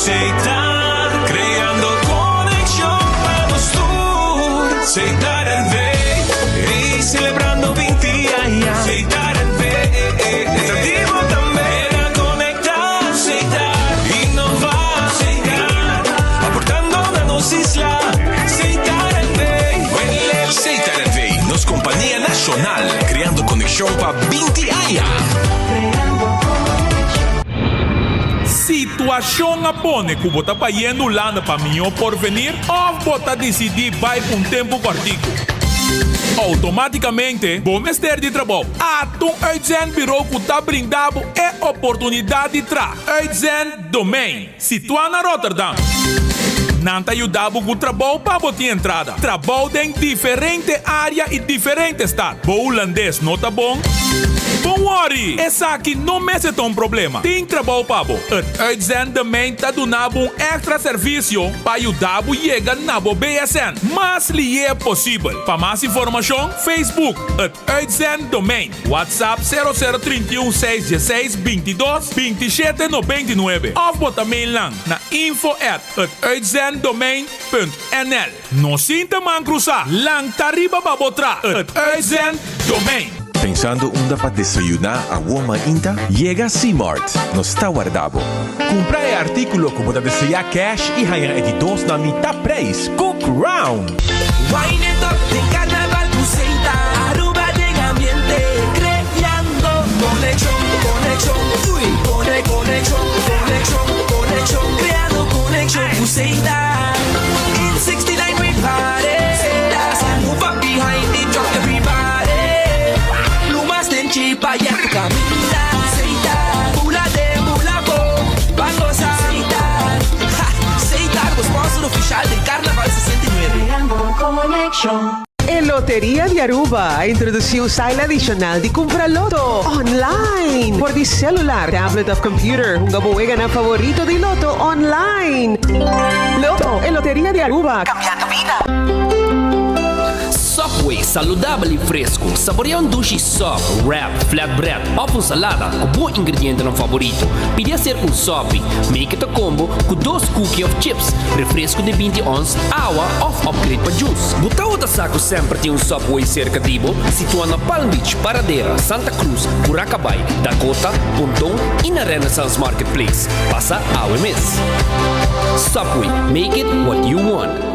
Setar, creando conexion pa nos tur. Setar NV, ey, celebrando 20 aña. Setar NV, ta di bo tambe. Keda conecta, Setar, innova, Setar, aportando na nos isla. Setar NV, Setar NV, nos compania nacional, creando conexion pa 20 aña. Situashon a pone ku bo ta bayendo Hulanda pa mihó porvenir òf bo ta disidí bai pa un tempu kòrtiku? Outomátikamente bo mester di trabou. Ata un uitzendbureau ku ta brinda bo e oportunidat di traha. Uitzenddomein, situá na Rotterdam. Nan ta yuda bo ku trabou pa bo tin entrada. Trabou den diferente área i diferente stat. Bo hulandes no ta bon? Bon wòri! Esaki no mester ta un problema. Tin trabou pa bo. Het Uitzenddomein ta duna bo un èkstra servisio pa yuda bo yega na bo BSN mas lié posibel. Pa mas informashon, Facebook, Het Uitzenddomein, WhatsApp sero sero 31 6 16 22 27 99 òf bo ta mail nan na info at hetuitzenddomein punt nl. No sinta man krusá, lanta riba pa bo tra Het Uitzenddomein. Pensando unda pa desayuná awor mainta? Yega Seamart, nos ta warda bo. Kumpra e artíkulo ku bo ta deseá kèsh i haña e di dos na mitá preis ku Crown! Wine it up den carnaval cu Seita Aruba den ambiente creando conexion conexion uy cone conexion conexion conexion creando conexion cu Seita In 69 we party Move up behind the truck everybody Lumas den chipa ya cu caminda Seita Bula den bula bo ban goza Seita Ha Seita bo sponsor oficial den Carnaval 69. Creando conexion. E Loteria di Aruba a introduci un style adicional di cumpra loto online por di celular, tablet of computer. Hunga bo weganan favorito di loto online. Loto, e Loteria di Aruba, cambiando bida. Subway, saludabel y fresco. Saborea un dushi sub, wrap, flatbread of un salada cu bo ingredientenan favorito. Pidi hacer un sopi. Make it a combo cu dos cookie of chips, refresco di 20 ons, awa of upgrade pa juice. Bo tabata sa cu semper tin un Subway cerca di bo? Situa na Palm Beach, Paradera, Santa Cruz, Curacabai, Dakota, Ponton y na Renaissance Marketplace. Pasa awe mes. Subway, make it what you want.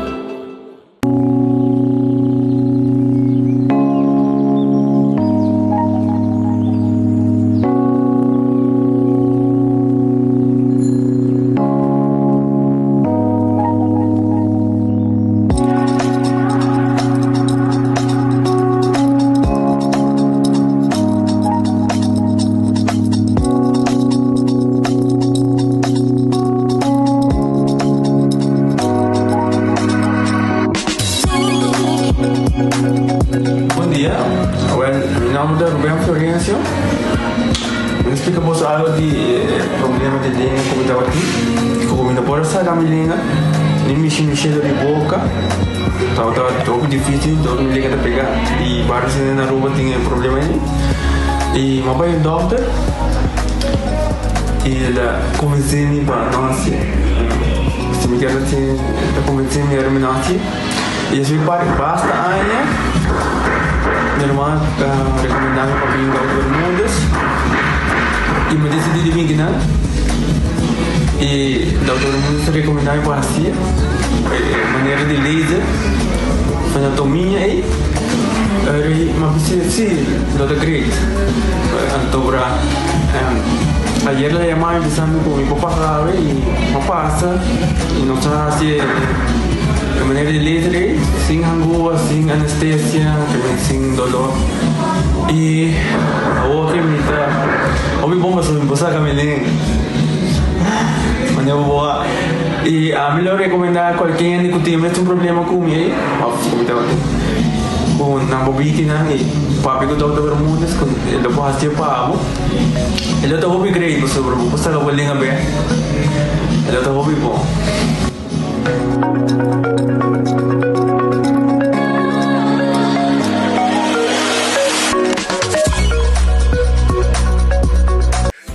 Bon dia, awel mi nomber ta Ruben Florencio. Mi ta splika boso algo di e problema di lenga ku mi tabatin. Ku mi no por a saka mi lenga, ni mishi mishi dor di boka. Tabata hopi dificil, dor mi lenga ta pega. I varios hende na Aruba tin e problema ei. I mi a bai un dokter i el a konvensé mi pa no hasi. Si mi kier hasi, el a konvensé mi ora mi no hasi. I esei par basta aña mi hermano a rekomendá mi pa bin Dokter Bermudez i mi a disidí di bin kinan. I Dokter Bermudez a rekomendá mi pa hasi e manera di laser anatomia ei. Eri mi a bisa si lo ta great. Anto bra ayer el a yama mi bisa mi ku mi por pasa awe i mi a pasa i nos a hasi e manera di laser ei sin hangua, sin anestesia, sin dolor i awor ke mi ta hopi bon pasobra mi por saka mi lenga manera bo a i ami lo rekomenda kualke hende ku tin mes un problema ku mi ei òf ku mi tabatin ku nan bo biki nan i papia ku Dòkter Bermudez ku e lo por hasié pa bo e lo ta hopi great pasobra bo por saka bo lenga bèk e lo ta hopi bon.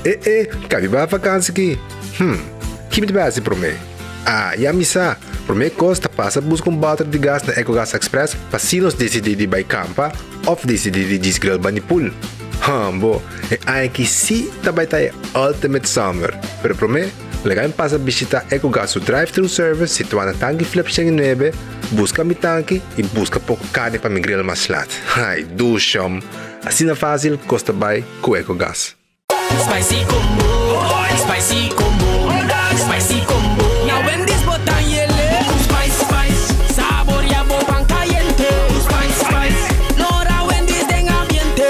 E e, kabi ba vakansi ki? Hm. Ki mi ta bai hasi promé? Ah, ya mi sa! Promé kos ta pasa buska un bòter di gas na Ecogas Express pa si nos disidí di bai kampa òf disidí di djis grill bani pool. Hambo, e aña aki sí ta bai ta e ultimate summer! Pero promé, laga mi pasa bishitá Ecogas su drive-thru service situá na Tanki Flip 109, buska mi tanki i buska poko karni pa mi grill mas lat. Ai, dushom! Asina fásil kos ta bai ku Ecogas. Spicy combo, spicy combo, spicy combo. Na Wendy's bo ta yele. Spice, spice, saboria bo pan cayente. Spice, spice, lora Wendy's den ambiente.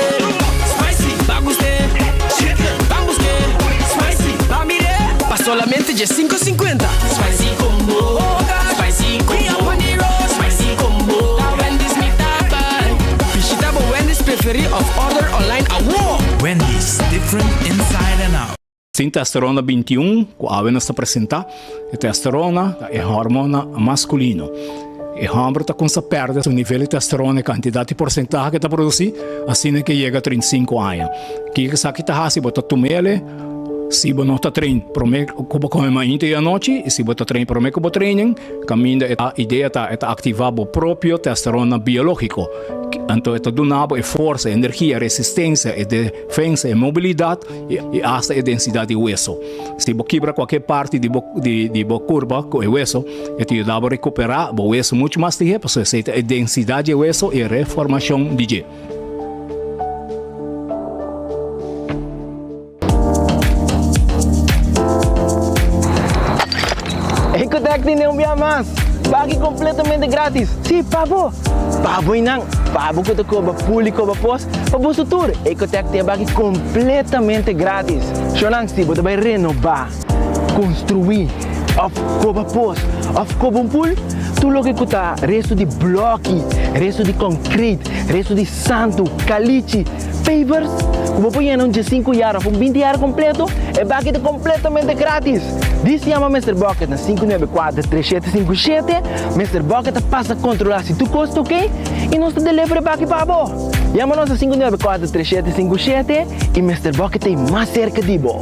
Spicy, ba guste, ban buske. Spicy, ba mire, pa solamente dje 5.50. Spicy combo, spicy combo, spicy combo. Na Wendy's mi ta bay. Bishita bo Wendy's preferi of order online awo! Wendy's, different inside and out. Sin testosterona 21 ku awe nos ta presentá, e testosterona ta e hormona maskulino. E hòmber ta kumsa pèrdè su nivel di testosterona, e kantidat i porsentahe ku e ta produsí, asina ku e yega 35 aña. Kiko esaki ta hasi? Bo ta tum'el si bo no ta train promé ku bo kome mainta i anochi, i si bo ta train promé ku bo training, kaminda e idea ta e ta aktivá bo propio testosterona biológiko. Anto e ta duna bo e forsa, e energia, e resistensia, e defensa, e mobilidat i asta e densidat di weso. Si bo kibra kualke parti di bo di bo kurpa ku e weso, e ta yuda bo rekuperá bo weso muchu mas lihé pasobra esei ta e densidat di e weso i e reformashon di dje. Ecotec tene un bia mas! Baki completamente gratis! Si, pa bo! Pa bo y nan! Pa bo cu ta coba pul y coba pos, pa boso tur! Ecotec tin e baki completamente gratis! Shownan, si bo ta bay renoba, construi, of coba pos, of coba un pul, tur loke cu ta resto di bloki, resto di concrete, resto di santu, calichi, Pavers ku bo por yena un diesinku yar òf un binti yar kompleto, e baki ta kompletamente gratis! Dis yama Mister Bucket na 594 3757, Mister Bucket ta pasa kontrolá si tur kos ta oke i nos ta deliver e baki pa bo! Yama nos na 594 3757 i Mister Bucket ta ei mas serka di bo!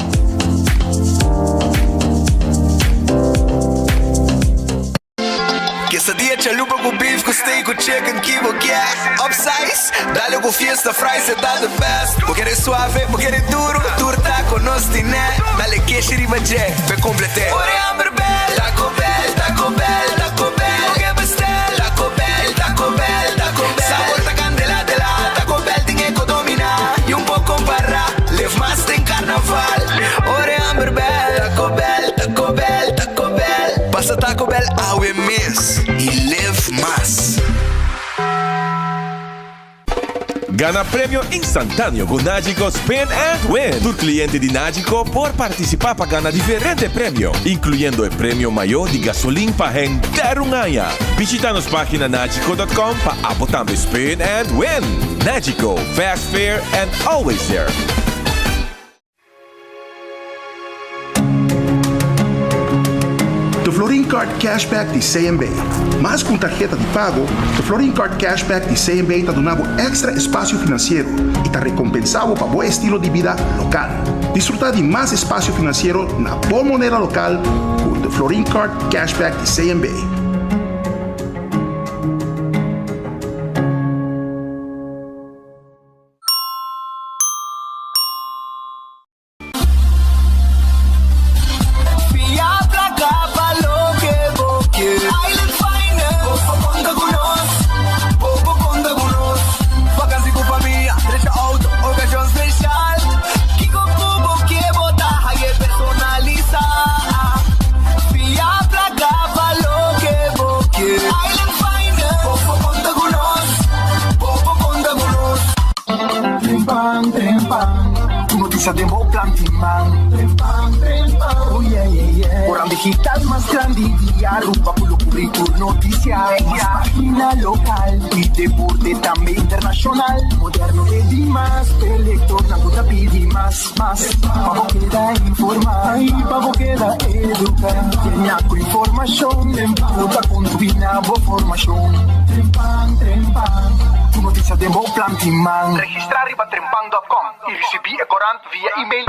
Quesadilla chalupa cu beef cu steak cu chicken ki bo kier Upsize, dale cu fiesta fries e ta the best Bo kere suave, bo kere duro, tur taco nos tine Dale keshi riba dje, p'e complete Ora e hamber bel, Taco Bell, Taco Bell, Taco Bell Bo ke bestel, Taco Bell, Taco Bell, Taco Bell Sabor ta candela de la, Taco Bell tin e co domina Y un por compara, live mas den carnaval Ora e hamber bel, Taco Bell, Taco Bell, Taco Bell. Pasa Taco Bell awe mes y live mas. Gana premio instantáneo ku Nagico Spin and Win! Tur kliente di Nagico por partisipá pa gana diferente premio, inkluyendo e premio mayó di gasolin pa henter un aña. Bishita nos página nagico.com pa abo tambe spin and win! Nagico, fast, fair and always there! The Florin Card Cashback di CMB. Mas ku un tarheta di pago, The Florin Card Cashback di CMB ta duna bo èkstra espasio finansiero i ta rekompensá bo pa bo estilo di bida lokal. Disfrutá di mas espasio finansiero na bo moneda lokal ku The Florin Card Cashback di CMB. Fia placa pa loke bo ke. Island Finance. Bo por conta cu nos. Bo por conta cu nos. Vakantie cu famia, drecha auto, ocasion special. Kico cu bo ke bo ta haye personalisa. Fia placa pa loke bo ke. Island Finance. Bo por conta cu nos. Bo por conta cu nos. Trempan, trempan, tu noticia den bo plan tin man. Trempan, trempan, oh yeah, yeah, yeah. Oran digital mas grandi di Aruba cu lo cubri tur noticia. Mas pagina local y deporte tambe internacional. Moderno e dimas, p'e lectornan cu ta pidi mas, mas. Pa bo keda informa y pa bo keda educa. Llena cu informacion cu ta contribui na bo formacion. Trempan, trempan, tu noticia den bo plan tin man. Registra riba trempan dot com y ricibi e corant via email.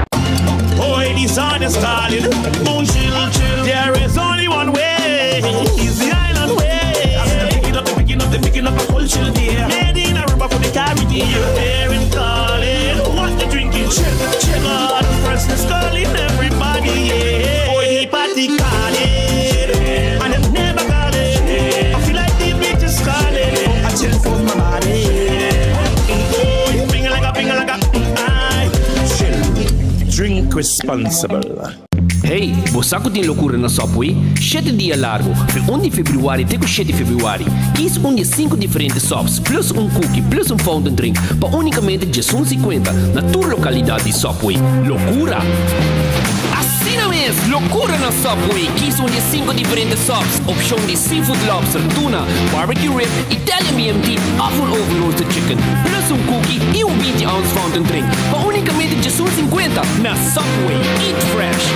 Oi, the sun is calling. Moon chill, chill. There is only one way. It's the island way. I said, picking up, picking up, picking up a cold chill there. Made in Aruba for the Caribbean. There in calling. What the drinking? Chill, chill. God, freshness calling everybody. Yeah. Oi, the party calling. And them never calling. I feel like the beach is calling. Oh, I chill for my body. Oh, ping like a ping like a. I chill. Drink responsible. Hey, bo sa ku tin lokura na Subway? Shete dia largu, fe un di februari te ku shete februari. Kis un di e sinku diferente subs, plus un cookie, plus un fountain drink, pa unikamente djesun sikuenta na tur lokalidat di Subway. Lokura! Asina mes! Lokura na Subway! Kis un di e sinku diferente subs, opshon di seafood lobster, tuna, barbecue rib, Italian BMT òf un oven roasted chicken, plus un cookie i un 20 ounce fountain drink, pa unikamente djesun sinkuenta na Subway. Eat fresh!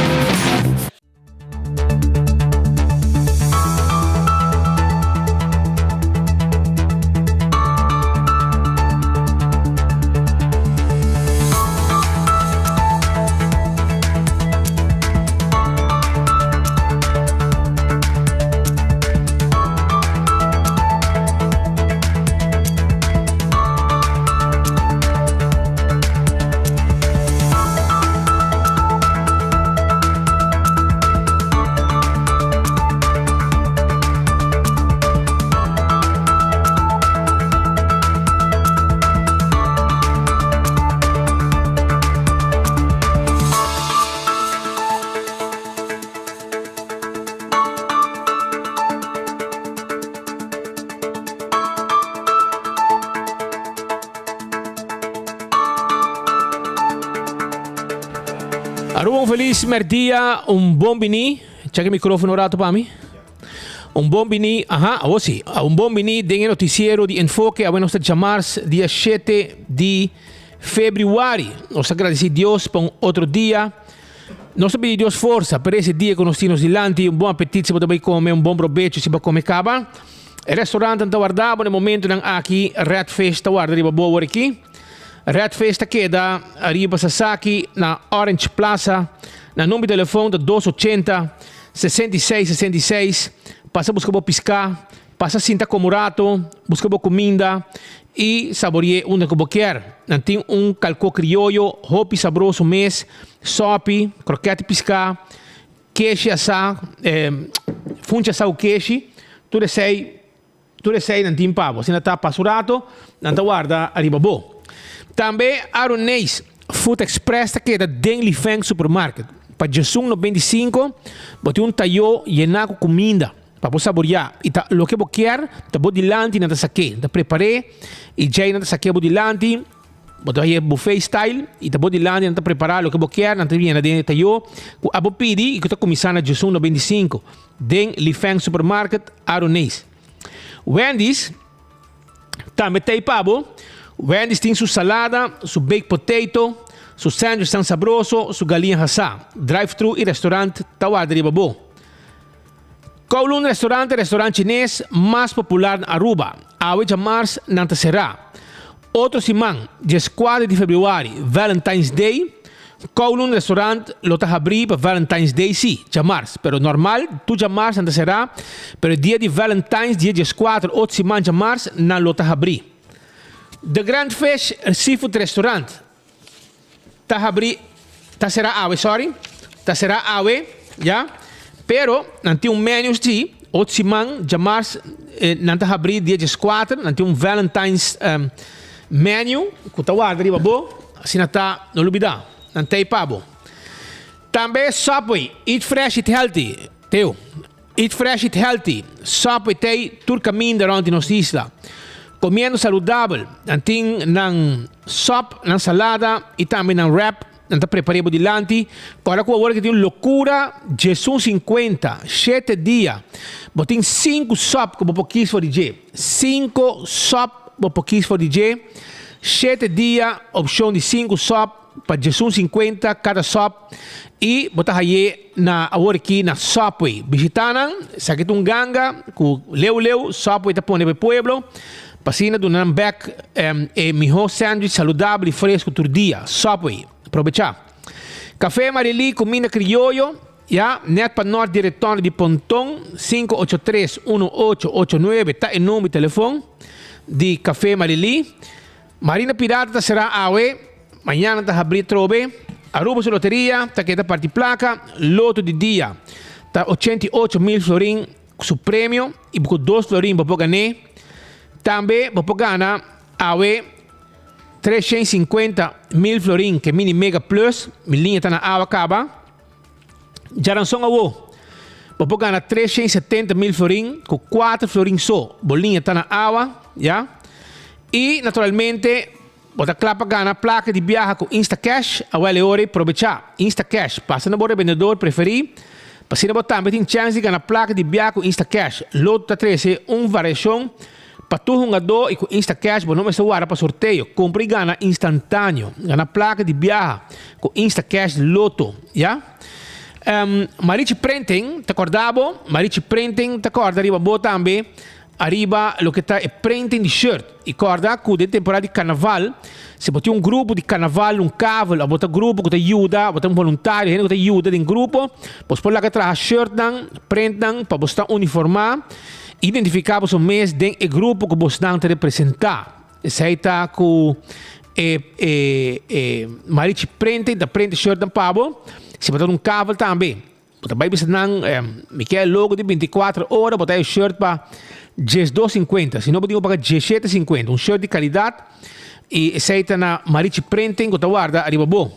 Aruba un feliz merdia, un bon bini. Check e microfono un rato pa mi. Un bon bini, aha, awo si. Un bon bini den e noticiero di Enfoke. Awe nos ta djamars dia 7 di februari. Nos ta agradeci Dios pa un otro dia. Nos ta pidi Dios forsa pa ese dia ku nos tin nos dilanti. Un bon apetit si bo ta bai kome, un bon probecho si bo a kome kaba. E restaurantnan ta warda bo na e momentunan aki. Red Fish ta warda riba bo awor aki. Red Fish ta keda riba Sasaki na Orange Plaza. Nan number di telefon ta dos ochenta, 66 66. Pasa buska bo piská, pasa sinta komo rato, buska bo kuminda i sabori'é unda ku bo kier. Nan tin un kalkó krioyo hopi sabroso mes, sòpi, krokèt di piská, keshi asá, funchi asá ku keshi, tur esei Tur esei nan tin pa bo. Asina ta pasa un rato, nan ta warda ariba bo. Tambe Aroneis Food Express ta keda den Li Feng Supermarket. Pa djesun 95, bo tin un tayó yená ku kuminda pa bo saboriá. I ta loke bo kier ta bo dilanti nan ta sak'é. Nan ta prepar'é i djei nan ta sak'é bo dilanti. Bo ta haña buffet style i ta bo dilanti nan ta prepará loke bo kier. Nan ta yena den e tayó ku abo pidi i ku ta kuminsá na djesun 95. Den Li Feng Supermarket, Aroneis. Wendy's tambe ta ei pa bo. Wendy's tin su salada, su baked potato, su sandwichnan sabroso, su galiña hasá. Drive-thru i restaurant ta warda riba bo. Kowloon Restaurant ta e restaurant chines mas popular na Aruba. Awe djamars nan ta será. Otro siman, dieskuater di februari, Valentine's Day, Kowloon Restaurant lo ta habrí pa Valentine's Day sí, djamars, pero normal tur djamars nan ta será, pero e dia di Valentine's, dia dieskuater, otro siman djamars, nan lo ta habrí. The Grand Fish Seafood Restaurant ta habrí, ta será awe, sorry, ta será awe, ya, pero nan tin un menu sí, otro siman djamars nan ta habrí dia dieskuater, nan tin un Valentine's menu ku ta warda riba bo. Asina ta, no lubida, nan t'ei pa bo. Tambe Subway, eat fresh, eat healthy. Teo, eat fresh, eat healthy. Subway t'ei tur kaminda rond di nos isla. Komiendo saludabel, nan tin nan sop, nan salada i tambe nan wrap, nan ta prepar'é bo dilanti. Kòrda ku awor ke tin un lokura djesun sinkuenta, shete dia, bo tin sinku sop ku bo por kis for di dje. Sinku sop bo por kis for di dje. Shete dia, opshon di sinku sòp pa 11.50 kada sòp i bo ta haye na awor aki na Subway. Bishitá nan, esaki ta un ganga ku leu leu Subway ta pone pa e pueblo pa asina duna nan bèk e mihó sandwich saludabel i fresku tur dia. Subway, probechá! Café Marily, cuminda crioyo, ya, net pa nort di retorno di Ponton, 583 1889 ta e number di telefon di Café Marily. Marina Pirata ta será awe, mañana ta habrí atrobe. Aruba su loteria ta keda parti placa, loto di dia ta 88 mil florin su premio y cu 2 florin bo por gané. Tambe bo por gana awe 350 mil florin cu Mini Mega Plus, mi liña ta na awa caba. Djaranson awo, bo por gana 370 mil florin cu 4 florin so, bo liña ta na awa, ya. Y naturalmente, bo ta cla pa gana placa di biahe cu Instacash, awel e ora aprovecha. Instacash, pasa na bo rebendedor preferi, pa asina bo tambe tin chance di gana placa di biahe cu Instacash. Lotto ta trece un variacion pa tur hungado y cu Instacash bo no mester warda pa sorteo. Cumpra y gana instantaneo. Gana placa di biahe cu Instacash Lotto, ya? Marichi Printing, ta corda bo? Marichi Printing ta corda riba bo tambe, ariba loke ta e printing di shirt. Y corda cu den temporada di carnaval, si bo tin un grupo di carnaval, un kavel, of bo ta grupo cu ta yuda, bo ta un voluntario, hende cu ta yuda den grupo, bo por laga traha shirt nan, print nan, pa bo sta uniforma, identifica bo mes den e grupo cu bo ta representa. Esey ta cu e Marichi Printing, ta print shirt nan pa bo. Si bo ta un kavel tambe, bo ta bay bisa nan, mi kier logo di 24 ora, bo ta e shirt pa 12,50. Si no, bo tin paga 17,50. Un shirt di calidad. Y esey ta na Marichi Printing, cu ta warda ariba bo.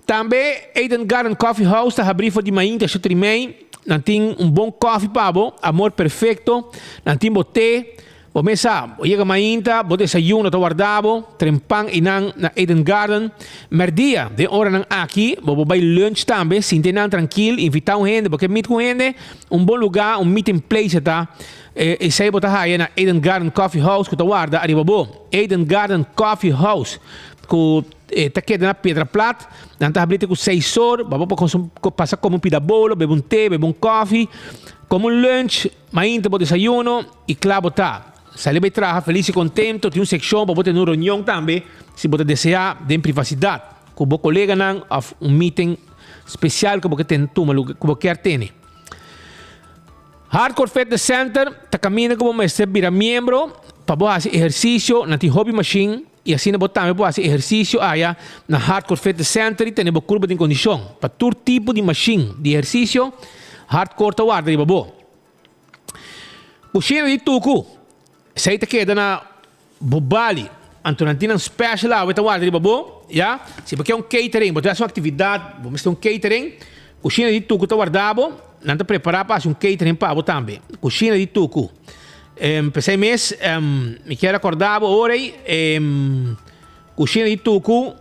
Tambe Eden Garden Coffee House ta habri for di mainta 7:30. Nan tin un bon coffee pa bo, amor perfecto. Nan tin bo te, bo mesa, bo yega mainta, bo desayuno ta warda bo, trempan einan na Eden Garden. Merdia, den ora nan aki, bo bo bay lunch tambe, sinti nan trankil, invita un hende, bo kier meet cu hende, un bon lugar, un meeting place ta. Esey bo ta haya na Eden Garden Coffee House cu ta warda ariba bo. Eden Garden Coffee House cu ta keda na Piedra Plat. Nan ta habri te cu 6 or, bo por pasa come un pida bolo, bebe un te, bebe un koffie, come un lunch, mainta bo desayuno y cla bo ta. Sali bay traha feliz y contento, tin un seccion pa bo tene un reunion tambe, si bo ta desea den privacidad, cu bo coleganan of un meeting special cu bo kier tuma lugar, cu bo kier tene. Hardcore Fitness Center ta caminda cu bo mester bira miembro pa bo haci ehercicio na tin hobby machine y asina bo tambe por haci ehercicio aya na Hardcore Fitness Center y tene bo curpa den condicion. Pa tur tipo di machine di ehercicio, Hardcore ta warda riba bo. Cushina di Tucu, esey ta keda na Bobali. Anto nan tin nan special awe ta warda riba bo, ya. Si bo kier un catering, bo ta haci un actividad, bo mester un catering, Cushina di Tucu ta warda bo, nan ta prepara pa haci un catering pa bo tambe. Cushina di Tucu. P'esey mes, mi kier recorda bo ora ey, Cushina di Tucu,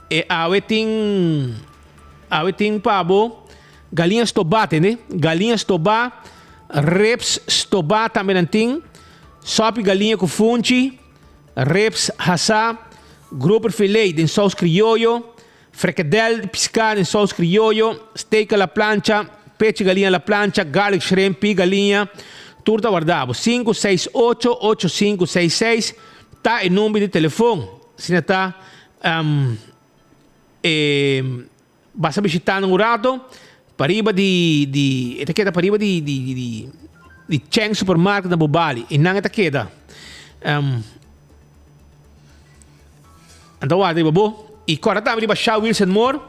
e awe tin pa bo galiña stoba, tende? Galiña stoba, ribs stoba tambe nan tin, sopi galiña cu funchi, ribs hasa, grouper filet den saus crioyo, frikadel di pisca den saus crioyo, steak a la plancha, pechi galiña a la plancha, garlic shrimp, pi galiña, tur ta warda bo. 5 6 8 8 5 6 6 ta e number di telefon. Asina ta basta bishita un rato, pariba di e ta keda pariba di Cheng Supermarket na Bobali. Y nan e ta keda. Anto warda riba bo. Y corda tambe riba Shell Wilson Moore.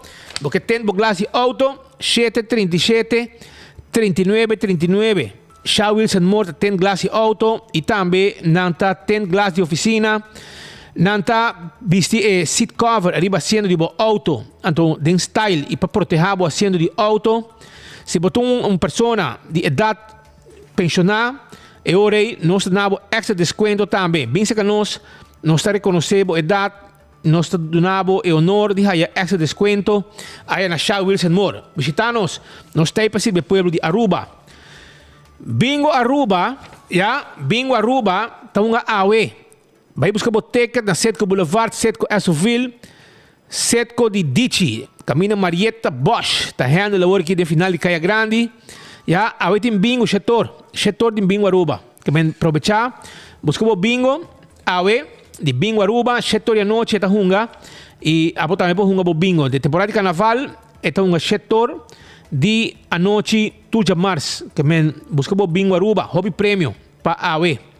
Bo kier tint bo glas di auto 737 39 39. Shell Wilson Moore ta tint glas di auto y tambe nan ta tint glas di oficina. Nan ta bisti e seat cover ariba asiento di bo auto. Anto den style y pa proteha bo asiento di auto. Si bo ta un persona di edad pensiona, e ora ey nos ta duna bo extra descuento tambe. Bin cerca nos, nos ta reconoce bo edad, nos ta duna bo e honor di haya extra descuento aya na Shell Wilson Moore. Bishita nos, nos ta pa sirbi pueblo di Aruba. Bingo Aruba, ya, Bingo Aruba, ta un awe. Bay busca bo ticket na Citgo Boulevard, Citgo Essoville, Citgo di Dichi. Caminda Marietta Bosch, ta handle awor aki den final di Caya Grandi. Ya, awe tin bingo, 7'or. 7'or di Bingo Aruba. Kier aprovecha, busca bo bingo, awe, di Bingo Aruba, 7'or di anochi ta hunga. I abo tambe por hunga bo bingo. Den temporada di karnaval e ta hunga shetor di anochi tur djamars. Ke men buska bo bingo Aruba, hopi premio pa awe.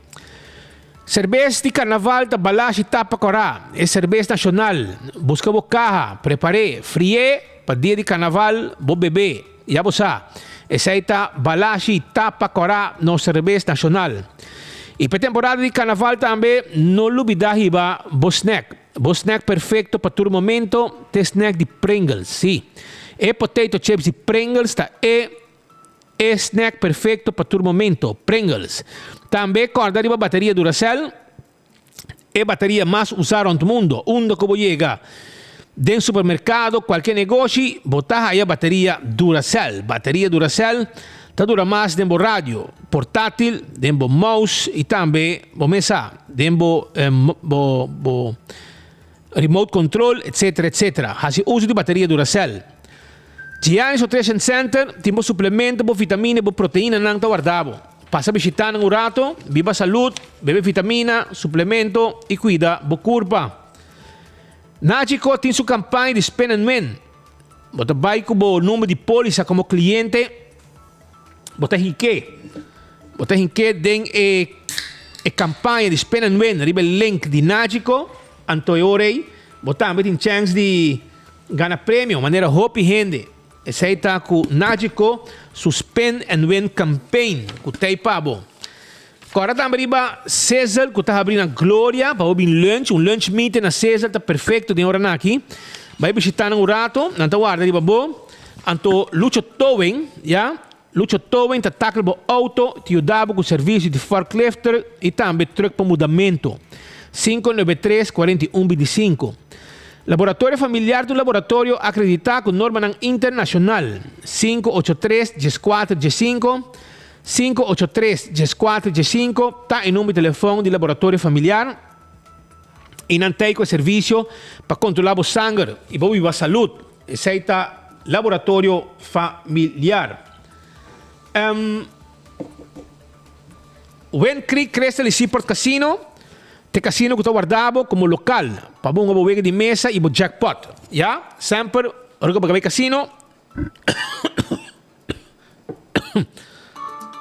Serbes di karnaval ta Balashi Tapa Kòrá, e serbes nashonal. Buska bo kaha, prepar'é, fri'é pa dia di karnaval bo bebé. Ya bo sa, esei ta Balashi Tapa Kòrá, nos serbes nashonal. I pa e temporada di karnaval tambe no lubidá hiba bo snack. Bo snack perfecto pa tur momento t'e snack di Pringles. Sí, e potato chips di Pringles ta e e snack perfecto pa tur momento. Pringles. Tambe corda riba bateria Duracell, e bateria mas usa rond mundo. Unda cu bo yega, den supermercado, cualkier negoshi, bo ta haya bateria Duracell. Bateria Duracell ta dura mas den bo radio portatil, den bo mouse y tambe bo mesa. Den bo bo bo remote control etcetera etcetera. Hasi uso di bateria Duracell. Giannis Nutrition Center tin bo suplemento, bo vitamina y bo proteinanan ta warda bo. Pasa bishita nan un rato, biba salud, bebe vitamina, suplemento y cuida bo curpa. Nagico tin su campaña di Spin and Win. Bo ta bay cu bo number di polisa como cliente. Bo ta hink'é. Bo ta hink'é den e e kampaña di Spin and Win riba e link di Nagico. Anto e ora ei bo tambe tin chèns di gana premio manera hopi hende. Esei ta ku Nagico su Spin and Win campaign ku t'ei pa bo. Kòrda tambe riba Sizzle ku ta habri na Gloria pa bo bin lunch. Un lunch meeting na Sizzle ta perfecto den oranan aki. Bai bishita nan un rato, nan ta warda riba bo. Anto Lucho Towing, ya, Lucho Towing ta tackle bo auto, ta yuda bo ku servicio di forklifter i tambe truck pa mudamento. 593 41 25. Laboratorio Familiar ta un laboratorio akreditá ku normanan internashonal. 583 14 15. 583 14 15 ta e number di telefòn di Laboratorio Familiar i nan tei ku e servisio pa kontrolá bo sanger i bo biba salud. Esei ta Laboratorio Familiar. Wind Creek Crystal i Seaport Casino ta e kasino ku ta warda bo komo lokal pa bo hunga bo wega di mesa i bo jackpot. Ya, semper ora ku bo bai kasino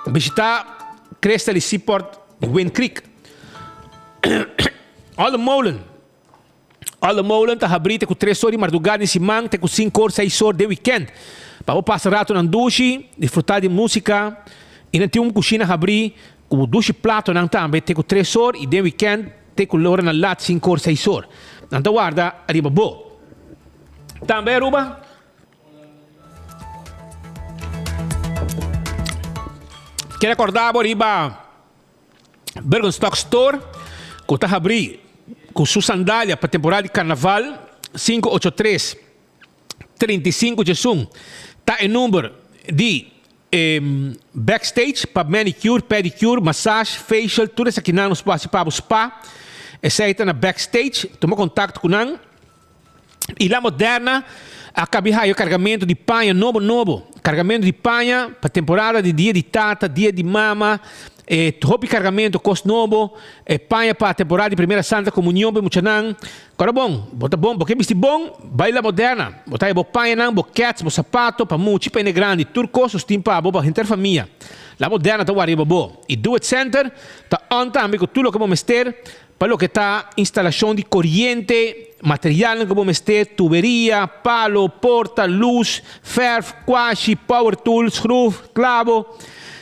Bishita Crystal y Seaport di Wind Creek. Alle Molen. Alle Molen ta habrí te ku tres or di mardugá den siman te ku sinku or, seis or den wikènt. Pa bo pasa ratonan dushi, disfrutá di músika i nan tin un kushina habrí ku dushi platonan tambe te ku tres or i den wikènt te ku loranan lat sinku or, seis or. Nan ta warda riba bo. Tambe Aruba. Kere acorda bo riba Birkenstock Store cu ta habri cu su sandalia pa temporada di carnaval 583 35 diesun ta e number di e backstage pa manicure, pedicure, massage, facial tur esakinan nos por haci pa bo spa esey ta na backstage tuma contacto cu nan. I La Moderna a kabi haya kargamentu di paña nobo nobo. Kargamentu di paña pa temporada di dia di tata, dia di mama, e hopi kargamentu kos nobo, e paña pa temporada di primera santa komunion pa e muchanan. Kòrda bon, bo ta bon, bo ke bisti bon, bai La Moderna. Bo ta haya bo pañanan, bo kèts, bo sapato, pa mucha i pa hende grandi. Tur kos nos tin pa bo, pa henter famia. La Moderna ta wak riba bo. I Do It Center ta on tambe ku tur loke bo mester. Pa loke ta instalashon di koriente, materialnan ku bo mester, tuberia, palo, porta, lus, fèrf, kuashi, power tool, skruf, klabo,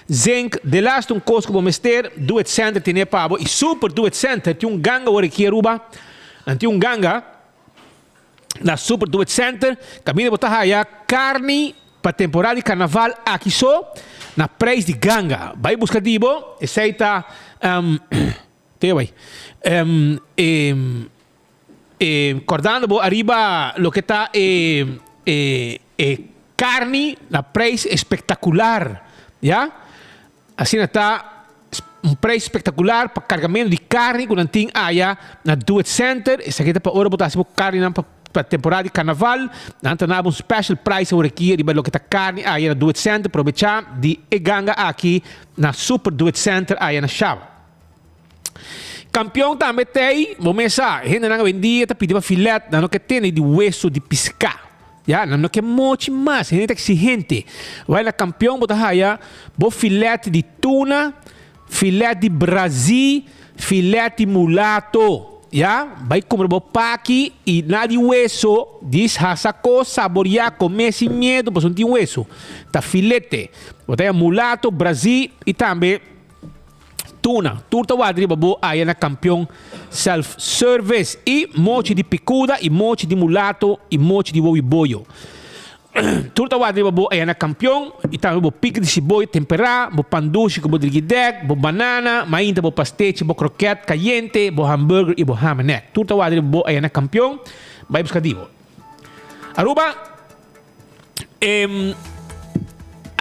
zink, delaste un kos ku bo mester, Do It Center tene pa bo. I Super Do It Center tin un ganga wor aki Aruba, nan tin un ganga na Super Do It Center kaminda bo ta haya karni pa temporada di karnaval aki so na preis di ganga. Bai buska di bo, esei ta. Te bai. E, e, kordando bo ariba loke ta e, e, e karni na prijs espektakular. Ya? Asina ta un prijs spektakular pa kargamentu di karni ku nan tin aya na Do It Center. Esaki ta pa ora bo ta hasi bo karninan pa pa temporada di karnaval. Nan ta naba un special prijs awor aki riba loke ta karni aya na Do It Center. Probechá di e ganga aki na Super Do It Center aya na Shaba. Kampion tambe t'ei, bo mes sa, hendenan awendia ta pidi pa filet, nan no ke tene di weso di piská. Ya, nan no ke mochi mas, hende ta exigente. Bai na Kampion bo ta haya bo filet di tuna, filet di brazí, filet di mulato. Ya, bai kumpra bo paki i na di weso, dis hasa kos, saboriá, komé sin miedu pasobra no tin weso. Ta filete. Bo ta haya mulato, brazí i tambe tuna. Tur ta wak riba bo aya na Kampion Self Service. I mochi di pikuda i mochi di mulato i mochi di wowi boyo. Tur ta wak riba bo aya na Kampion i tambe bo piki di siboyo temperá, bo pan dushi ku bo drigidèk, bo banana, mainta bo pastechi, bo kroket kayente, bo hamburger i bo hamenèk. Tur ta wak riba bo aya na Kampion. Bai buska di bo. Aruba,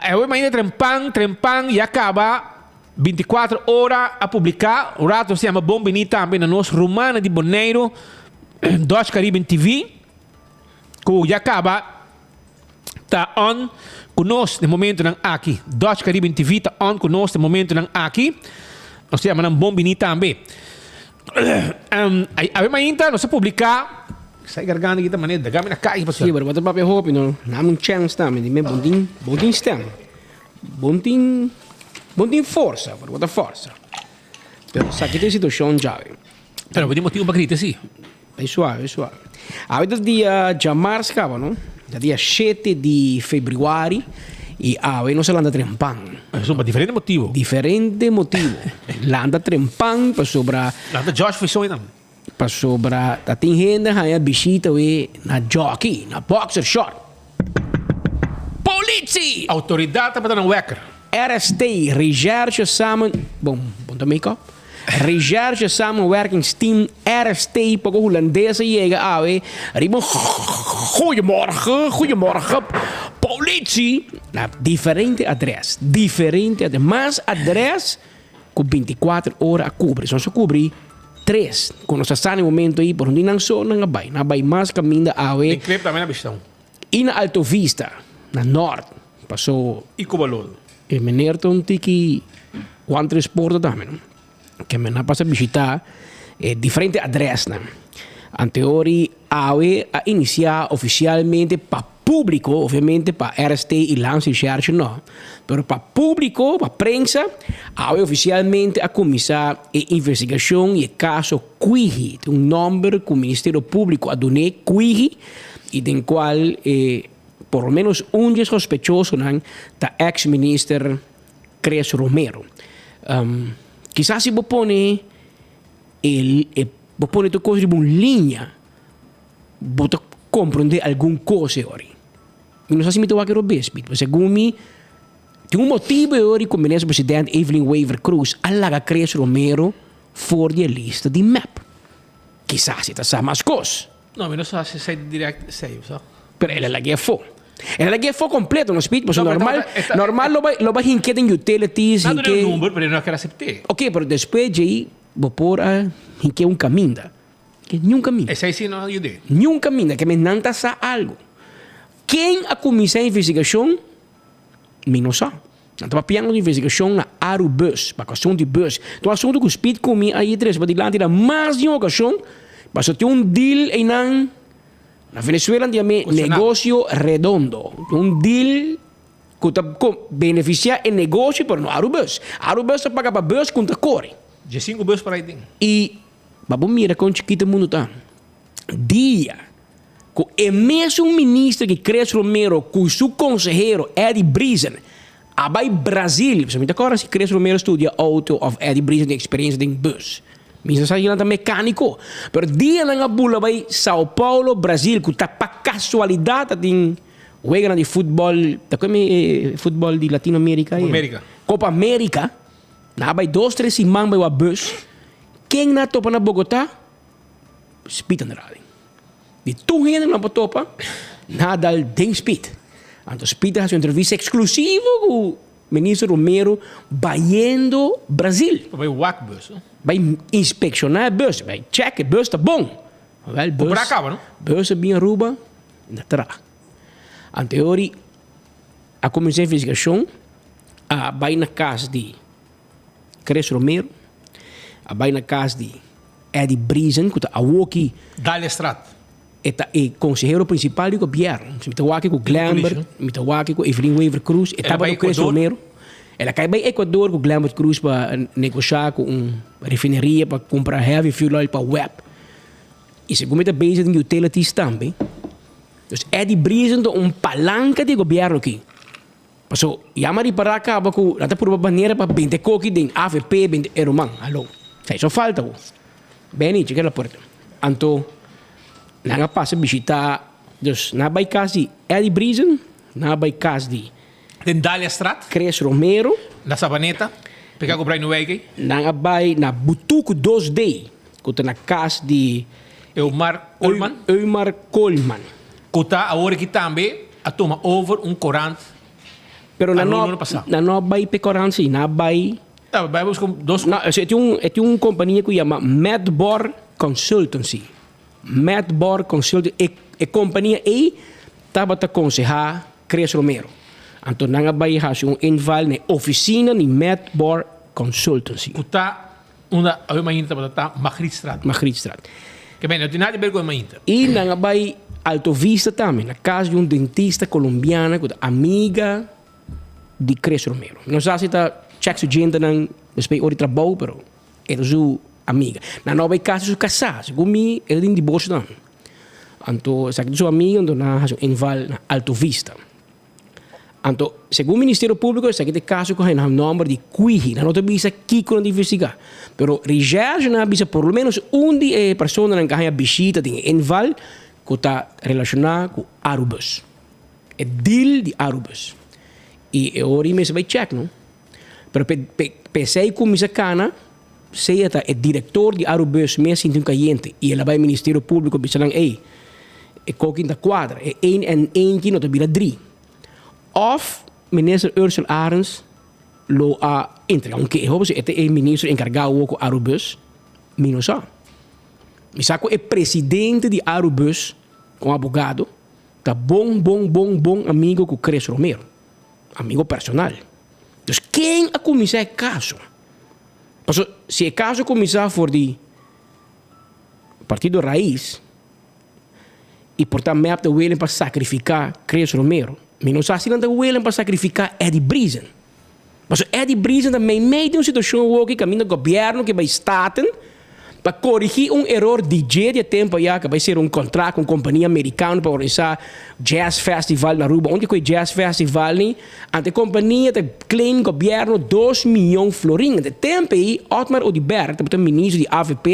awe mainta trempan, trempan ya kaba 24 ora a publiká. Un rato nos ta yama bon bini tambe na nos rumannan di Boneiru, Dutch Caribbean TV. Ku ya kaba ta on ku nos den momentunan aki. Dutch Caribbean TV ta on ku nos den momentunan aki. Nos ta yama nan bon bini tambe. Awe mainta nos a publiká. Sai garganta aki ta manera dagami na kai pastor. Sí, pero bo ta papia hopi no. Nami un chèns tambe. Di mi bon tin, bon tin stèm. Bon tin, bon tin forsa, pero bo ta forsa. Pero esaki ta e situashon djawe. Pero bo tin motibu pa grita si. E suave, e suave. Awe ta dia djamars kaba, no? Ta dia shete di februari i awe nos a lanta trempan. Eso pa diferente motibu. Diferente motibu. Lanta trempan pasobra. Lanta Josh Fison einan. Pasobra ta tin hende haña bishita we na jockey, na boxer short. Politie! Autoridad tabata na wekker. RST, Recherche Samen, bon, bon ta make up. Recherche Samenwerkingsteam, RST, poko Hulandes a yega awe riba un goeiemorgen, goeiemorgen, politie! Na diferente adres, diferente adres, mas adres ku bintikuater ora a kubri. So nos a kubri tres, ku nos a sa na e momento ei, por un di nan so nan a bai, nan a bai mas kaminda awe. Den Klip tambe nan a bishita un. I na Alto Vista, na nort, paso. I Kobalol. E meneer ta un tiki Juan Tres Porta tambe, no? Ke men a pasa bishita e diferente adresnan. Anteori awe a inisiá ofisialmente pa públiko, obviamente pa RST i Landsrecherche no, pero pa públiko, pa prensa, awe ofisialmente a kuminsá e investigashon i e kaso Kwihi. Ta un nòmber ku Ministerio Públiko a dun'é, Kwihi. i den kual e por lo menos un di e sospechosonan ta ex minister Chris Romero. Kisas si bo pone e e bo pone tur kos riba un liña bo ta komprondé algun kos e ora. Mi no sa si mi ta wak e robes, pero segun mi tin un motibu e ora ku minister president Evelyn Wever Croes a laga Chris Romero for di e lista di mep. Kisas e ta sa mas kos. No, mi no sa si esei direct esei, sa. Pero el a lag'é afó. El a lag'é afó completo, no speed, pasobra normal, normal lo bai, lo bai hink'é den utilities, Nan hink'é. duna un number, pero e no a kere asept'é. Ok, pero despues djei bo por a hink'é un kaminda. Ke niun kaminda. Esei si no a yud'é. Niun kaminda, ke men nan ta sa algu. Ken a kuminsá e investigashon? Mi no sa. Nan ta papiando di investigashon na Arubus, pa kuestion di bus. Ta un asuntu ku Speed ku mi a yi trese padilanti na mas di un okashon, pasobra tin un deal einan na Venezuela nan ta yam'é negocio redondo. Un deal ku ta benefisiá e negocio pero no Arubus. Arubus ta paga pa bus ku ta kore. Diesinku bus por ai tin. I pa bo mira kon chikito e mundu ta. Dia ku e mesun minister ki Chris Romero ku su konsehero Eddie Briesen a bai Brazil, pasobra mi ta kòrda si Chris Romero studia outo òf Eddie Briesen tin eksperensia den bus. Mi sa sa kinan ta mekaniko. Pero dia nan a bula bai Sao Paulo, Brazil ku ta pa kasualidat ta tin weganan di futbòl, ta kome e futbòl di Latino Amerika? Kopa Amerika. Kopa Amerika. Nan a bai dos tres siman bai wak bus. Ken nan a topa na Bogotá? Speed Andrade. Di tur hende nan por topa, nan a dal den Speed. Anto Speed a hasi un entrevista eksklusivo ku Minister Romero bayendo Brazil. Pa bai wak bus, no? Bai inspekshoná e bus, bai check e bus ta bon. Wel bus, Kumpra kaba, no? Bus a bin Aruba, na traha. Anto e ora a kuminsá investigashon, a bai na kas di Chris Romero. A bai na kas di Eddie Briesen ku ta awoki. Daliastraat. E ta e konsehero prinsipal di gobièrnu. Mi ta wak ku Glenbert, mi ta wak ku Evelyn Wever Croes, e tabata ku Chris Romero. El a kai bai Ecuador ku Glenbert Croes pa negoshá ku un refineria pa kumpra heavy fuel oil pa web. I segun mi ta bezig den utilities tambe. Dus Eddie Briesen ta un palanka di e gobièrnu aki. Paso ya mi a ripará kaba ku nan ta purba manera pa bende koki den avp, bende e ruman. Hallo. Sa eso falta bo. Benny, cheke la puerta. Anto nan a pasa bishita, dus nan a bai kas di Eddie Briesen, nan a bai kas di. Den Daliastraat. Chris Romero. Na Sabaneta, pega ku Brian Nuwijk. Nan a bai na Butuku dos D, ku ta na kas di. Eumar Koolman. Eumar Koolman. Ku ta awor aki tambe a tuma over un korant. Pero nan no, nan no a bai p'e korant si, nan a bai. Ta bai buska dos. No, e tin un, e tin un kompania ku yama Medbor Consultancy. Medbor Consultancy, e e kompania ei tabata konsehá Chris Romero. Anto nan a bai hasi un inval na e ofisina di Medbor Consultancy. Ku ta unda awe mainta tabata ta Magrietstraat. Magrietstraat. Ke men, no tin nada di ber ku e mainta. I nan a bai Alto Vista tambe, na kas di un dentista kolombiana ku ta amiga di Chris Romero. No sa si ta check su djentenan despues ora di trabou, pero e ta su amiga. Nan no a bai kas di su kasá, segun mi e ta den diborsio tambe. Anto esaki ta su amiga, anto nan a hasi un inval na Alto Vista. Anto, segun Ministerio Públiko esaki ta e kaso ku haña nan nòmber di Kwihi. Nan no ta bisa kiko nan ta investigá. Pero Recherche-nan a bisa por lo ménos un di e personanan ku a haña bishita den e inval ku ta relashoná ku Arubus. E deal di Arubus. I e ora ei mester bai chèk no. Pero p'esei kuminsá kana, sea ta e direktor di Arubus mes sinti un kayente i el a bai Ministerio Públiko bisa nan ei, e kokin ta kuadra, e ein en ein ki no ta bira dri. Òf Minister Ursell Arends lo a entregá un keho pasobra e ta e minister enkargá awor ku Arubus, mi no sa. Mi sa ku e presidente di Arubus, un abogado, ta bon bon bon bon amigo ku Chris Romero, amigo personal. Dus ken a kuminsá e kaso? Pasobra si e kaso kuminsá for di Partido Raiz i por ta mep ta willing pa sakrifiká Chris Romero, mi no sa si nan ta willing pa sakrifiká Eddie Briesen. Pasobra Eddie Briesen ta meimei den un situashon awoki kaminda gobièrnu ke bai Staten pa korigí un eror di dje di e tempu ayá ke bai sera un kontrakt ku un kompania merikano pa organisá Jazz Festival na Aruba. Unda ku e Jazz Festival ni anto e kompania ta claim gobièrnu dos miyon florin. Anto e tempu ei Otmar Oduber tabata ministro di avp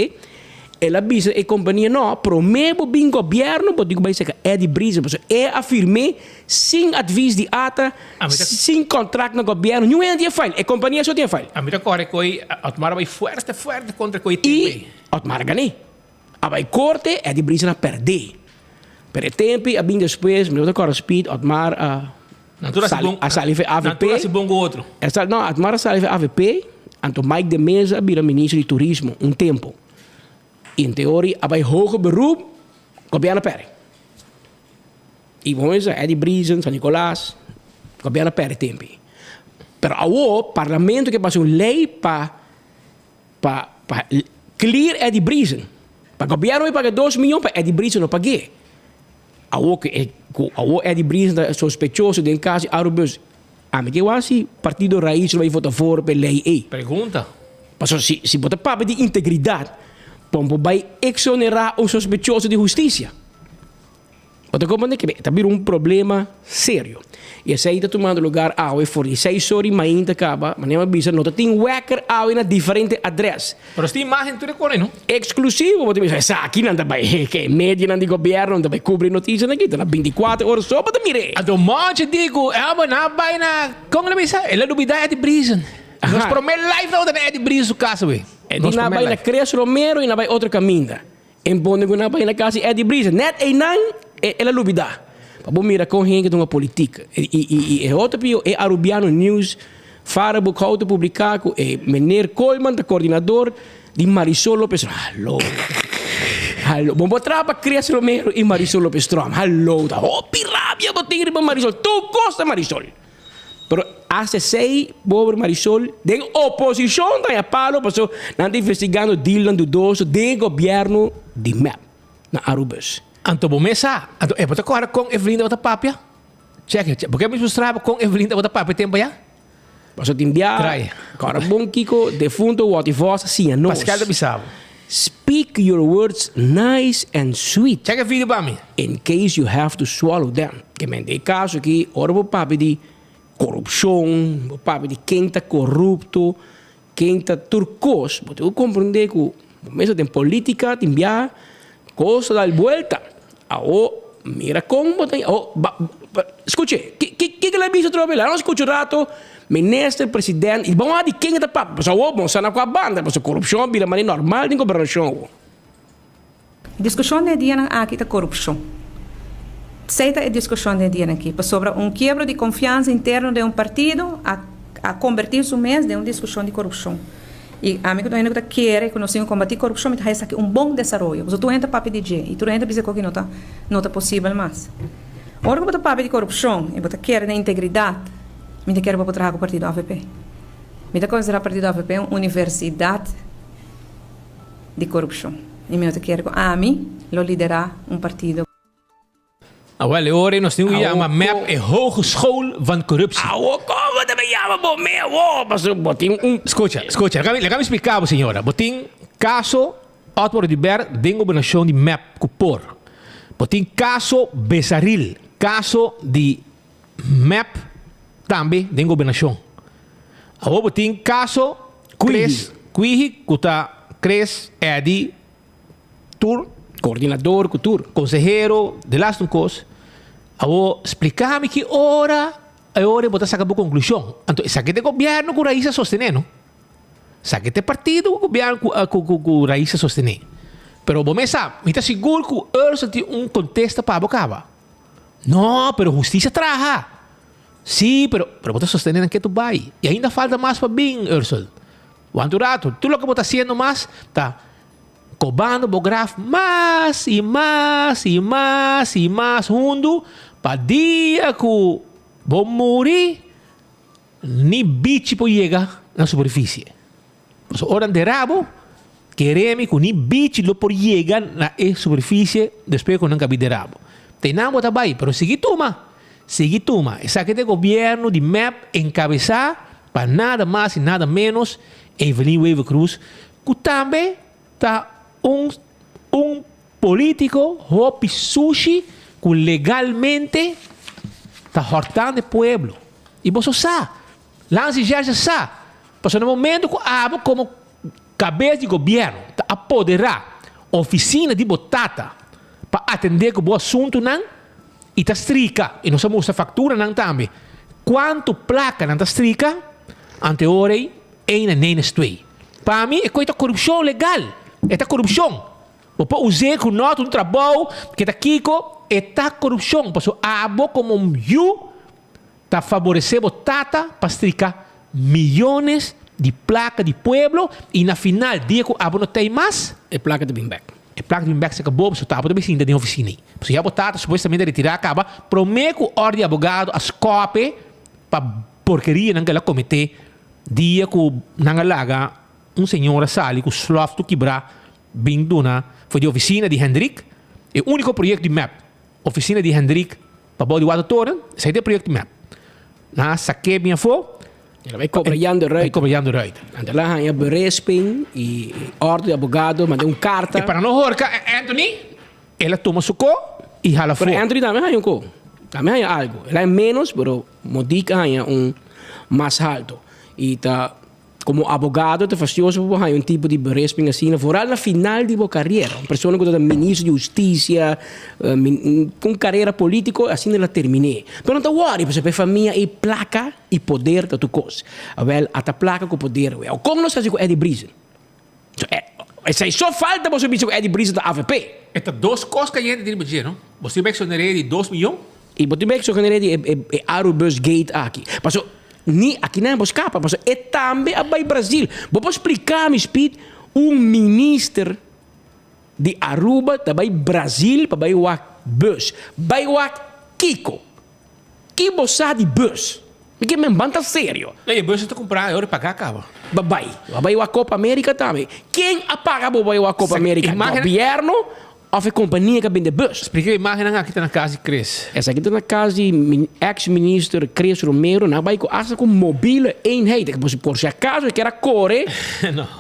el a bisa e kompania no promé bo bin gobièrnu bo tin ku bai saka Eddie Briesen pasobra e a firm'é Sin advis di ata, sin contract na gobierno, niun hende tin e file, e compania so tin e file. A mi ta kore koe Otmar a bai fuerte fuerte kontra koe tempo ei. I Otmar a gané. A bai korte, Eddie Briesen a perdé. Pero e tempo ei a bin despues, mi no ta kòrda speed, Otmar a sali a sali for avp. Nan tur a hasi bon ku otro. No, Otmar a sali for avp, anto Mike de Meza a bira ministro di turismo un tempo. I en teoria a bai hoger beroep, gobierno a pèrdè. I bo mester Eddie Briesen, San Nicolas, gobierno a perde tempi. Pero awo parlamento ke pasa un ley pa pa pa clear Eddie Briesen. Pa gobierno bay paga dos miyon pa Eddie Briesen no pag'é. Awo ku e ku awo Eddie Briesen ta sospechoso den caso di Arubus. Ami ke wak si partido Raiz lo bay vota voor p'e ley ey. Pregunta. Pasobra si si bo ta papia di integridad, pon bo bay exonera un sospechoso di husticia. Bo ta comprende ke ta bira un problema serio. I esei ta tumando lugar awe for di seis or di mainta kaba, manera mi a bisa no ta tin wekker awe na diferente adres. Pero si tin imagen tur e kore no? Exclusivo bo ta bisa esaki nan ta bai ke medianan di gobierno nan ta bai kubri noticianan aki ta na binticuater ora so bo ta mir'é. Anto Monchi di ku Elmer nan a bai na kon el a bisa? El a lubida Eddie Briesen. Nos prome live tabata na Eddie Briesen su casa wei. Eddie nan a bai na Chris Romero i nan a bai otro kaminda. En pone ku nan bai na kas di Eddie Briesen. Nèt einan el a lubidá. Pa bo mira kon hende ta hunga politik. I i e otro pio e Arubiano News Farah Boekhoudt a publiká ku e meneer Koolman ta koordinador di Marisol Lopez Hallo. Hallo. Bo por traha pa Chris Romero i Marisol Lopez Tromp. Hallo. Ta hopi rabia bo tin riba Marisol. Tur kos ta Marisol. Pero hasta esey pober Marisol den oposicion ta haña palo paso nan ta investigando dealnan dudoso den e gobierno di mep na Arubus. Anto bo mes sa, anto e bo ta kòrda kon Evelyn tabata papia? Check, check, bo ke mi mustra bo kon Evelyn tabata papia e tempo ayá? Paso tin bia, Trai. kòrda bon kiko defunto Watty Vos a siña nos. Pascal ta bisa bo. Speak your words nice and sweet. Check e video pa mi. In case you have to swallow them. Ke men den e kaso aki ora bo papia di korupshon, bo papia di ken ta korupto, ken ta tur kos, bo tin ku komprende ku bo mes ta den politika tin bia kos ta dal buelta. Awo mira kon bo ta awo ba skuche ki ki lo a bisa atrobe la nos skucha un rato minister president y bon a di ken ta papia pasobra awo bo sa na kua banda pasobra korupshon a bira manera normal den gobernashon awo. E diskushon den e dianan aki ta korupshon. Esei ta e diskushon den e dianan aki, pasobra un kiebro di konfiansa interno den un partido a a kombertí su mes den un diskushon di korupshon. I ami ku tur hende ku ta kere ku nos tin ku kombatí korupshon mi ta haña esaki un bon desaroyo, pasobra tur hende ta papia di dje i tur hende ta bisa ku aki no ta no ta posibel mas. Ora ku bo ta papia di korupshon i bo ta kere den integridat, mi ta kere pa bo traha ku partido avp. Mi ta konsiderá partido avp un universidat di korupshon i mi no ta kere ku ami lo liderá un partido. Awel, e ora ei nos tin ku yama mep e Hogeschool van Corruptie. Awo, komo ta bay yama bo me awo? Pasobra bo tin un. Skucha, skucha, laga mi, laga mi splika bo, señora. Bo tin kaso Otmar Oduber den gobernashon di mep ku por. Bo tin kaso Besaril, kaso di mep tambe den gobernashon. Awo bo tin kaso Chris Kwihi ku ta Chris Eddy tur. Coordinador cu tur. Consehero, de laatste un cos. Awo splica mi ki ora e ora bo ta saca bo conclusion. Anto esaki ta e gobierno cu Raiz a sostene no. Esaki ta e partido cu gobierno cu cu cu cu Raiz a sostene. Pero bo mes sa, mi ta sigur cu Ursel tin un contesta pa bo caba. No, pero husticia traha. Si, pero pero bo ta sostene nan ketu bay. Y ainda falta mas pa bin, Ursel. Wanta un rato, tur loke bo ta haciendo mas ta Kobando bo graf mas i mas i mas i mas hundu pa dia ku bo muri ni bichi por yega na superfisie. Pasobra ora ndera bo, kere mi ku ni bichi lo por yega na e superfisie despues ku nan kabi dera bo. Te nan bo ta bai, pero sigui tuma, sigui tuma. Esaki ta e gobierno di mep enkabesá pa nada mas i nada menos Evelyn Wever-Croes Ku tambe ta un un politico hopi sushi ku legalmente ta hortando e pueblo. Y boso sa, Lancy Gerge sa, pasobra na momento ku abo komo kabes di gobierno ta apodera oficina di bo tata pa atende ku bo asuntunan y ta strika, y nos a mustra facturanan tambe, cuanto placa nan ta strika, ante ora ey Eina neina stwei. Pa mi e koe ta korupshon legal. E ta korupshon. Bo por us'é ku nòt un trabou ke ta kiko, e ta korupshon. Pasobra abo komo un yu ta faboresé bo tata pa strika miyones di plaka di pueblo i na final dia ku abo no t'ei mas, E plaka ta bin bèk. E plaka ta bin bèk serka bo pasobra abo ta bin sinta den ofisina ei. Pasobra ya bo tata supuestamente a retirá kaba promé ku òrdi di abogado a skòp'e pa porkerianan ku el a kometé Dia ku nan a laga un señora sali ku slof tur kibrá bin duna for di ofisina di Hendrik, e úniko proyekto di mep, ofisina di Hendrik pa bou di Watertoren, esei ta e proyekto di mep. Nan a sak'é bin afó. El a bai kobra Jan de Bai Ruiter. kobra Jan de Ruiter. Anto el a haña beresping i òrdu di abogado manda un karta. E para no horka Anthony, el a tuma su ko i hala afó. Pero Anthony tambe haña un ko. Tambe haña algu. El a haña ménos, pero Modic a haña un mas halto. Y ta como abogado ta fastioso pa bo haña un tipo di beresping asina, vooral na final di bo carera. Un persona cu ta ministro di husticia, cu un carera politico, asina el a terminé. Pero no ta worry, pasobra pa e famia ei placa y poder ta tur cos. Awel, ata placa cu poder awe. Awe, con nos haci cu Eddie Briesen? So, esei so falta boso bisa cu Eddie Briesen ta avp. E ta dos cos cayente tin riba dje, no? Bo tin exoneré di dos miyon. Y bo tin exoneré di e Arubus gate aki. Paso, ni aki nan bo scapa, paso e tambe a bay Brasil. Bo por splica mi, Speed, un minister di Aruba ta bay Brasil pa bay wak bus. Bay wak kico? Ki bo sa di bus? Mi ke men ban ta serio. Ey, e bus ta cumpra e ora paga caba. Ba bay. Ba bay wak Copa America tambe. Ken a paga bo bay wak Copa America? Gobierno of e compania cu a bende bus? Splica e imagennan aki ta na cas di Chris. Esaki ta na cas di ex minister Chris Romero. Nan a bay cu hasta cu mobiele eenheid. Por si acaso e kier a core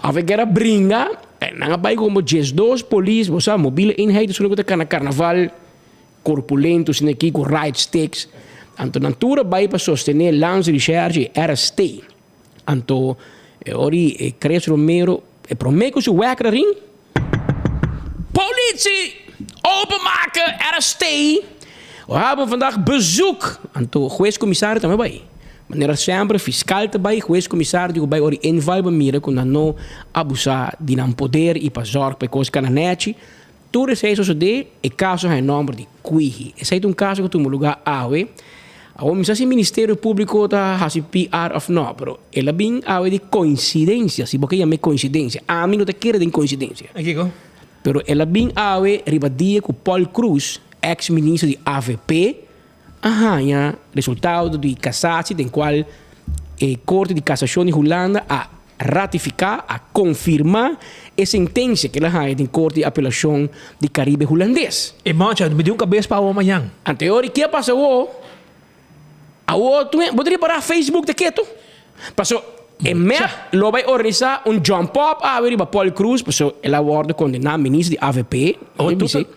of e kier a bringa. Nan a bay como 12 polis. Bo sa mobiele eenheid esun cu ta cana carnaval. Korpulento asina aki ku right sticks. Anto nan tur a bai pa sostené Landsrecherche i RST. Anto e ora i Chris Romero e promé ku su wèker a rin, Politie! Openmaken! RST! We hebben vandaag bezoek! Anto hues komisario tambe bai. Manera semper fiskal ta bai, hues komisario di ku bai ora i inval pa mira ku nan no abusá di nan poder i pa zòrg pa e kos kana nèchi. Tur esei sosodé, e kaso haña nòmber di Kwihi. Esei ta un kaso ku tuma lugá awe. Awor mi sa si Ministerio Públiko ta hasi PR òf nò, pero el a bin awe di koinsidensia, si bo ke yam'é koinsidensia. Ami no ta kere den koinsidensia. Kiko? Pero el a bin awe riba dia ku Paul Croes, eks minister di avp, a haña resultado di kasasi den kual e Korte di Kasashon di Hulanda a ratifiká, a konfirmá e sentensia ku el a haña den Korte di Apelashon di Karibe Hulandes. E mancha mi di un kabes pa awo mañan. Anteor i ke a pasa awo? Awo tu bo ta ripará Facebook ta ketu. Paso e mep lo bai organisá un jump up awe riba Paul Croes paso el a wòrdu kondená minister di avp. Awo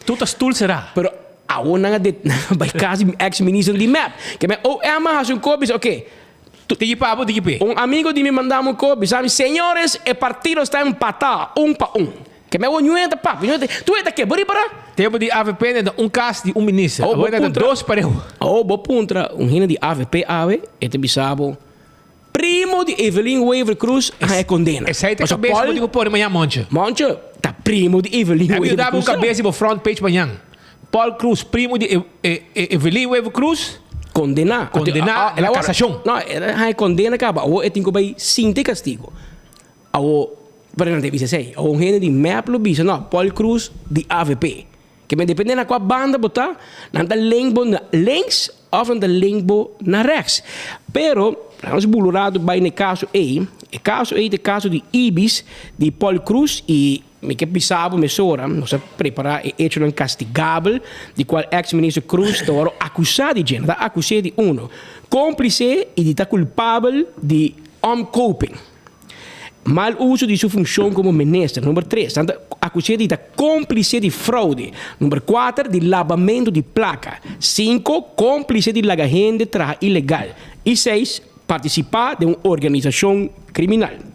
tur ta stul será. Pero awo nan a det nan a bai kas di ex minister di mep. Ke men OM a hasi un kos bisa oke. Tiki pa bo tiki p'e. Un amigo di mi manda mi un kos bisa mi señores e partido sta empatá un pa un. Ke men awo ñuenta papia ñuenta tu e ta ke bo ripará. Tempo di avp nan ta un kas di un minister Awo awo bo nan ta puntra dos pareho. Awo bo puntra un hende di avp awe e ta bisa bo primo di Evelyn Wever Croes a haña kondena. Esei ta Paso kabes Paul bo tin ku pone mañan Monche. Monche ta primo di Evelyn Heb Wever yuda bo un Croes. kabes di bo front page mañan. Paul Croes primo di Evelyn Wever Croes. Kondena. Kondena na kasashon. No, el a haña kondena kaba. Awo e tin ku bai sinti kastigo. Awo, pero nan ta bisa esei. Awo un hende di mep lo bisa, no, Paul Croes di avp. Ke men depende na kua banda bo ta, nan ta link bo na links of nan ta link bo na rechts. Pero, laga nos bula un ratu bai na e kaso ei. E kaso ei ta e kaso di Ibis, di Paul Croes i mi ke bisa bo mesora, nos a prepara e echonan kastigabel di kual eks minister Croes ta wòrdu akusá di dje. Nan ta akus'é di uno, kómplise i di ta kulpabel di omkoping. Mal uso di su funcion como minister. Number tres, nan ta acus'é di ta cómplice di fraude. Number cuater, di labamento di placa. Cinco, cómplice di laga hende traha ilegal. Y seis, participá den un organisacion criminal.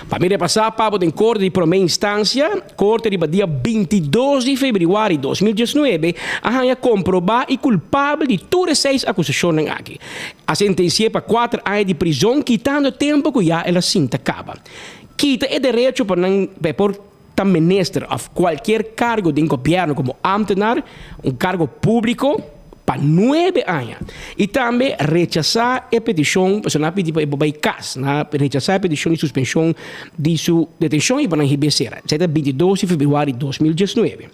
Pa mi repasá pabo den Corte di Promé Instancia, Corte riba dia 22 di februari 2019 a haña comprobá y culpabel di tur e seis acusacionnan aki. A sentensi'é pa kuater aña di prizon kitando e tempu ku ya el a sinta kaba. Kita e derecho pa nan pa e por ta minister òf kualkier kargo den gobièrnu komo ámtenar, un kargo públiko, pa nuebe aña. I tambe rechasá e petishon, pasobra nan a pidi pa e por bai kas, nan a rechasá e petishon di suspenshon di su detenshon i pa nan hib'é sera. Esei ta 22 di febrüari 2019.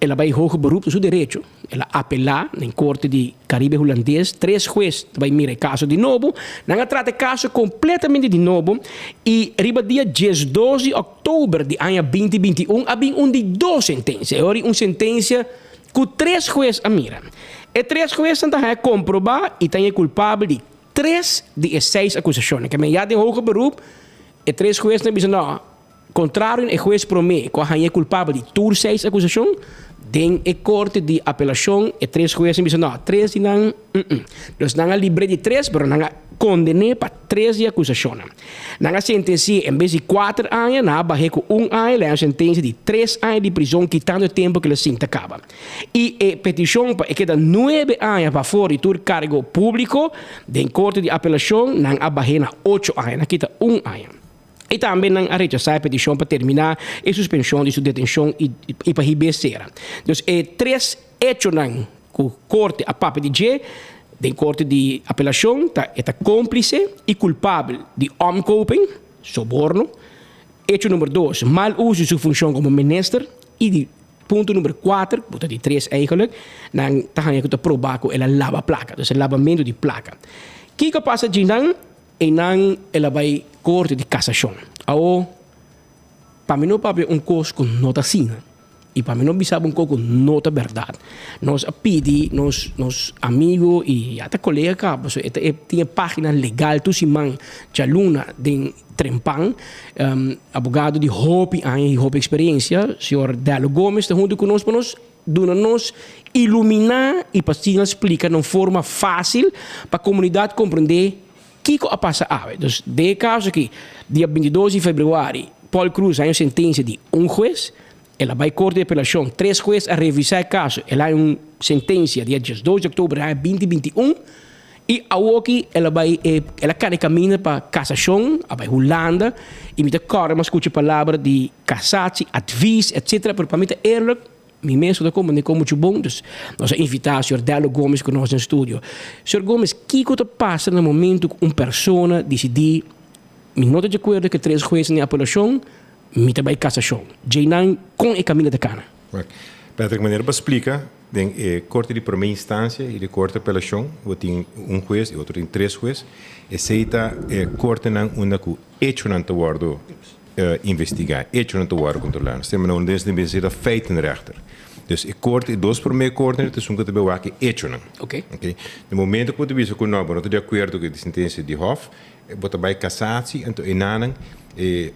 El a bai hoger beroep ta su derecho. El a apelá den Korte di Karibe Hulandes. Tres hues ta bai mira e kaso di nobo. Nan a trata e kaso kompletamente di nobo i riba dia 12 di òktober di aña 2021 a bin un di dos sentensia. E ora un sentensia ku tres hues a mira. E tres huesnan ta haña komprobá i ta haña kulpabel di tres di e seis akusashonnan. Kemey ya den hoger beroep e tres huesnan a bisa no. Kontrario e hues promé ku a hañ'é kulpabel di tur seis akusashon, den e korte di apelashon e tres huesnan bisa no, tres di nan mm. Dus nan a libr'é di tres pero nan a konden'é pa tres di e akusashonnan. Nan a sentensi'é en bes di kuater aña nan a bah'é ku un aña, le a un sentensia di tres aña di prizon kitando e tempu ku el a sinta kaba. I e petishon pa e keda nuebe aña pafor di tur kargo públiko, den korte di apelashon nan a bah'é na ocho aña, nan a kita un aña. I tambe nan a rechasá e petishon pa terminá e suspenshon di su detenshon i pa hib'é sera. Dus e tres echonan ku korte a papia di dje den korte di apelashon ta e ta kómplise i kulpabel di omkoping, soborno, echo number dos, mal uso di su funshon komo minister i di punto number kuater, ku ta di tres eigenlik, nan ta haña ku ta probá ku el a laba plaka, dus e labamentu di plaka. Kiko a pasa djinan? Einan el a bai korte di kasashon. Awo, pa mi no papia un kos ku no ta asina i pa mi no bisa bo un kos ku no ta bèrdat, nos a pidi nos nos amigu i ata kolega kaba pasobra e ta e tin e página legal tur siman djaluna den Trempan, abogado di hopi aña i hopi eksperensia, señor Dello Gomez ta huntu ku nos pa nos duna nos iluminá i pa asina splika na un forma fásil pa komunidat komprendé kiko a pasa awe. Dus den e kaso aki, dia bintidos di febrüari, Paul Croes haña un sentensia di un hues, el a bai korte di apelashon, tres hues a revisá e kaso, el haña un sentensia dia diesdos di oktober di aña binti binti un, i awoki el a bai el a kana e kaminda pa kasashon, a bai Hulanda, i mi ta kòrda mi a skucha palabra di kasatsi, advis, etsetera, pero pa mi ta eerlijk, Mi mes no ta comprende con mucho bon, dus nos a invita señor Dello Gomez cu nos den studio. Señor Gomez, kico ta pasa na momento cu un persona dicidi, mi no ta di acuerdo cu e tres huesnan di apelacion, mi ta bay casacion. Djeinan con e caminda ta cana? Patrick, manera bo a splica, den e corte di prome instancia y di corte di apelacion bo tin un hues y otro tin tres hues. Esey ta e cortenan unda cu echonan ta wordo investigá, echonan ta wòrdu kontrolá. Nos tema nan den esei ta feitenrechter. Dus e korte, e dos promé kortenan ta esun ku ta bai wak e echonan. Oké. Oké. Na momento ku bo ta bisa ku nò, bo no ta di akuerdo ku e sentensia di hòf, bo ta bai kasatsie, anto enanan e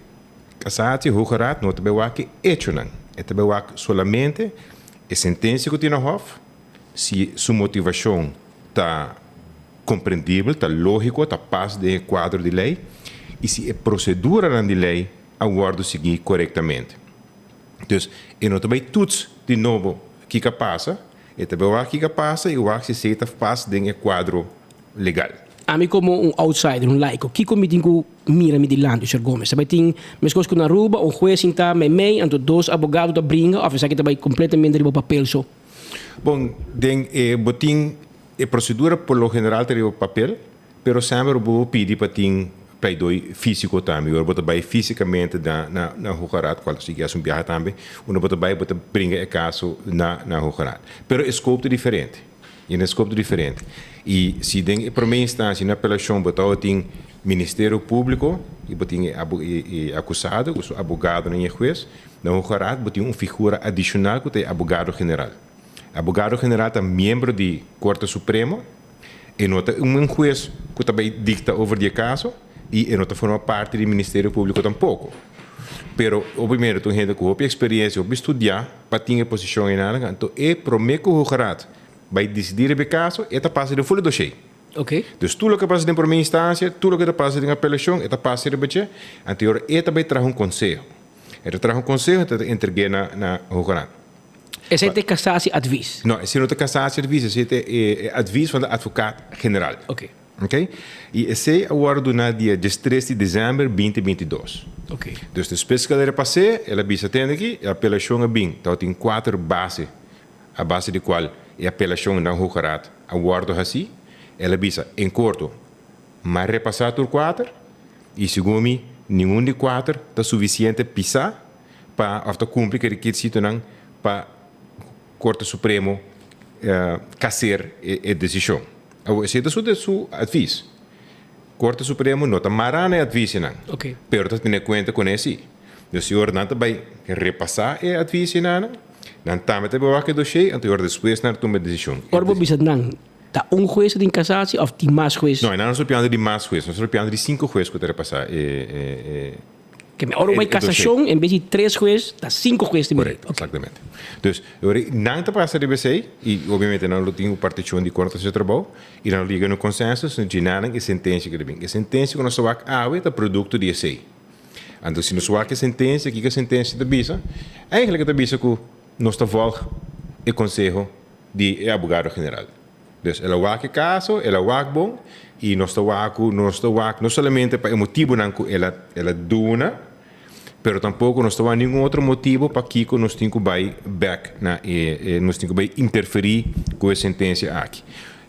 kasatsie, Hoge Raad, no ta bai wak e echonan. E ta bai wak solamente e sentensia ku tin na hòf, si su motivashon ta komprendibel, ta lógiko, ta pas den e kuadro di lei i si e proseduranan di lei a wòrdu sigui korektamente. Dus e no ta bai tuts di nobo kiko a pasa, e ta bai wak kiko a pasa i wak si esei ta pas den e kuadro legal. Ami komo un outsider, un laiko, kiko mi tin ku mira mi dilanti, señor Gomez? Ta bai tin, meskos ku na Aruba, un hues sintá meimei, anto dos abogado ta bringa òf esaki ta bai kompletamente riba papel so? Bon, den e botin e procedura por lo general ta riba papel, pero semper bo por pidi pa tin pleidoi fisico tambe. Ora bo ta bay fisicamente na na na Hoge Raad, cual ta sigui haci un biaha tambe, unda bo ta bay bo ta bringa e caso na na Hoge Raad. Pero e scope ta diferente, y e scope ta diferente. Y si den e prome instancia na apelacion bo tabatin Ministerio Publico y bo tin e e acusado cu su abogadonan y e hues, Na Hoge Raad bo tin un figura adishonal ku ta e abogado general. Abogado general ta miembro di Korte Supremo, e no ta un hues ku ta bai dikta over di e kaso i e no ta forma parti di Ministerio Públiko tampoko. Pero obiamente ta un hende ku hopi eksperensia, hopi studiá pa tin e posishon einan, anto e promé ku Hoge Raad bai disidí riba e kaso e ta pasa den ful e doshé. Oké. Dus tur loke pasa den promé instansia, tur loke ta pasa den apelashon e ta pasa riba dje, anto e ora e ta bai traha un konseho. E ta traha un konseho e ta entreg'é na na Hoge Raad. Esei ta e cassatieadvies? No, esei no ta cassatieadvies, esei ta e advies van de advocaat-generaal. Oké. Oké? I esei a wòrdu duná dia diestres di desèmber binti binti dos. Oké. Dus despues ku el a repas'é, el a bisa tende aki, e apelashon a bin. Tabatin kuater base a base di kual e apelashon na Hoge Raad a wòrdu hasí. El a bisa, en korto, M'a repasá tur kuater i segun mi ningun di kuater ta sufisiente pisá pa òf ta kumpli ku e rekisitonan pa Korte Supremo kaser e desishon. Awor esei ta su su advis. Korte Supremo no ta mará na e advisinan, pero ta tene kuenta kuné sí. Dus si ora nan ta bai repasá e advisinan, nan tambe ta bai wak e doshé, anto e ora despues nan ta tuma e desishon. Ora bo bisa nan Ta un hues ta tin casatie of tin mas hues? No, nos ta piando di mas hues. Nos ta piando di cinco hues cu ta repasa e e Ke mi ora bo bai casacion en bes di tres hues ta cinco hues ta mira. Correcto, exactamente. Dus ora nan ta pasa riba esey y obviamente nan lo tin un particion di con ta haci su trabou y nan lo yega na un consensus dje nan e sentencia cu ta bin. E sentencia cu nos ta wak awe ta producto di esey. Anto si nos wak e sentencia, kico e sentencia ta bisa? Eigenlijk e ta bisa cu nos ta volg e conseho di e abogado general. Dus el a wak e kaso, el a wak bon i nos ta wak ku nos ta wak no solamente pa e motibunan ku el a el a duna, pero tampoko nos ta wak ningun otro motibu pakiko nos tin ku bai bèk na e nos tin ku bai interferí ku e sentensia aki.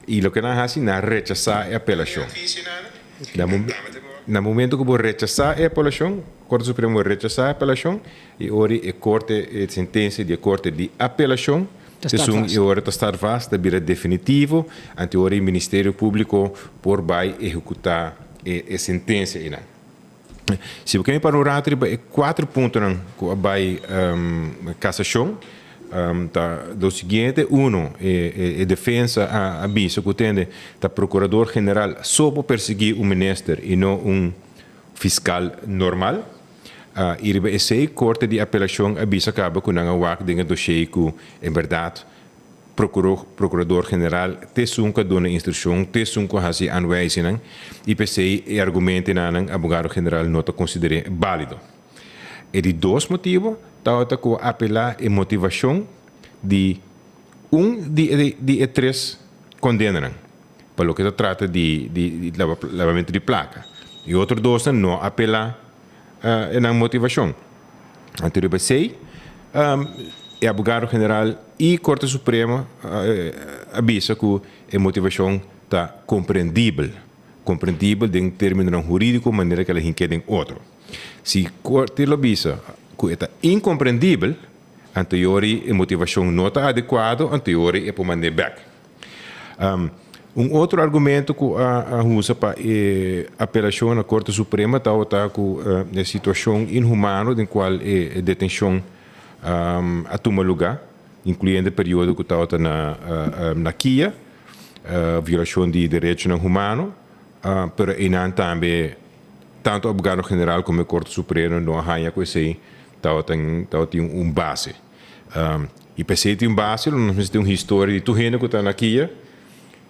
I loke nan a hasi, nan a rechasá e apelashon. Na na momento ku bo rechasá e apelashon, Korte Supremo rechasá e apelashon i ora e korte e sentensia di e korte di apelashon. Esun e ora ta staat vast, ta bira definitivo, anto e ora e Ministerio Públiko por bai ehekutá e sentensia einan. Si bo ke mi para un rato riba e kuater puntonan ku a bai kasashon, ta lo siguiente, Uno, e defensa a bisa ku tende ta Prokurador General so por persiguí un minister i no un fiskal normal. I riba esei Korte di Apelashon a bisa kaba ku nan a wak den e doshé ku en bèrdat Prokurador General te esun ku a duna instrukshon, te esun ku a hasi aanwijzingnan i p'esei e argumentenan Abogado General no ta konsider'é bálido. E di dos motibu tabata ku a apelá e motivashon di un di di e tres kondenanan pa loke ta trata di di labamentu di plaka. E otro dosnan no a apelá e nan motivashon. Anto riba esei e abogado general i Korte Supremo a bisa ku e motivashon ta komprendibel, komprendibel den terminonan hurídiko manera ku el a hink'é den otro. Si Korte lo bisa ku e ta inkomprendibel, anto yori e motivashon no ta adekuado, anto yori e por mand'é bèk. Un otro argumento ku a usa pa e apelashon na Korte Suprema tabata ku e situashon inhumano den kual e detenshon a tuma lugá, inkluyendo e periodo ku tabata na kia, violashon di derechonan humano, pero einan tambe tantu Abogado General komo e Korte Supremo no a haña ku esei tabatin un base. I p'esei tin un base lo nos mester tin un historia di tur hende ku ta na kia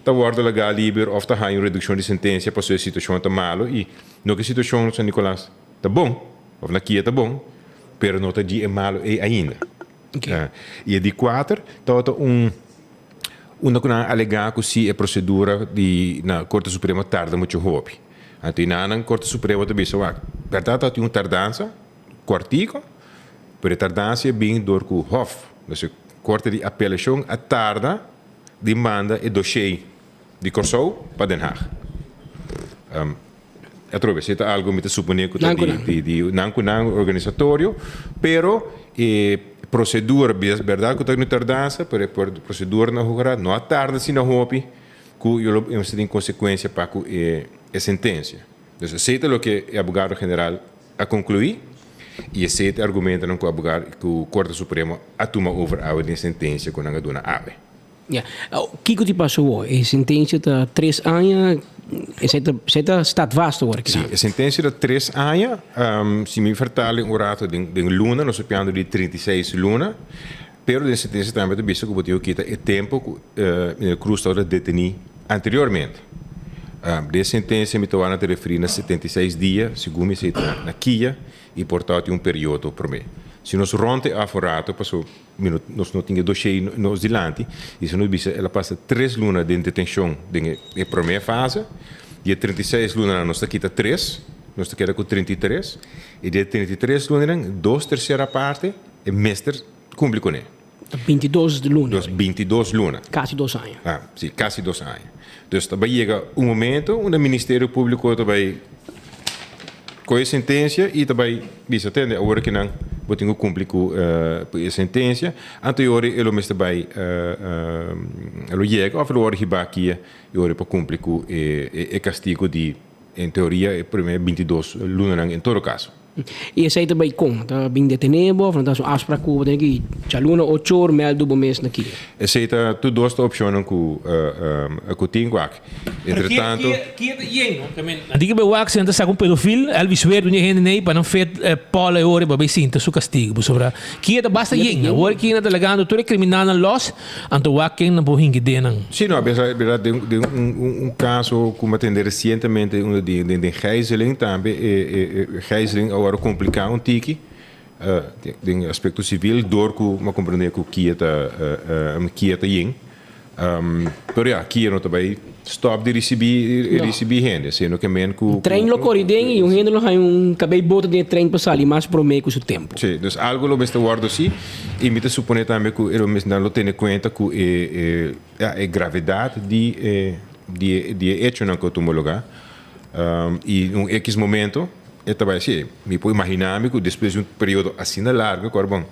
ta wòrdu lagá liber òf ta haña un redukshon di sentensia pasobra e situashon ta malu i no ku e situashon na San Nicolas ta bon òf na kia ta bon pero no ta di e malu ei ainda. I e di kuater tabata un unda ku nan a alegá ku si e prosedura di na Korte Supremo tarda muchu hopi. Anto i nan Korte Supremo ta bisa wak bèrdat tabatin un tardansa kòrtiku. Pero e tardansia bin dor ku Hof, dus e Korte di Apelashon a tarda di manda e doshé di Kòrsou pa Den Haag. Atrobe, esei ta algu mi ta suponé ku ta di di nan ku nan organisatorio, pero e prosedura, bèrdat ku ta un tardansa, pero e prosedura na Hoge Raad no a tarda asina hopi ku yo lo mester tin konsekuensia pa ku e sentensia. Dus esei ta loke e abogado general a conclui y esey ta e argumentonan cu abogar cu Corte Supremo a tuma over awe den sentencia cu nan a duna awe. Ya. Kico ti pasa awor? E sentencia ta tres aña, esey ta esey ta staat vast awor aki? Si, e sentencia ta tres aña, si mi vertale un rato den den luna, nos ta piando di 36 luna, pero den sentencia tambe ta bisa cu bo tin cu kita e tempo cu meneer Cruz tabata deteni anteriormente. Den sentensia mi ta wak nan ta referí na 76 dia, segun mi esei ta na kia i por ta tin un periodo promé. Si nos rònt e af un rato, paso mi no nos no tin e doshé nos dilanti, i si nos bisa el a pasa tres luna den detenshon den e promé fase, di e 36 lunanan nos ta kita tres, nos ta keda ku 33, i di e 33 lunanan dos tersera parte e mester kumpli kuné. Ta bintidos luna. Dus bintidos luna. Kasi dos aña. Ah, si, kasi dos aña. Dus ta bai yega un momento unda Ministerio Públiko ta bai kohe sentensia i ta bai bisa, tende, awor ki nan bo tin ku kumpli ku e sentensia, anto e ora e lo mester bai e lo yega òf e lo wòrdu hibá aki e ora pa kumpli ku e kastigu di, en teoria, e promé bintidos lunanan en todo kaso. I esei ta bai kon? Ta bin detené bo of nan ta hasi un afsprak ku bo? Tene ki djaluna ocho or mèldu bo mes na kia? Esei ta tur dos ta opshonnan ku ku tin wak. Entretanto. Kia ta yen no? Nan tin ki bai wak si nan ta saka un pedofil, Elvis Weert un di e hende nei pa nan fet Paul e ora pa bai sinta su kastigu pasobra kia ta basta yen. Awor ki nan ta lagando tur e kriminalnan lòs. Anto wak ken nan por hinki den nan. Sí, no, besa berdad den den un un un caso cu mi a tende recientemente unda di den den gijzeling tambe e e e gijzeling a worde complica un tiki den aspecto civil door cu mi a comprende cu kia ta kia ta yen. Pero ya, kia no ta bay stop di ricibi ricibi hende, sino ke men cu. Un trein lo kore den i un hende lo haña un kabei bota den e trein pa sali mas promé ku su tempu. Sí, dus algo lo mester wòrdu así i mi ta suponé tambe ku e lo mester nan lo tene kuenta ku e e ya e gravedat di e di e di e echonan ku a tuma lugá i un ekis momento e ta bai así. Mi por imaginá mi ku despues di un periodo asina largu ku ora bon.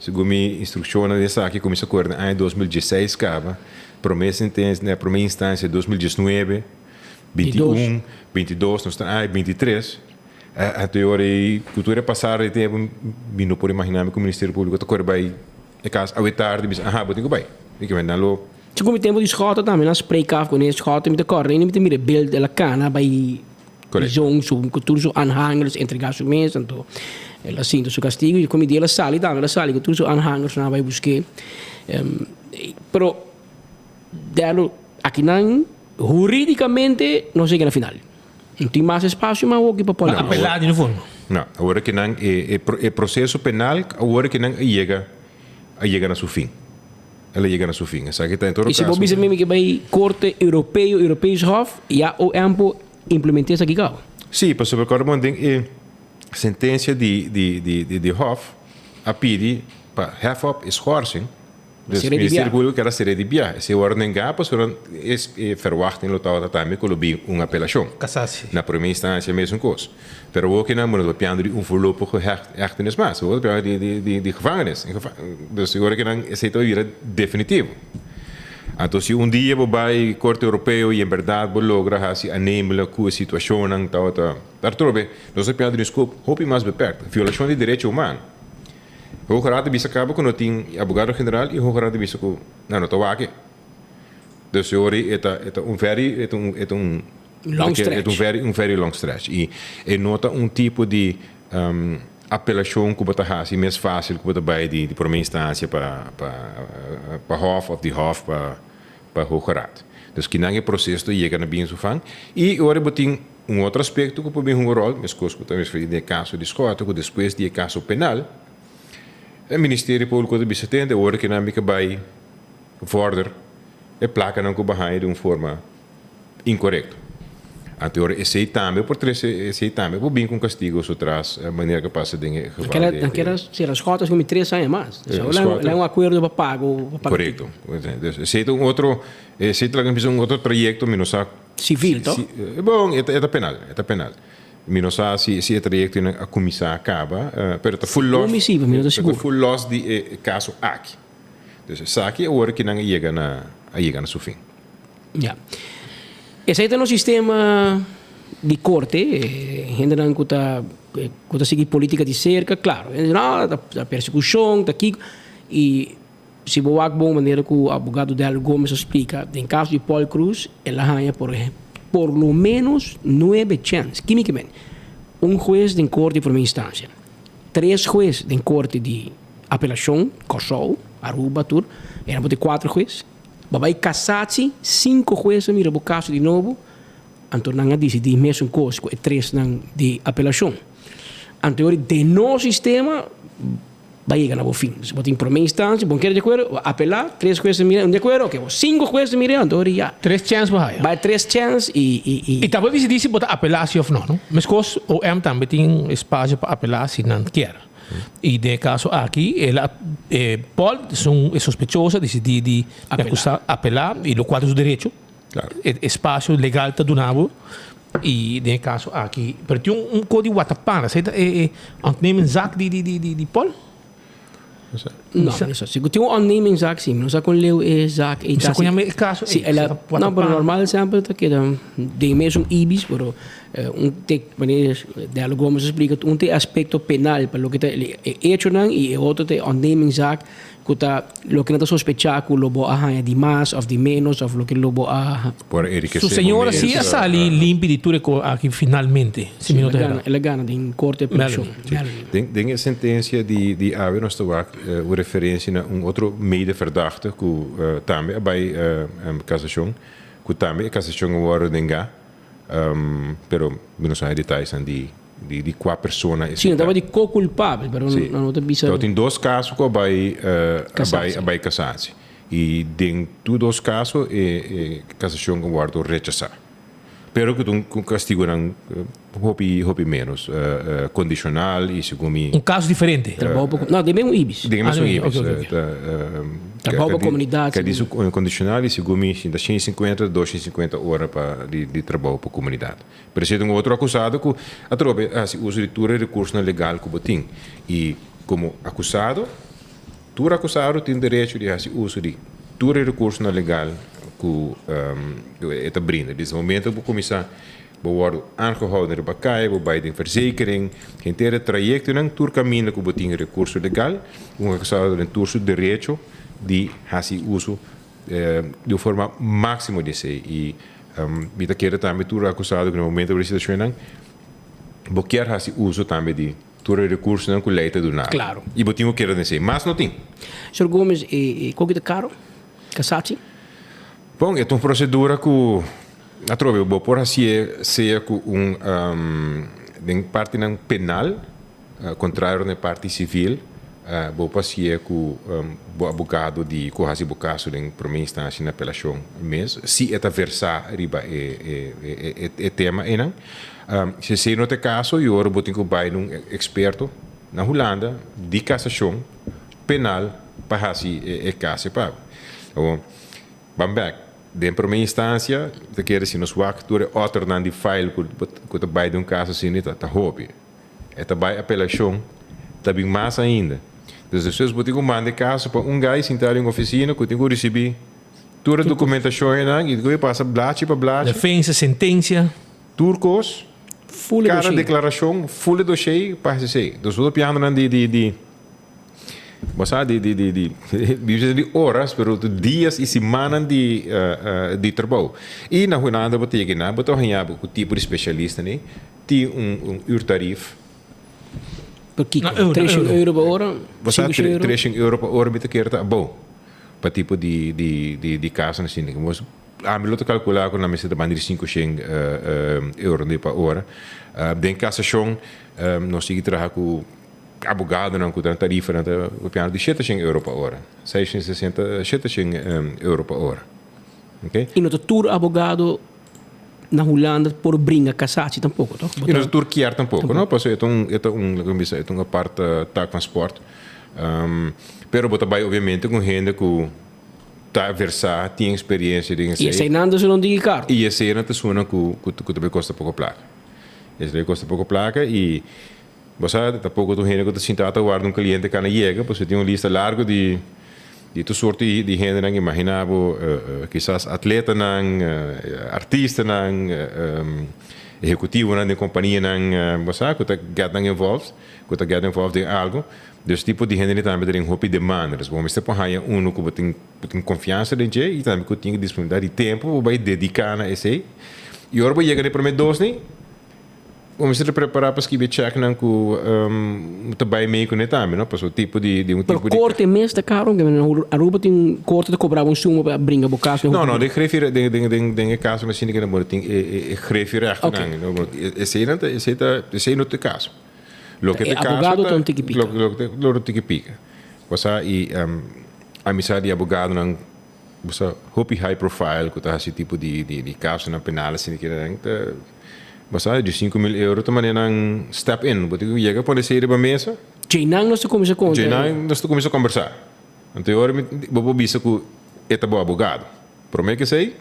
Segun mi instrukshonnan di esaki kuminsá kore na aña 2016 kaba, promé sentensia na promé instansia 2019, 21, 22, nos ta aña 23. Anto e ora ei ku tur e pasar di tempu mi no por imaginá mi ku Ministerio Públiko ta kore bai e kas awe tardi bisa aha bo tin ku bai. Mi ke nan lo. Segun mi tempu di Schotten tambe nan spreek af ku Schotten mi ta kòrda mi ta mira e beeld el a kana bai prizon su ku tur su aanhangers entregá su mes anto el a sinta su kastigu i komo di el a sali tambe el a sali ku tur su aanhangers nan a bai busk'é pero dèlu akinan huridikamente nos yega na final. No tin mas espacio mas awoki pa pone. Apelá di no forma. No, awor ki nan e e proceso penal awor ki nan a yega a yega na su fin. El a yega na su fin. Esaki ta en todo Y si bo caso. bisa mi mi ke bai Corte Europeo, Europees Hof, ya OM por implement'é esaki kaba. Sí, pasobra kòrda bon den e sentencia di di di di di Hof a pidi pa hef op e schorsing. Dus Seré di Ministerio bia. Públiko kier a seré di bia. Esei wòrdu nengá pasobra e verwachting lo tabata tambe ku lo bin un apelashon. Kasasi. Na promé instansia mesun kos. Pero awor ki nan bo no ta papiando di un voorlopige hechtenis mas. Bo ta papiando di di gevangenis. Dus awor ki nan esei ta bira definitivo. Anto si un dia bo bai Korte Europeo i en bèrdat bo logra hasi aannemelijk ku e situashonnan tabata atrobe, nos ta papiando di un scope hopi mas beperkt, violashon di derecho humano. Hoge Raad a bisa caba cu no tin abogado general y Hoge Raad a bisa cu nan no ta wak e. Dus e ora e ta e ta un very e ta un e ta un Long e ta un stretch. very un very long stretch y e no ta un tipo di apelacion cu bo ta haci mes facil cu bo ta bay di di prome instancia pa pa pa Hof of di Hof pa pa Hoge Raad. Dus kinan e proceso ta yega na bin su fan y ora bo tin Un otro aspekto ku por bin hunga ròl, meskos ku ta referí den e kaso di Schotten, ku despues di e kaso penal, e Ministerio Públiko ta bisa tende ora ku nan a bai vòrder e plakanan ku bo haña di un forma inkorekto. Anto ora esei tambe por trese, esei tambe por bin ku un kastigo su tras, manera ku a pasa den e geval di. Nan keda sera Schotten ku mi tres aña mas. Esei un akuerdo pa pago. Korekto. Esei ta un otro, esei ta laga bisa un otro trayekto, mi no sa. Civil, toch? Si, bon, e ta, e ta penal, e ta penal. Mi no sa si, si e trayecto nan a cuminsa a caba, pero ta full los. Segun mi si, mi no ta sigur. Ta full los di e caso aki. Dus esaki awor ki nan a yega na, a yega na su fin. Ya. Esei ta nos sistema di corte, hendenan cu ta, cu ta sigui politica di cerca, claro, hende di no, ta persecucion, ta kico, y Si bo wak bon manera ku abogado Delio Gomez a splika, den kaso di Paul Croes el a haña por por lo menos nuebe chèns. Kímikamente, un hues den korte di promé instansia, tres hues den korte di apelashon, Kòrsou, Aruba tur, e nan por tin kuater hues. Bo bai kasatsi, sinku hues a mira bo kaso di nobo, anto nan a disidí mesun kos ku e tresnan di apelashon. Anto yori den nos sistema. Ba yega na bo fin. Si bo tin prome instancia, bo no kere di acuerdo, bo apela, tres juez ta mira, no di acuerdo, ok, bo cinco juez ta mira, anto ora ya. Tres chance bo haya. Bay tres chance y, y, y. Y ta bo dicidi si bo ta apela si of no, no? Mescos OM tambe tin espacio pa apela si nan kier. Y den e caso aki, el a, Paul, esun, e sospechoso a dicidi di acusa, apela, y locual ta su derecho. E espacio legal ta duna bo y den e caso aki, pero tin un co di watapana, esey ta e e ontnemingszaak di di di di Paul? No, no sa. Si cu tin un ontnemingszaak si, mi no sa con leu e zaak ey ta. Mi sa con yama e caso ey. Si, no, pero normal semper ta keda den mesun ibis, pero un te, manera Dello Gomez a splica, un te aspecto penal pa loke ta e hechonan y e otro ta e ontnemingszaak Ku ta loke nan ta sospechá ku lo bo a haña di mas òf di ménos òf loke lo bo a. Por enrikesé Su bo señora mes. sí a sali limpi di tur e kos aki finalmente, si mi no ta erá. El a gana den korte apelashon. Melanie. Den den e sentensia di di awe nos ta wak un referensia na un otro medeverdachte ku tambe a bai kasashon, ku tambe e kasashon a wòrdu nengá, pero mi no sa e detayenan di. Di di kua persona esei ta. Si, tabata di ko-kulpabel, pero nan no ta bisa. Tabatin dos kaso ku a bai a bai a bai kasasi. I den tur dos kaso e e kasashon a wòrdu rechasá. Pero ku ta un kastigunan hopi hopi ménos kondishonal i segun mi. Un kaso diferente. Trabou pa, no, den mesmo ibis. Den e mesmo ibis. Trabou pa komunidat. Ka di su kondishonal i segun mi ta 150, 250 ora pa di trabou pa komunidat. Pero si ta un otro akusado ku atrobe a hasi uso di tur e rekursonan legal ku bo tin. I komo akusado Tur akusado tin derecho di hasi uso di tur e rekursonan legal ku e ta brinda. Desde momento ku bo kuminsá bo wòrdu aangehouden riba kaya, bo bai den verzekering, henter e trayektonan, tur kaminda ku bo tin rekurso legal, un akusado den tur su derecho di hasi uso di un forma máksimo di esei. I mi ta kere tambe tur akusado ku na momento di situashonnan bo kier hasi uso tambe di Tur e rekursonan ku lei ta duna bo. Klaro. I bo tin ku keda den esei. Mas no tin. Señor Gomez, e e koki ta karo? Kasachi? Bon, e ta un prosedura ku atrobe bo por hasié sea ku un den partinan penal, kontrario na e parti sivil, bo por hasié ku bo abogado di ku hasi bo kaso den promé instansia na apelashon mes, si e ta versá riba e e e tema einan. Si esei no ta e kaso, i ora bo tin ku bai na un eksperto na Hulanda di kasashon penal pa hasi e kas e pago. Awor, ban bèk, den promé instansia ta kere si nos wak tur e òternan di file ku ta bai den un kaso asina ta hopi. E ta bai apelashon, ta bin mas ainda. Dus despues bo tin ku manda e kaso pa un gai sintá den un ofisina ku tin ku risibí tur e dokumentashonnan i ku pasa blachi pa blachi. Defensa, sentensia. Tur kos, Full e kada dossier. deklarashon, full e dossier pa hasi esei. Dus bo ta piando nan di di di bo sa di di di di di bisa di oras pero ta dias i simannan di di trabou. I na Hulanda bo ta yega nan bo ta haña bo ku tipo di spesialista ni tin un un uurtarief. Por kiko? Na euro, na Treshen euro. euro pa ora? Bo sa Sinku euro? treshen euro pa ora mi ta kere ta abou pa tipo di di di di kasonan asina. Ami lo ta kalkulá ku nan mester ta banda di 500 euro pa ora. Den kasashon nos sigui traha ku abogadonan ku nan tarifanan ta papiando di 700 euro pa ora, 660, 700 euro pa ora. Oké. I no ta tur abogado na Hulanda por bringa kasachi tampoko, tòg? I no ta tur kier tampoko, no? Pasobra e ta un, e ta un, laga mi bisa, e ta un apart tak van sport. Pero bo ta bai obviamente ku hende ku ta versá, tin experiencia den esei. I eseinan ta suna un tiki karo. I eseinan ta suna ku ku ta bai kosta poko plaka. Esei ta bai kosta poko plaka i bo sa tampoko tur hende ku ta sinta ta warda un kliente kana yega pasobra tin un lista largu di di tur sorto di hendenan. Imagina bo kisas atletanan, artistanan, ehekutivonan den kompanianan bo sa ku ta get nan involved, ku ta get involved den algu. Dus tipo di hende tambe ta den hopi demanda. Dus bo mester por haña unu ku bo tin bo tin konfiansa den dje i tambe ku tin disponibilidat di tempu pa bo bai dediká na esei. I ora bo yega na e promé dosnan, bo mester ta prepará pa skibi e chèknan ku ta bai mei kuné tambe, no? Pasobra tipo di di un Pero tipo di. korte mes ta karo, ke na Aruba tin korte ta kobra bo un suma pa bringa bo kaso. No, no, den grefie den den den den e kasonan asina ke nan bo tin e e grefierechtnan. Eseinan ta esei ta esei no ta e kaso. Loke E ta caso abogado ta ta un tiki pica. Loke loke ta lo tiki pica. Bo sa y amistad di abogadonan bo sa hopi high profile cu ta haci tipo di di di casonan penal asina kinan ta bo sa di 5000 euro ta manera nan step in bo tin cu yega pone esey riba mesa. Djeinan nos ta cuminsa conta. Djeinan nos ta cuminsa combersa. Anto e ora mi bo por bisa cu e ta bo abogado. Prome cu esey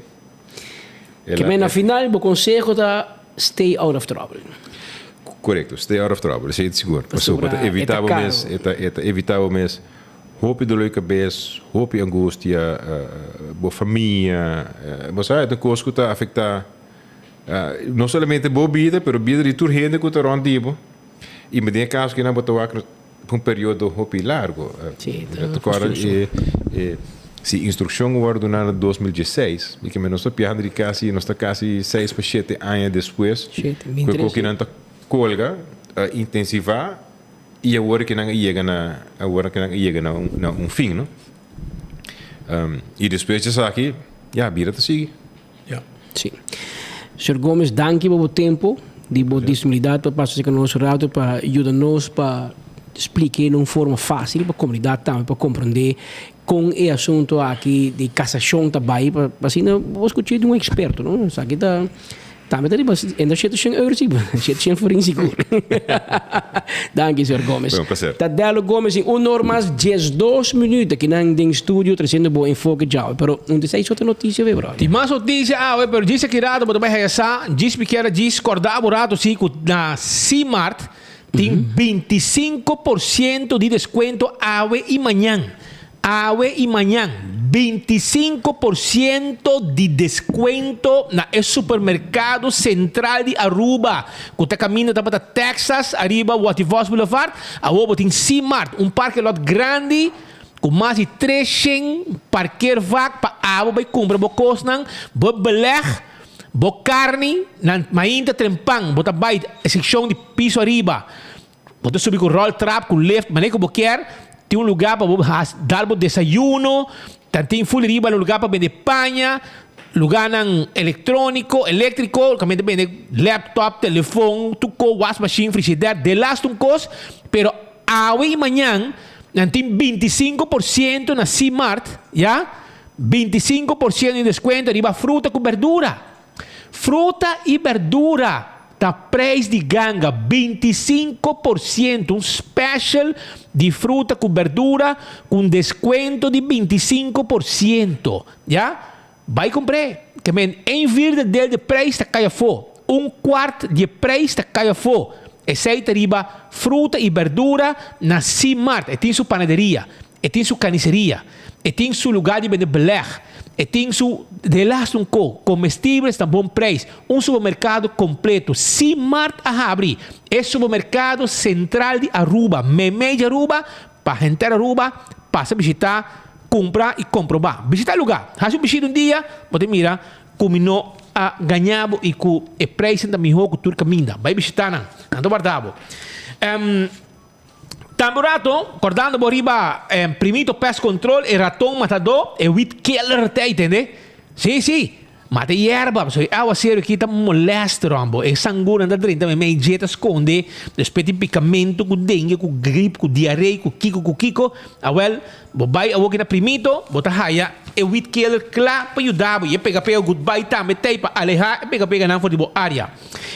el Ke a men na final bo conseho ta stay out of trouble. Korekto, stay out of trouble, esei ta sigur. Pasobra Pasobra ta e evitá ta bo mes, karo. e ta e ta evitá bo mes hopi dolor di kabes, hopi angustia, bo famia, bo sa e ta un kos ku ta afektá no solamente bo bida, pero bida di tur hende ku ta rònt di bo. I den e kaso kinan bo ta wak pa un periodo hopi largo. Sí, Mi ta ta kòrda fastioso. e e si instrukshon ku wòrdu duná na 2016, mi ke men nos ta piando di kasi, nos ta kasi seis pa shete aña despues Shete, ku e bintres. kokinan ta kolga, a intensivá i awor ke nan a yega na awor ke nan a yega na un na un fin, no? I despues di esaki, ya, bida ta sigui. Ja. Sí. Señor Gomez, danki pa bo tempo, di bo disponibilidad pa pasa cerca nos un rato pa yuda nos pa splica den un forma facil pa comunidad tambe pa comprende con e asunto aki di casacion ta bay pa asina bo scucha di un experto, no? Esaki ta Tambe ta riba enta shete shen euro si, shete shen florin sigur. Danki, señor Gomez. Fue un placer. Ta Dello Gomez in un or mas 12 minuut aki nan den studio treciendo bo enfoke djawe. Pero un di seis otro noticia be, brother. Tin mas noticia awe, pero djis aki rato bo ta bai haya sa, djis mi kier a djis corda bo rato si cu na Simart. Tin 25% di descuento awe y mañan. Awe y mañan, 25% di descuento na e supermercado central di Aruba, cu ta caminda tabata Texas ariba Watty Vos Boulevard. Awor bo tin C-Mart, un parke lot grandi cu mas di 300 parkeervak pa abo bay cumpra bo cosnan, bo beleg, bo carni, nan mainta trempan bo ta bay e seccion di piso ariba. Bo ta subi ku roltrap, ku lift, manera ku bo kier. Tin un lugá pa bo dal bo desayuno. Ta tin ful riba un lugá pa bende paña, lugánan elektróniko, eléktriko, kaminda ta bende laptop, telefon, tur kos, wasmashin, frishider, delas tur kos. Pero awe i mañan nan tin 25% na C-Mart, ya, 25% di deskuento riba fruta ku berdura. Fruta i berdura ta prijs di ganga 25%, un special di fruta ku berdura ku un deskuento di 25%, ya. Bai kumpr'é, ke men een vierde deel di e prijs ta kai afó, un kwart di e prijs ta kai afó. Esei ta riba fruta i berdura na C-Mart. E tin su panaderia, E tin su carniceria, e tin su lugar di bende beleg, e tin su delas un co, comestibles na bon prijs, un supermercado completo. C-Mart a habri e supermercado central di Aruba, meimei di Aruba, pa henter Aruba pasa bishita, cumpra y comproba. Bishita e lugar, haci un bishita un dia, bo ta mira cu mi no a gaña bo y cu e prijsnan ta miho cu tur caminda. Bay bishita nan, nan ta warda bo. Tambe un rato, kordando bo riba Primito Pest Control, e raton matadó, e weed killer ta ei, tende? Sí, sí, mata e yerba, pasobra e awaseru aki ta molèster hombo. E sangunan ta drenta meimei dje ta skonde, despues tin pikamentu ku dengue, ku grip, ku diaré, ku kiko, ku kiko. Awèl, bo bai awoki na Primito, bo ta haya e weed killer kla pa yuda bo. I e pega pega goodbye tambe ta ei pa alehá e pega peganan for di bo área.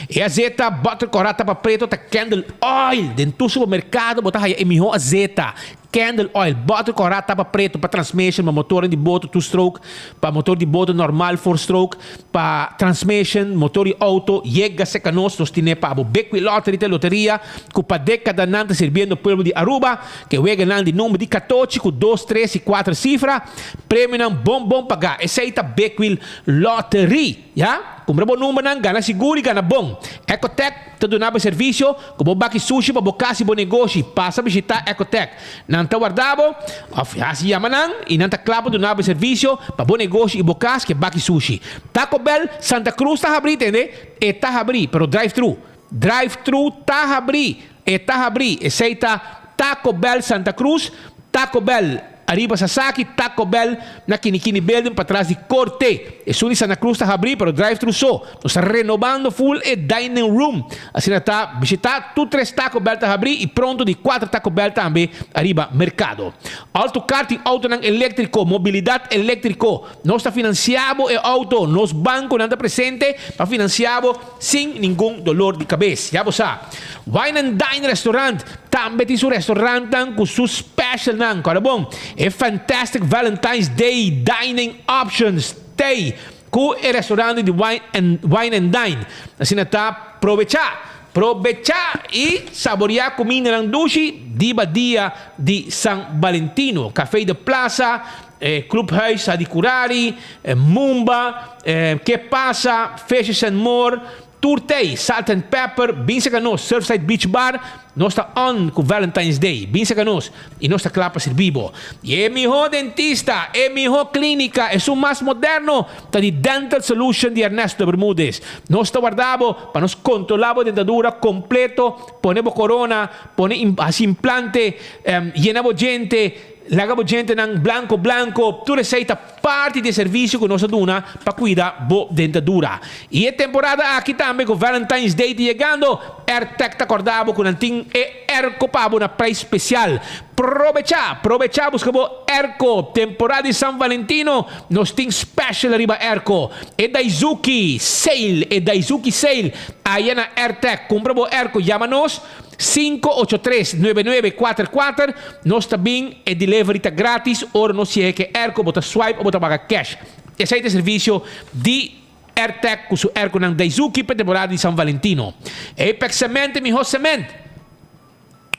E azeta butter kòrá tapa preto ta candle oil. Den tur supermerkado bo ta haya e mihó azeta, candle oil, butter kòrá tapa preto pa transmission, pa motornan di boto two stroke, pa motor di boto normal four stroke, pa transmission, motor di auto, yega serka nos, nos tine pa bo. Big Wheel Lottery ta e loteria ku pa dekadanan ta sirbiendo pueblo di Aruba, ku e weganan di number di katochi ku dos, tres i kuater sifra, premionan bon bon pagá. Esei ta Big Wheel Lottery. Ya, kumpra bo numbernan, gana sigur i gana bon. Ecotech ta duna bo e servisio ku bo baki sushi pa bo kas i bo negoshi. Pasa bishitá Ecotech. Nan ta warda bo, òf hasi yama nan i nan ta kla pa duna bo e servisio pa bo negoshi i bo kas ku e baki sushi. Taco Bell Santa Cruz ta habrí, tende? E ta habrí, pero drive-thru. Drive-thru ta habrí. E ta habrí. Esei ta Taco Bell Santa Cruz, Taco Bell. Ariba Sasaki, Taco Bell na Kinikini Building patras di Corte. Esun di Santa Cruz ta habrí pero drive thru so. Nos ta renobando full e dining room. Asina ta bishita tur tres Taco Bell ta habrí y pronto di cuater Taco Bell tambe ariba mercado. Alto Car tin autonan electrico, mobilidad electrico. Nos ta financia bo e auto. Nos banconan ta presente pa financia bo sin ningun dolor di cabes. Ya bo sa. Wine and Dine Restaurant tambe tin su restaurantnan cu su specialnan. Cora bon, e Fantastic Valentine's Day Dining Options t'ey cu e restaurant di Wine and Wine and Dine. Asina ta probecha, probecha y saborea cumindanan dushi diba dia di San Valentino. Café de Plaza, e Clubhuis Hadicurari, Mumba, Que Pasa, Fishes and More, Tur tei, Salt and Pepper, bin seka nos, Surfside Beach Bar, nos ta on ku Valentine's Day, bin seka nos y nos ta kla pa sirbi bo. Y e miho dentista, e miho klinika, esun mas moderno ta di Dental Solution di Ernesto Bermudez. Nos ta warda bo pa nos kontrola bo dentadura kompleto, pone bo korona, pone hasi implante, yena bo djente, Laga bo djentenan blanco blanco, tur esey ta parti di e servicio cu nos ta duna pa cuida bo dentadura. Y e temporada aki tambe cu Valentine's Day ta yegando, Airtec ta corda bo cu nan tin e airco pa bo na prijs special. Probecha! Probecha busca bo airco! Temporada di San Valentino nos tin special riba airco. E Daizuki Sale, e Daizuki Sale aya na Airtec. Cumpra bo airco, yama nos. 583 9944 Nos ta bin, e delivery ta gratis ora nos yega ke airco bo ta swipe o bo ta paga cash. Esei ta e servicio di Airtec cu su airconan Daizuki pa e temporada di San Valentino. Apex Cement e miho cement!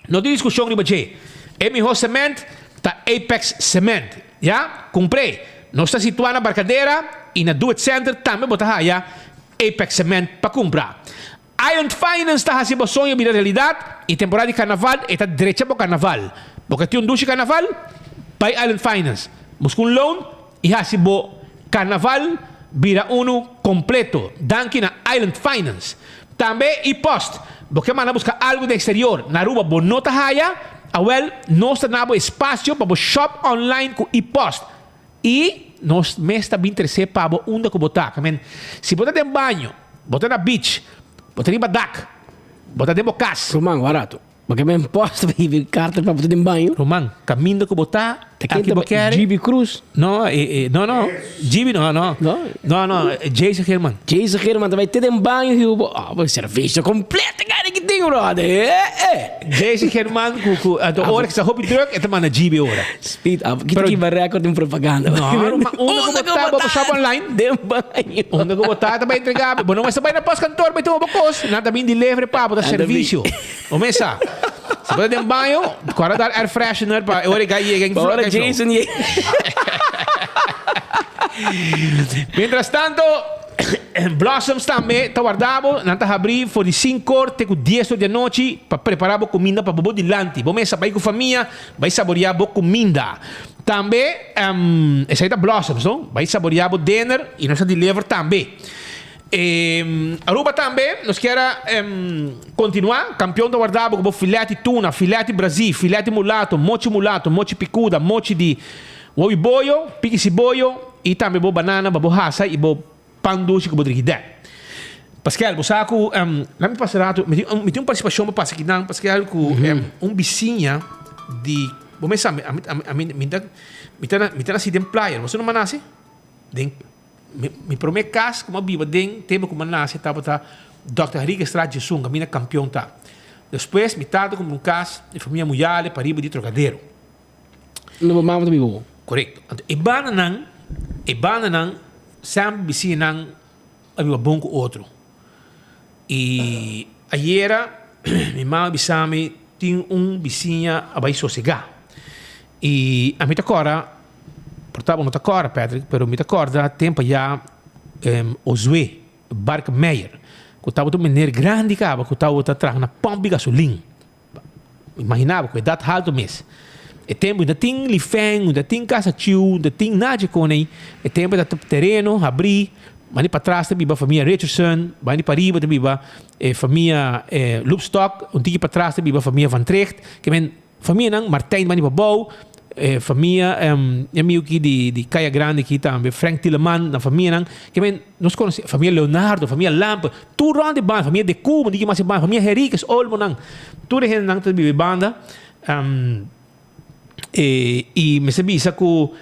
No tin diskushon riba dje. E mihó sement ta Apex Cement. Ya, kumpr'é. Nos ta situá na Barcadera i na Do It Center tambe bo ta haya Apex Cement pa kumpra. Island Finance ta hasi bo soño bira realidat i temporada di karnaval e ta drecha bo karnaval. Bo ke tin un dushi karnaval? Bai Island Finance, buska un loan i hasi bo karnaval bira unu kompleto. Danki na Island Finance. Tambe e-post. Bo ke manda buska algu den eksterior na Aruba bo no ta haya? Awel, nos ta na bo espasio pa bo shop online ku e-post. I nos mes ta bin tresé pa bo unda ku bo ta. Amen. Si bo ta den baño, bo ta na beach, bo ta riba dak, bo ta den bo kas. Ruman, warato. Bo ke men post pa hibi karta pa bo ta den baño? Ruman, kaminda ku bo ta, aki bo kere. Gibi Cruz? No, no, no. Gibi no, no. No? No, no, Jason Geerman. Jason Geerman ta bai te den baño hibi bo. Ah, bo servisio kompleto kari ki tin, brother. Eh, eh. Jason Geerman ku, ku, anto ora ki sa hopi druk, e ta manda Gibi ora. Speed up. Kita ki ba record den propaganda. No, ruman, unda ku bo ta, bo por shop online. Den baño. Unda ku bo ta, ta bai entrega. Bo no mester bai na postkantoor bai tuma bo kos. Nan ta bin delivery pa bo, ta servisio. Bo mesa. Si bo ta den baño, kora dar air freshener pa e ora e gai yega en Pa ora Jason yega. Mientras tanto, Blossoms tambe ta warda bo. Nan ta habri for di sinkor te ku dies or di anochi pa prepara bo kuminda pa bo bo dilanti. Bo mesa bai ku famia, bai saboria bo kuminda. Tambe, esei ta Blossoms, no? Bai saboria bo dinner i nos ta deliver tambe. Aruba tambe nos kier a continua. Campeon ta warda bo cu bo fileti tuna, fileti brazi, fileti mulato, mochi mulato, mochi picuda, mochi di wowi boyo, piki siboyo y tambe bo banana pa bo hasa y bo pan dushi cu bo drigidè. Paskel, bo sa cu laat mi pasa rato, mi tin un participacion pa pasa akinan, Paskel, cu un bisiña di, bo mes sa, mi ta naci den playa, bo sa unda mi a naci? Den. Mi prome kas ku mi a biba den tempu ku mi a nase tabata Dòkter Henriquezstraat Djesun, kaminda Kampion ta. Despues mi tata kumpra un kas di famia Muyale pariba di Trocadero. Unda bo mama ta biba bo? Korekto. Anto e bandanan, e bandanan semper bisiñanan a biba bon ku otro. I ayera mi mama a bisa mi tin un bisiña a bai sosegá. I ami ta kòrda. Por ta bo no ta kòrda Patrick, pero mi ta kòrda tempu ayá Ozue Barkmeijer ku tabata un meneer grandi kaba ku tabata traha na pòmp di gasolin. Imaginá bo ku edat haltu mes. E tempu no ta tin Lifeng, no ta tin Casa Chiu, no ta tin nada dje kon ei. E tempu ta tereno habrí, banda di patras ta biba famia Richardson, banda di pariba ta biba e famia Loopstok, un tiki patras ta biba famia Van Tricht. Ke men Famianan Martijn Bani Pabou, famia mi amigo aki di di Kaya Grandi aki tambe, Frank Tieleman, nan famianan, ke men nos konosé, famia Leonardo, famia Lampe, tur rònt di banda, famia De Cuba, di ki mas e banda, famia Henriquez, Olmonan, tur e hendenan ta biba e banda, i mester bisa ku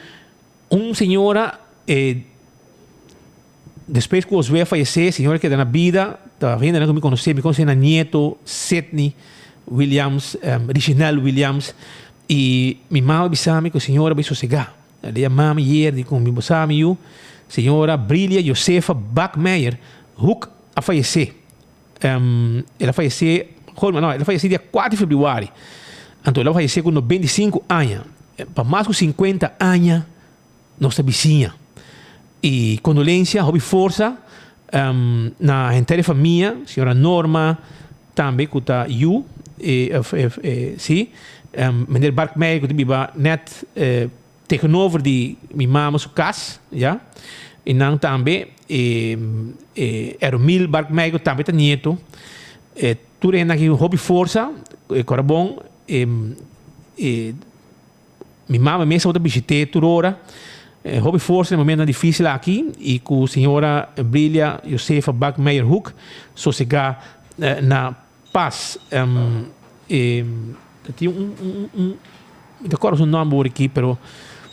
un señora e Despues ku Josué a fayesé, Señor a keda na bida. Ta hendenan ku mi konosé. Mi konosé nan nieto, Sidney Williams, Richinel Williams. I mi mama a bisa mi ku Señor a bai sosegá. El a yama mi ayer, di ku mi bo sa mi yu, Señora Brilia Josefa Bakmeijer Hoek a fayesé. El a fayesé, no, el a fayesé dia kuater di febrüari. Anto el a fayesé ku 95 aña. Pa mas ku 50 aña Nos ta bisiña. Y condolencia, hopi forsa na henter e famia, señora Norma tambe cu ta yu, si, meneer Barkmeijer cu ta biba net tegenover di mi mama su cas, ya, y nan tambe, Eromil Barkmeijer cu tambe ta nieto, tur hende aki hopi forsa, corabon. Mi mama mes tabata bishit'é tur ora. Hopi forsa den momentonan difísil aki i ku señora Brilia Josefa Bakmeijer Hoek sosegá na pas. Ta tin un un un mi ta kòrda su nòmber ora aki pero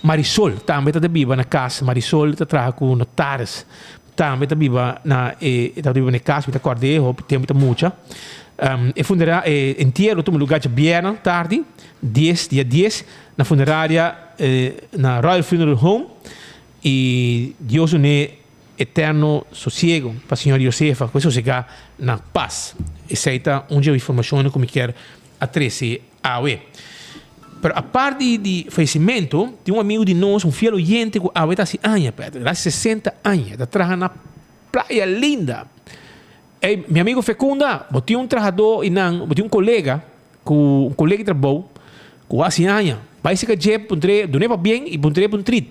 Marisol tambe ta ta biba na kas. Marisol ta traha ku notaris tambe ta biba na e tabata biba na e kas mi ta kòrd'é hopi tempu ta mucha. E funera e entiero tuma lugá djabièrnè tardi. Dies, dia dies, na funeraria na Royal Funeral Home y Dios dun'é eterno sosiego pa señora Josefa cu e sosega na paz. Esey ta un dje informacionnan cu mi kier a trece. awe. Pero apart di di fayecimento, tin un amigo di nos, un fiel oyente cu awe ta haci aña, Patrick, el a haci 60 aña, ta traha na Playa Linda. Ey, mi amigo Fecunda, bo tin un trahador y nan, bo tin un colega, cu un colega di trabou, cu haci aña. Bay seca dje, puntr'e, dun'e pabien y puntr'e pa un trit.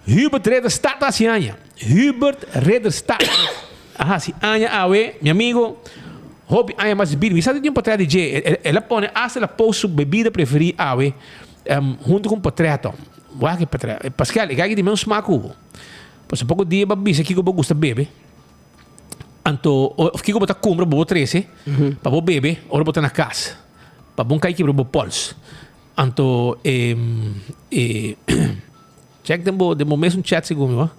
Hubert Ridderstad ta haci aña. Hubert Ridderstad a haci aña awe, mi amigo, hopi aña mas bida. Mi sa di tin un portret di dje. El a pone hasta el a post su bebida preferi awe hunto cu un portret. Wak e portret. Pascal, e kaki tin mes un smaak cu bo. Pasobra poko dia bo a bisa kiko bo gusta bebe. Anto, of kiko bo ta kumpra bo bo trese pa bo bebe ora bo ta na kas. Pa bo no kai kibra bo pols. Anto e e check den bo den bo mesun chat segun mi wak.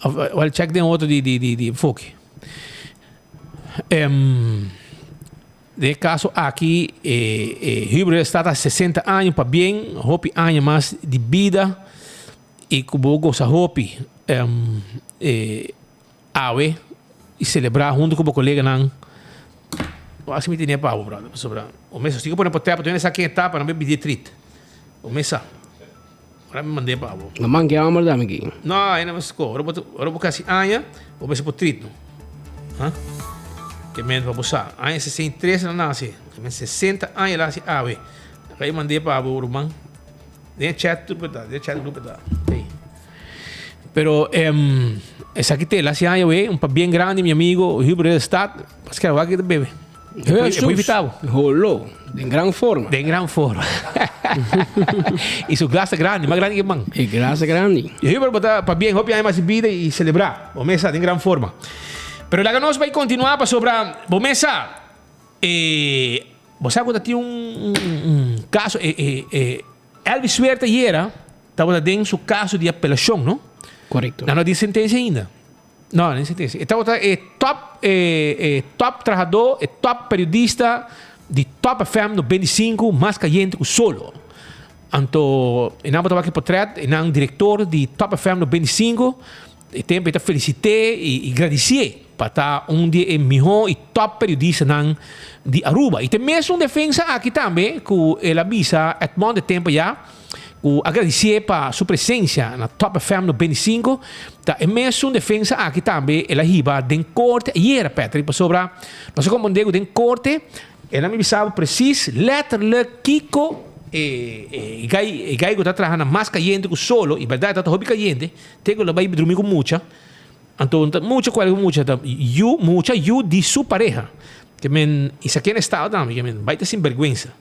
Of wel check den otro di di di di enfoke. Den e kaso aki e e Hubert esta ta 60 aña pabien hopi aña mas di bida i ku bo gosa hopi e awe i selebrá huntu ku bo koleganan. Bo hasi mi tene pa bo, brother, pasobra bo mesa si ku pone por tèp, tur sa ken e ta pa nan bidi e trit. Bo mesa. Ora mi mand'é pa bo. No man ke homber dami aki. No, e no mester ko. Ora bo ora bo kasi aña, bo mester por trit no. Ha? Ke men pa bo sa. Aña 63 el a nase. Ke men 60 aña el a hasi awe. Ora mi mand'é pa bo, ruman. Den e chat tur ta, den e chat grupo ta. Ey. Pero em, esaki te la aña we, un pa bien grande mi amigo Hubert Ridderstad, paske a wak ta bebe. E por invita bo. Holo, den gran forma. Den gran forma. y su glas ta grandi, mas grandi que man. E glas ta grandi. Y Hubert bo ta pa bien hopi aña mas bida y celebra. Bo mesa den gran forma. Pero laga nos bay continua pasobra bo mesa e bo sa cu ta tin un un caso e e e Elvis Suerte ayera tabata den su caso di apelacion, no? Correcto. Nan no tin sentencia ainda. No, no tin sentencia. E tabata e top e e top trahador, e top periodista di Top FM 95, mas cayente cu solo. Anto e nan bo tabata wak e potret, e nan director di Top FM 95, E tempu e ta felicit'é i gradicié pa ta un di e mihó i top periodistanan di Aruba. I ta e mesun defensa aki tambe ku el a bisa Edmond e tempu ayá ku a gradicié pa su presencia na Top FM 95. Ta e mesun defensa aki tambe el a hiba den korte ayera, Patrick, pasobra nos a komprendé ku den korte El a mi bisa bo precies letterlijk kiko e e gai e gai ku ta traha na mas kayente ku solo i bèrdat e ta hopi kayente te ku el a bai drumi ku mucha anto mucha kual ku mucha ta yu mucha yu di su pareha ke men i sa ken estado tambe ke men bai ta sinberguensa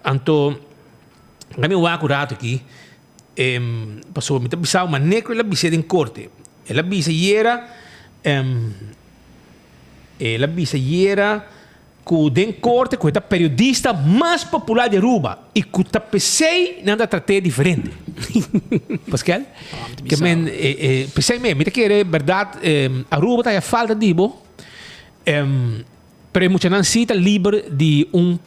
anto laga mi wak un rato aki pasobra mi ta bisa bo manera ku el a bis'é den korte el a bisa yera el a bisa yera. Ku den korte ku e ta periodista mas popular di Aruba i ku ta p'esei nan ta trat'é diferente. Pascal? Ke men p'esei men mi ta kere bèrdat Aruba ta haya falta di bo pero e muchanan si ta liber di un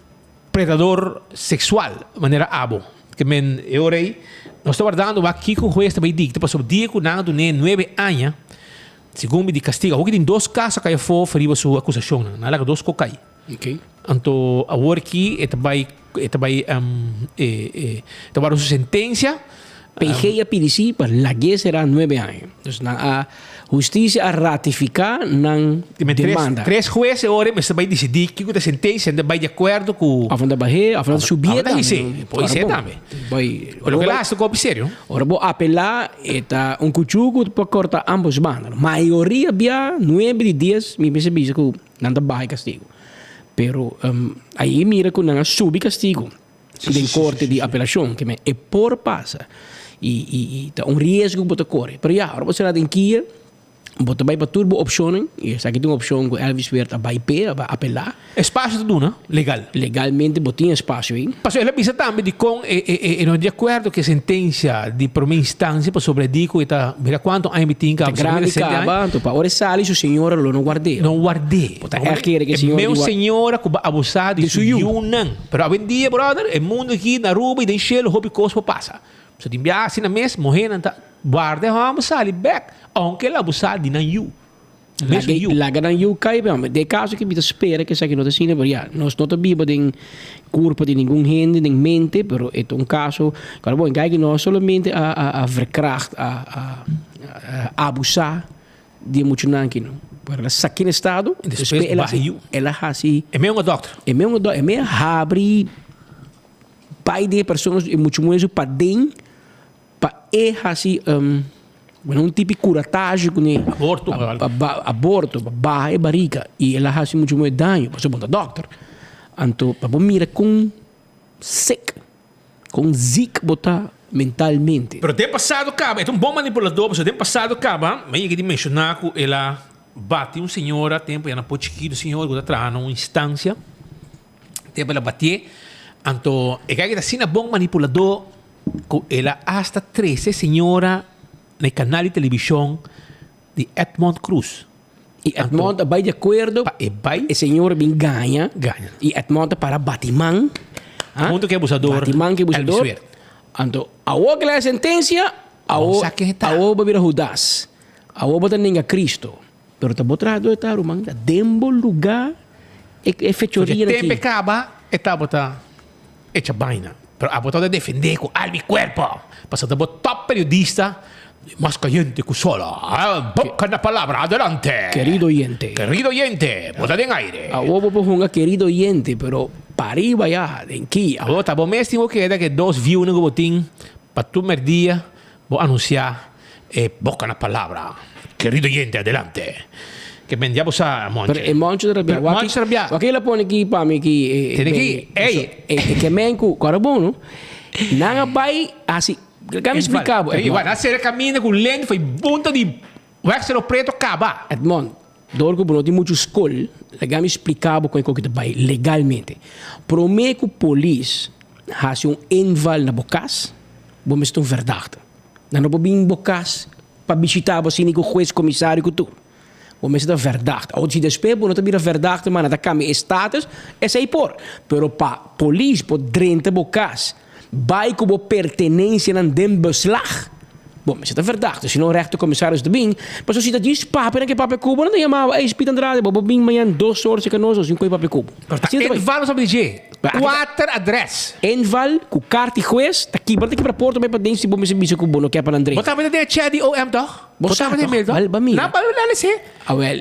predador seksual manera abo. Ke men e ora ei nos ta wardando wak kiko hues ta bai dikta pasobra dia ku nan a dun'é nuebe aña Segun mi di castigo. Awor ki tin dos caso a cay afo riba su acusacionnan. Nan a laga dos co cay. Okay. Anto awor ki e ta bay e ta bay e e ta wòrdu su sentencia. PG a pidi si pa lag'é será nuebe aña. Dus nan a husticia a ratifica nan demanda. Tres hues e ora mester bay dicidi kico ta e sentencia, nan ta bay di acuerdo cu. Of nan ta bah'é of nan ta subié tambe. Of nan ta his'é, por his'é tambe. Bay. Pero loke el a haci ta hopi serio. Ora bo apelá e ta un kuchú ku por korta ámbos banda. Mayoria bia, nuebe di dies, mi mester bisa ku nan ta baha e kastigu. Pero ayi mira ku nan a subi kastigu den korte di apelashon, ke men e por pasa i i ta un riesgo ku bo ta kore. Pero ya, ora bo sera den kia. Bo ta bai pa tur bo opshonnan i esaki ta un opshon ku Elvis Weert a bai p'e, a bai apelá. Espasio ta duna legal. Legalmente bo tin espasio ei. Pasobra el a bisa tambe dikon e e e no di akuerdo ku e sentensia di promé instansia pasobra e di ku e ta mira kuantu aña mi tin kaba. Ta grandi kaba, anto pa ora e sali su señora lo no ward'é. No ward'é. Bo ta ègt kere ku e señora di E meu señora ku bo abusá di su yunan. Pero awendia brother e mundu aki na Aruba i den shelu hopi kos por pasa. So tin biaha asina mes muhénan ta warda e hòmber sali bèk, ounke el abusá di nan yu. Mesun yu. Laga nan yu kai pe homber. Den caso ki mi ta spera cu esaki no ta asina, pero ya, nos no ta biba den curpa di ningun hende, den mente, pero e ta un caso, claro bon, kijk no solamente a a a verkracht, a a a abusa di e muchanan aki no, pero el a saki na estado, Despues el a baha yu. El a haci. E meun a dokter. E meun a dokter, e meun a habri bai den e persona, e mucha muher su paden. Pa e hasi bueno un tipi curatage cune. Aborto. Aborto pa baha e barica y el a hasi mucho moe daño pasobra bo ta dokter. Anto pa bo mira con sick, con ziek bo ta mentalmente. Pero den pasado caba, e ta un bon manipulador pasobra den pasado caba mi a yega di menciona cu el a bati un señora tempo ya na por chikito, un señora cu ta traha na un instancia. Tempo el a batié, anto e kaya ta asina bon manipuladó ku el a asta trese señora na e kanal di televishon di Edmond Cruz. I Edmond a bai di akuerdo pa e bai. E señora bin gaña. Gaña. I Edmond a para bati man. Hunto ku e abusador. Bati man ku e abusador. Elvis Weert. Anto awor ku el a sentensia, awor awor bo bira Hudas. Awor bo ta nenga Cristo. Pero ta bo trahadó e ta ruman, ta den bo lugá e e fechoria Porque aki. tempe caba e tabata echa baina. Pero abo tabata defende cu alma y cuerpo. Pasobra ta bo top periodista mas cayente cu sola. Ah, boca na palabra, adelante. Querido oyente. Querido oyente, bo ta den aire. Awor bo por hunga querido oyente, pero pariba ya, den kia. Awor ta bo mes tin bo keda ke dos viewnan cu bo tin pa tur merdia Bo anuncia e boca na palabra. Querido oyente, adelante. Ke men ya bo sa, Monche. Pero e Monche ta rabia. Pero Monche ta rabia. Wak el a pone aki pa mi aki. Tene aki, ey. E ke men ku, ku ora bon no. Nan a bai hasi, laga mi splika bo, Edmond. Nan a sera kaminda ku lent for e punta di Wèksero Preto kaba. Edmond, dor ku bo no tin muchu skol, laga mi splika bo kon e koki ta bai legalmente. Promé ku polis hasi un inval na bo kas, Bo mester un verdachte. Nan no por bin bo kas pa bishita bo asina ku hues, komisario ku tur. Bo mester ta verdachte. Awor si despues bo no ta bira verdachte ma nan ta kambia e status, esei por. Pero pa polis por drenta bo kas, bai ku bo pertenensianan den beslag, bo mester ta verdachte. Si no rechter komisaris ta bin, pasobra si ta djis papia nan ke papia ku bo, nan ta yama bo, ey Piet Andrade, bo por bin mañan dos or cerca nos, nos tin koe papia ku bo. Pero ta inval nos a bin dje. Kuater adres. Inval ku karta di hues ta kibra ta kibra porta bai paden si bo mester bisa ku bo no ke pa nan drenta. Bo tabata den e chat di OM toch? Bo sa tabata den toch? mail toch? Bal ba mira. Nan ba nan lese. Awel,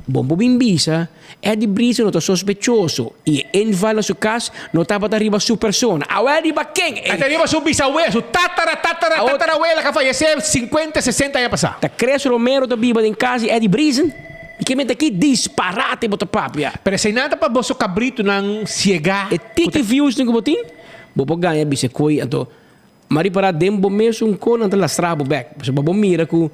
bo por bin bisa Eddie Brizo no ta sospechoso i e inval na su kas no tabata riba su persona. Awel riba ken? E ta riba su bisawela, su tatara tatara tatarawela ku a fayesé sinkuenta sesenta aña pasá. Ta Chris Romero ta biba den kas di Eddie Brizo? Mi ke mete ki disparate bo ta papia. Pero esei nan ta pa boso kabritunan siegá. E tiki views ku bo tin, bo por gaña bisa koi anto m'a ripará den bo mesun kon nan ta lastra bo bek. Pasobra bo mira ku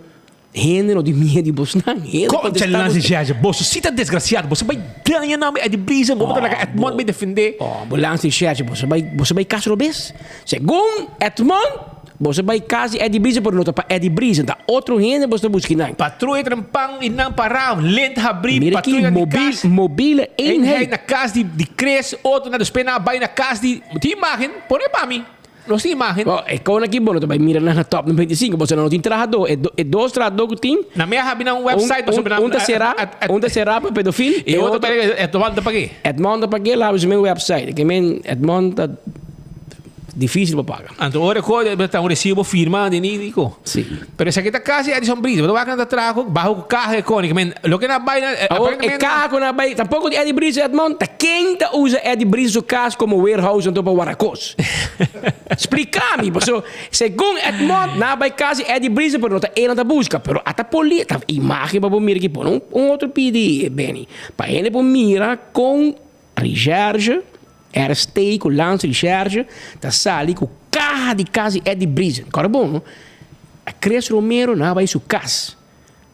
hende no tin miedu di bosnan. Hende Concha kontestá bo. Lansi Jeje, boso si ta desgrasiado, boso bai daña nomber Eddie Briesen, bo ta laga Edmond bai defendé. Oh, bo Lansi Jeje, boso bai boso bai kas robes. Segun Edmond, Boso bai cas di Eddie Briesen pero no ta pa Eddie Briesen, ta otro hende boso ta busca nan. Patruya tra pan y nan para, lent habri, Mira aki, patruya di mobil, cas. mobile Eenheid eenheid. na cas di di Chris, otro na despues nan a bai na cas di, tin imagen? Pone pa mi, nos tin imagen. Bo, e con aki bo no ta bai mira nan na top 95, boso nan no tin trahador, e do, e dos trahador cu tin. Na mi a habi nan un website pasobra nan. Un ta cera, un ta cera pa pedofil, E otro pa Edmond ta pag'e. Edmond ta pag'e, el a habi su mes website, ke men Edmond ta. Difícil pa paga. Anto ora cu ta un recibo firma di ni co. Sí. Pero esaki ta casi Edison Brito. Bo ta wak nan ta traha cu baho cu caha e coni. Men loke nan bay na Awor e caha cu nan bay tampoco di Eddie Brito Edmond. Ta ken ta usa Eddie Brito su cas como warehouse anto pa warda cos? Splica mi. Paso segun Edmond nan a bay cas di Eddie Brito pero no ta e nan ta busca. Pero ata poli ta imagen pa bo mira aki pone un otro pidi Benny. Pa hende por mira con Recherche, RST ku Lands Recherche ta sali ku kaha di kas di Eddie Briesen. Kòrda bon no, a Chris Romero nan a bai su kas.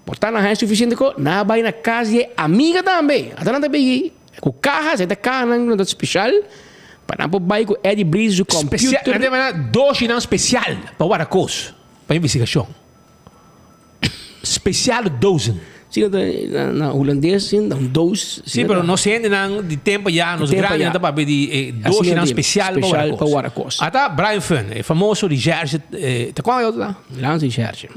Por ta nan haña sufisiente ko, nan a bai na kas di e amiga tambe. Ata nan ta bigui ku kaha, esei ta kahanan ku nan ta speshal pa nan por bai ku Eddie Briesen su Spesial, computer. nan ta manda doshinan spesial pa warda kos, pa investigashon. Speciale dozen. Sí, na, na, na hulandes, sí, na un doos. Sí, pero nos hendenan di tempo ya, nos grandenan ta papia di eh, doshinan special pa Special pa warda kos. warda kos. Ata Brian Fun, e famoso recherche, eh, ta cual e otro ta? Lands recherche.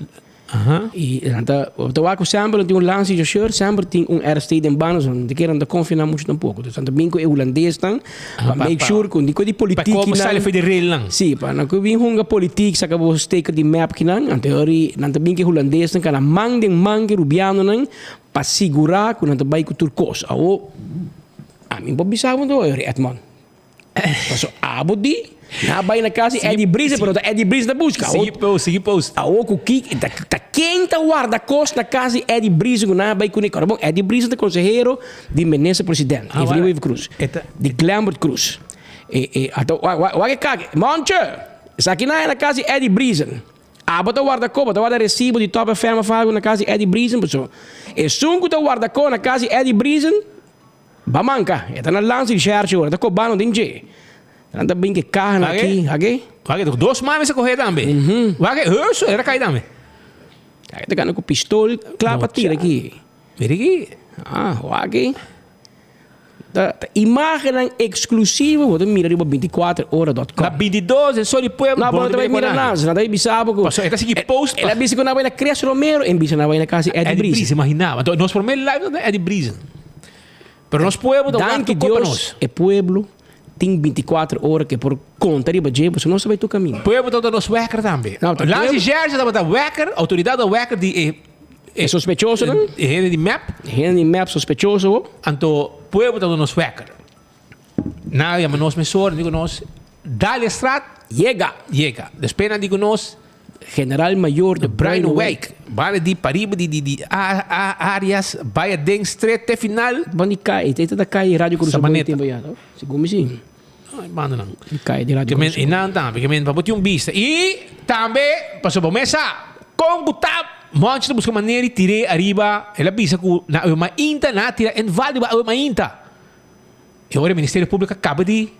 I nan ta bo ta wak ku semper nan tin un lansi chauffeur, semper tin un RST den banda, so nan ta kere nan ta konfia nan muchu tampoko. Dus nan ta bin ku e hulandesnan pa make sure ku di ku di Pa politikinan. komo sali for di relnan. Si, pa nan ku bin hunga politik saka bo steker di mep kinan, anto e ora nan ta bin ku e hulandesnan kana man den man ku e rubianonan pa sigurá ku nan ta bai ku tur kos. Awor ami por bisa bo anto Edmond. Paso abo di, na bai na cas di Eddie Briese, pero ta Eddie Briese ta busca. Sigui post, sigui post. Awo cu ki, ta, ta ken ta warda cos na cas di Eddie Briese cu na bai cune. Bon, Eddie Briese ta consehero di minister president, ah, Evelyn Wever Croes. Di Glembert Croes. E, e, ata, wa, wa, wa ke kak, Monche, esaki na na cas di Eddie Briese. Abo ta warda co, bo ta warda recibo di Top FM of algo na cas di Eddie Briese, paso esun cu ta warda co na cas di Eddie Briese, Ba manka, e ta na lansa di sherchi ora, ta kobano den dje. Nan ta bin ke kaha na aki, aki. Wak, dos mami sa kohe tambe. Wak, heus, era kai tambe. Aki ta gana ku pistol kla pa tira aki. Mira aki. Ah, wak. Ta, ta imagennan eksklusivo bo ta mira riba 24ora dot com. Na 22 e sol di pueblo. No, bo no ta bai mira nada, nan ta bai bisa bo ku. Paso e ta sigui post. El a bisa ku nan bai na Cres Romero en bisa nan bai na kas di Eddie Briesen. Eddie Briesen, imagina. Anto nos prome live ta Eddie Briesen. Pero nos pueblo ta Danki wak pa Dios, nos. e pueblo tin 24 ora ke por konta riba dje, pasobra nos ta bai tur kaminda. Pueblo tabata nos wekker tambe. No, ta Lansi pueblo- Jersey tabata wekker, autoridad ta wekker di e E sospechosonan. E hende di mep. E hende di mep sospechoso ho. Anto pueblo tabata nos wekker. Nan a yama nos mesora, nan di ku nos, Dale straat. Yega. Yega. Despues nan di ku nos. General Mayor de Bruinwijk. Banda di pariba di di di Arias bai aden stret te final. Banda di kai, te ta kai Radio Curaçao Sabaneta. tempo ya, no? Segun mi si. Ay, banda nan. Di kai di Radio Ke men Curaçao. e nan tambe, ke men pa bo tin un bista. I tambe pasobra bo mes sa kon ku ta Monchi ta buska manera di tir'é ariba, el a bisa ku na awe mainta nan a tira en val riba awe mainta. E ora e Ministerio Públiko a kaba di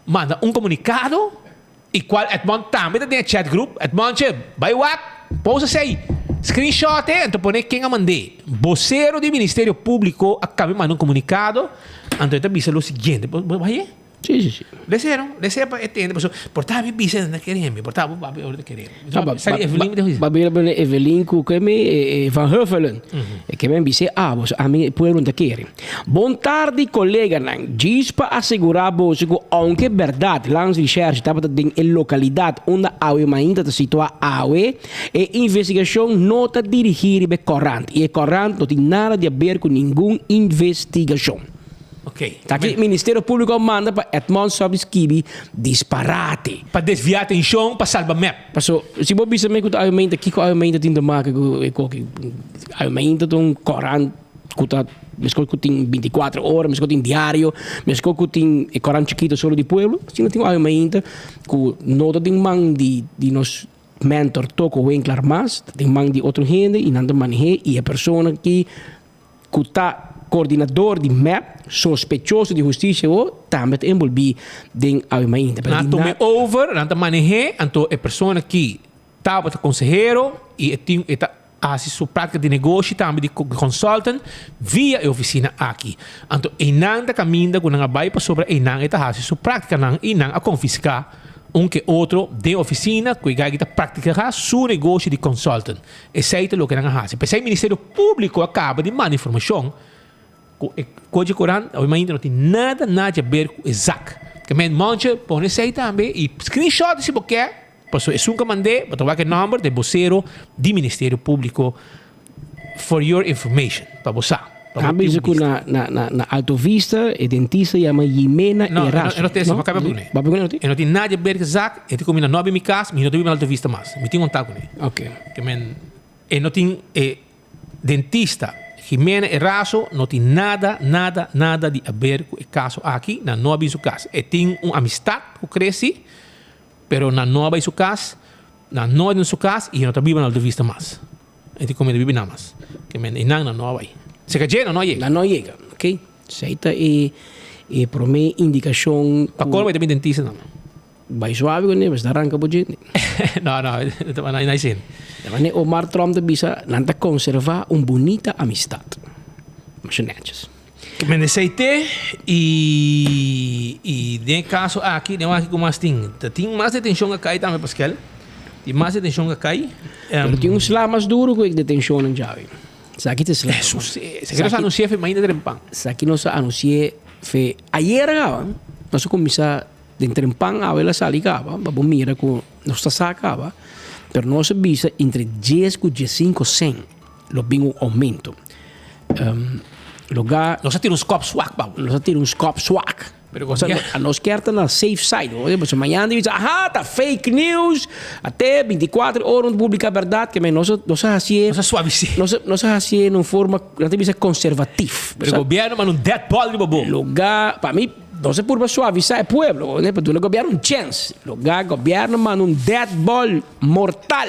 manda un komunikado i kual Edmond tambe ta den e chat group, Edmondje, bai wak, post esei, screenshot e, anto pone ken a mand'é. Bosero di Ministerio Públiko a kaba di manda un komunikado, anto e ta bisa lo siguiente, bo bo haye? Sí, sí, sí. Lese no, lese pa e tende, pasobra por ta mi bisa nan ta kere mi, por ta bo papia ora ta kere mi. No, ba, Sali Evelyn mi ta bisa. Ba bira bira Evelyn ku ke mi eh, eh, Van Huffelen. E ke men bis'é abo, so ami e pueblo no ta kere. Bon tardi koleganan, djis pa asegurá boso ku ounke bèrdat Landsrecherche tabata den e lokalidat unda awe mainta ta situá awe, e investigashon no ta dirigí riba e kòrant i e kòrant no tin nada di aber ku ningun investigashon. Ok. Ta ki Ministerio Públiko a manda pa Edmond stòp di skibi disparate. Pa desviá atenshon pa salba mep. Paso, si bo bisa mi ku ta awe mainta, kiko awe mainta tin te make ku e koki? Awe mainta ta un korant ku ta meskos ku tin bintikuater ora, meskos ku tin diario, meskos ku tin e korant chikito solo di pueblo. Asina tin awe mainta ku no ta den man di di nos mentor Toko Winklar mas, ta den man di otro hende i nan ta maneh'é i e persona ki ku ta koordinador di mep, sospechoso di hustisia o tambe ta enbolbí den awe mainta. Pero Nan di a tuma e na. over, nan ta maneh'é, anto e persona ki tabata konsehero i e tin e ta hasi su práktika di negoshi tambe di consultant via e ofisina aki. Anto einan ta kaminda ku nan a bai pasobra einan e ta hasi su práktikanan i nan a konfiská un ke otro den ofisina ku e guy ki ta praktiká su negoshi di consultant. Esei ta loke nan a hasi. P'esei Ministerio Públiko a kaba di manda informashon ku e Kochi Koran awe mainta no tin nada nada di aber ku e zak. Ke men Monche pone esei tambe i screenshot si bo ke, pasobra esun ku a mand'é bo ta wak e nòmber di e bosero di Ministerio Públiko for your information, pa bo sa. Pa bo A tin bisa un ku bista. na na na Alto Vista e dentista yama Jimena No, Erazo. e no tin esei, bo kaba kuné. Bo kaba kuné? E no tin nada di aber ku e zak, e ta kuminda no abi mi kas, mi no ta biba na Alto Vista mas. Mi tin kontak kuné. Ok. Ke men e no tin e dentista Jimena Erazo no tin nada, nada, nada di aber ku e kaso aki, nan no a bin su kas. E tin un amistat ku kresi, pero nan no a bai su kas, nan no a den su kas i e no ta biba na Alto Vista mas. E tin komida bibi nan mas. Ke men einan nan no a bai. Se ka dje nan no a yega. Nan no a yega, ok. Esei ta e e promé indikashon ku. Pa kor bai ta bin dentista nan. Bai suave kuné, bes ta ranka bo djente. No, no, ta na na sin. Ta manera Omar Tromp ta bisa, nan ta konservá un bunita amistat. Masha nètjes. Men esei te i i den e kaso aki, den wak ku mas tin. Ta tin mas detenshon a kai tambe Paskel. Tin mas detenshon ka kai. Pero tin un sla mas duro ku e detenshonnan djawe. Esaki ta sla. Esus, esaki nos a anunsié fe mainta trempan. Esaki nos a anunsié fe ayera kaba. Nos a kuminsá den trempan awe el a sali kaba pa bo mira ku nos ta sa kaba. Pero nos a bisa entre dies ku diesinko sèn lo bin un oumento. Loga. Nos a tira un skòp swak pa bo. Nos a tira un skòp swak. Pero con Sa, a nos kier ta na safe side. Oye, pasobra mañana di bisa, aha, ta fake news. Ate 24 ora no publica berdad, ke men nos a, nos a hacié. Nos a suavisé. Nos a, nos a hacié en un forma, nan ta bisa conservatief. Pero gobierno manda un dead ball riba bo. Lugar, pa mi, nos a purba suavisa e pueblo, oye, pa duna gobierno un chance. Lugar gobierno manda un dead ball mortal.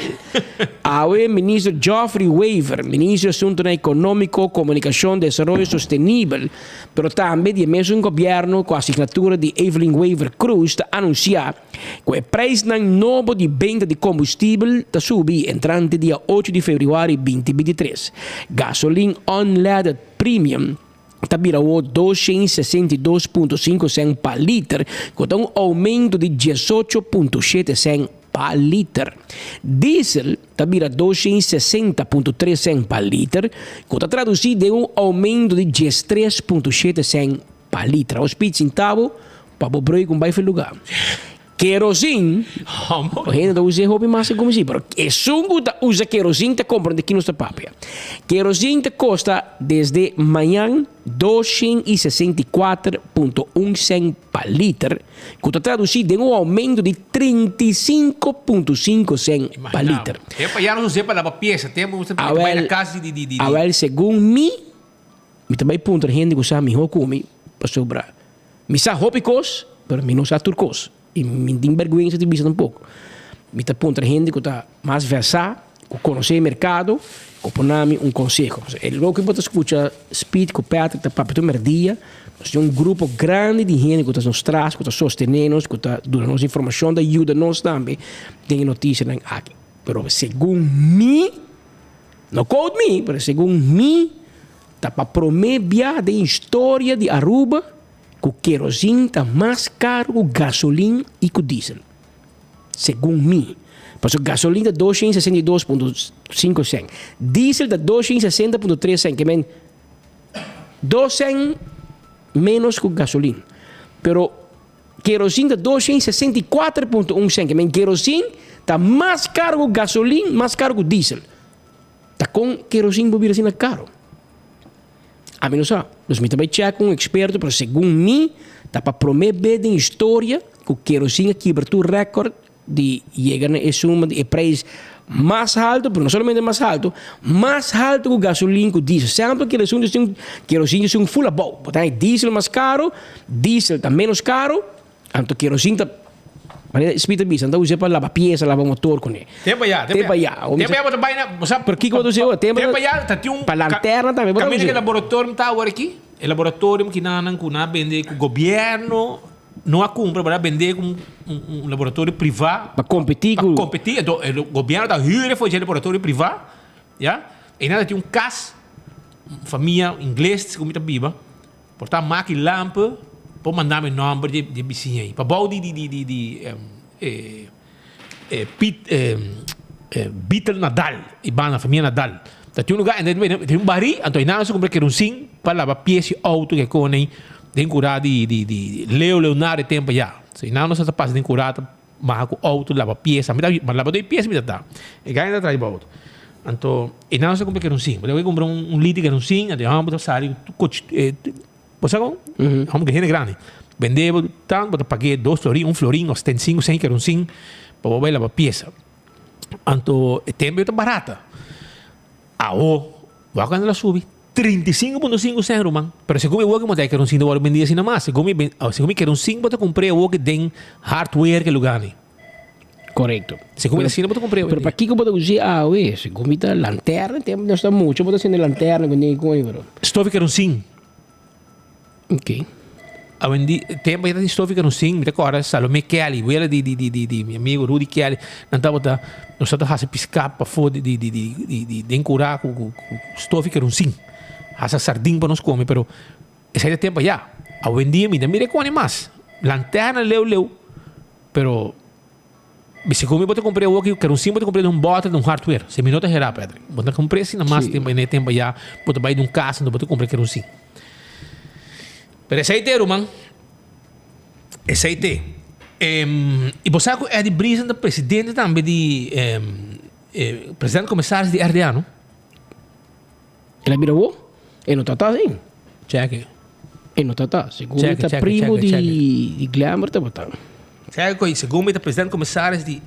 Awe minister Geoffrey Wever, minister di Asuntonan Economico, Comunicacion, Desaroyo Sostenibel, Pero tambe di e mesun gobièrnu ku asignatura di Evelyn Wever Croes ta anunsiá ku e preisnan nobo di benta di kombustibel ta subi entrante dia ocho di febrüari binti 23. Gasolin unleaded premium ta bira awor 262.5 sèn pa liter ku ta un oumento di 18.7 sèn pa liter. Diesel ta bira 260.3 sèn pa liter, ku ta tradusí den un oumento di 13.7 sèn pa liter. Awo spit sintabo pa bo brui ku bai fe lugá. Kerozin, hende ta usa e hopi mas ku mi, pero esun ku ta usa kerozin ta komprende ki nos ta papia. Kerozin ta kosta desde mañan 264.1 sèn pa liter, ku ta tradusí den un oumento di 35.5 sèn pa liter. Tempu ya nos us'é pa laba piesa, tempu nos ta bai na kas di di di. Awel, segun mi, mi ta bai puntra hende ku sa mihó ku mi, pasobra mi sa hopi kos, pero mi no sa tur kos. I mi tin bèrgwensa di bisa tampoko. Mi ta puntra hende ku ta mas vèrsá, ku konosé e merkado, ku por na mi un konseho. E loke bo ta skucha Speed ku Patrick ta papia tur mèrdia, nos tin un grupo grandi di hende ku ta nos tras, ku ta sostené nos, ku ta duna nos informashon, ta yuda nos tambe den e notisianan aki. Pero segun mi, no quote me, pero segun mi, ta pa promé bia den historia di Aruba ku kerozin ta mas karu ku gasolin i ku diesel. Segun mi. Pasobra gasolin ta 262.5 sèn. Diesel ta 260.3 sèn. Ke men dos sèn ménos ku gasolin. Pero kerozin ta 264.1 sèn. Ke men kerozin ta mas karu ku gasolin, mas karu ku diesel. Ta kon kerozin por bira asina karu? Ami no sa. Dus mi ta bai check ku un eksperto, pero segun mi ta pa promé bes den historia ku kerosin a kibra tur rèkòrt di yega na e suma di e preis mas haltu, pero no solamente mas haltu, mas haltu ku gasolin ku diesel. Semper kerosin ta un kerosin ta un full abou. Bo ta haña diesel mas karu, diesel ta ménos karu. Anto kerosin ta manera Smith a bisa, nan ta us'é pa laba pies, laba motor kuné. Tempo ya, tempo ya. Tempo ya bo ta bai na, bo sa. Pero kiko bo ta us'é ora? Tempo ya ta tin un Pa lanterna tambe bo ta Kaminda us'é. ku e laboratorium ta awor aki, e laboratorium ki nan ku nan a bende ku gobièrnu no a kumpra, pero a bende ku un laboratorio privá. Pa kompetí ku. Pa kompetí, anto e gobièrnu ta hür e for dje laboratorio privá, ya. E nan ta tin un kas, un famia ingles ku mi ta biba. Por ta maki lampe por manda mi nomber di di bisiña ei. Pa bou di di di di di e e Piet e Beatle Nadal i banda famia Nadal. Ta tin un lugar en tin un bari anto einan nos a kumpra kerosin pa laba pies di outo ke kone ei den kura di di di Leo Leonardo e tempo ya. So einan nos a ta pasa den kura ta Maha ku outo laba pies. Mi ta ma laba doi pies mi ta ta. E gana ta traha riba outo. Anto e nan sa kumpra kerosin. Bo ta kumpra un liter kerosin anto e hòmber ta sali ku kochi bo sa kon? Hòmber ku hende grandi. Bende bo tantu bo ta pag'é dos florin un florin òf 75 sènt kerosin pa bo bai laba piesa. Anto e tempu ta barata. Awo wak anda la subi 35.5 cent ruman. Pero segun mi woki mo ta e keronsin ta wòrdu bendí asina mas. Segun mi segun mi keronsin bo ta kumpr'é awoki den hardware ke lugá ni. Korekto. Segun mi asina bo ta kumpr'é Pero pakiko bo ta us'é awe? Segun mi ta lanterna tempu nos ta mucha bo ta sende lanterna ku ni ku pero. Stof di keronsin. Ok. Awendi tempo ya ta tin stof di kerosin, mi ta kòrda Salome Kelly, wela di di di di di mi amigo Rudy Kelly, nan tabata nos tabata hasi piská pafó di di di di di di den kurá ku ku ku stof di kerosin, hasa sardin pa nos kome, pero esei ta tempo ayá. Awendia mi ta mira e kone mas, lanterna leu leu, pero. Segun mi bo ta compr'é awoki, kerosin bo ta compr'é den un bòter den un hardware. Si mi no ta herá, Patrick. Bo ta compr'é asina mas tempu e tempu ayá bo ta bai den un kas anto bo ta compra kerosin. Pero esei te, ruman. Esei te. I bo sa ku Eddie Briesen ta presidente tambe di presidente komisaris di RDA, no? El a bira wo? E no tata asin. Check. E no tata. Segun mi ta primo di Glamour tabata. Check koi, segun mi ta presidente komisaris di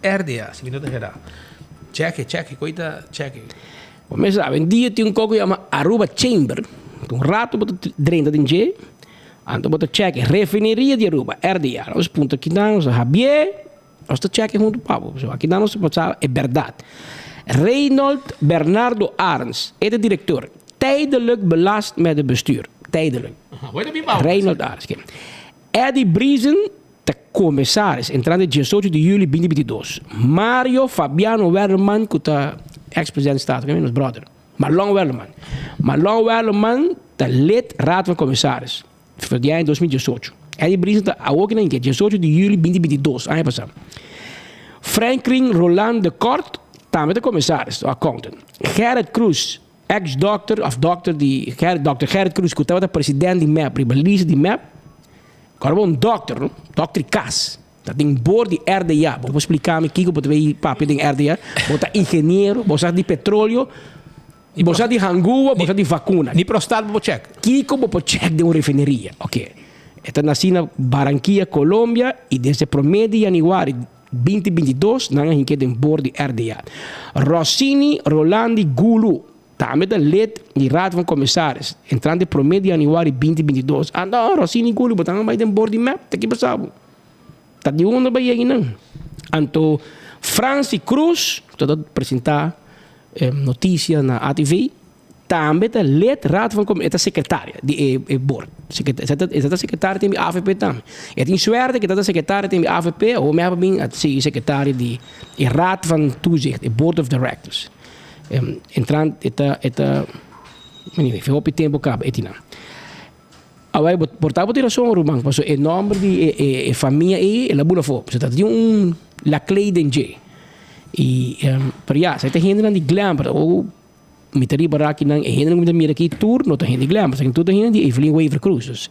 RDA, si mi no ta herá. Check, check, koi ta check. Bo mes sa, awendia tin un kos ku yama Aruba Chamber. Un rato bo ta drenta den dje, anto bo ta check Refineria di Aruba, RDA. Nos punta kinan, nos ta habié. Nos ta chèke huntu pa bo. So aki nan nos ta pasa e bèrdat. Reynold Bernardo Arends, e ta direktor. Tijdelijk belast met het bestuur. Tijdelijk. Reynold Arends. Oké. Eddy Briesen ta komisaris entrante diesocho di juli binti binti dos. Mario Fabiano Werleman ku ta eks presidente di Staten, nos bròder. Marlon Werleman. Marlon Werleman ta lid Raad van Commissaris. For di aña 2018. Eddie Briesen ta awor ki nan ke 18 di juli 2022, aña pasá. Franklin Roland de Kort tambe ta komisaris o accountant. Gerrit Croes, ex dokter of dokter di Gerrit, dokter Gerrit Croes ku tabata president di mep riba lista di mep. Kòrda bo un dokter no, dokter di kas. Ta den boord di RDA. Bo por splika mi kiko bo ta bay papia den RDA? Bo ta ingeniero, bo sa di petroleo. Bo sa di hangua, bo sa di vakuna. Ni prostat bo por check. Kiko bo por check den un refineria? Ok. E ta nasi na Barranquilla, Colombia y desde prome di januari 2022 nan a hink'é den boord di RDA. Rossini Rolandi Gulu tambe ta lid di Raad van Commissaris entrante prome di januari 2022. Anto Rossini Gulu bo ta bai den boord di mep? Ta ki pasa bo? Ta di unda bai yega nan? Anto Franci Cruz ku ta presenta noticia na ATV tambe ta lid raad van e ta secretaria di e board. E ta secretaria tin di avp tambe. E tin suerte ku e ta secretaria tin di avp awor mi a bin a sigui secretaria di e raad van toezicht, e board of directors. Entrante e ta e ta anyway hopi tempo kaba e tin nan. Awor bo por ta bo tin rason ruman pasobra e nomber di e famia ei el a bula afó. Pasobra ta tin un Laclay den dje. I pero ya, sa e ta hendenan di Glenbrook. Awor mi ta riba raki nan e hendenan ku mi ta mira aki tur no ta hende di Glenbrook. Esaki tur ta hende di Evelyn Wever Croes. Dus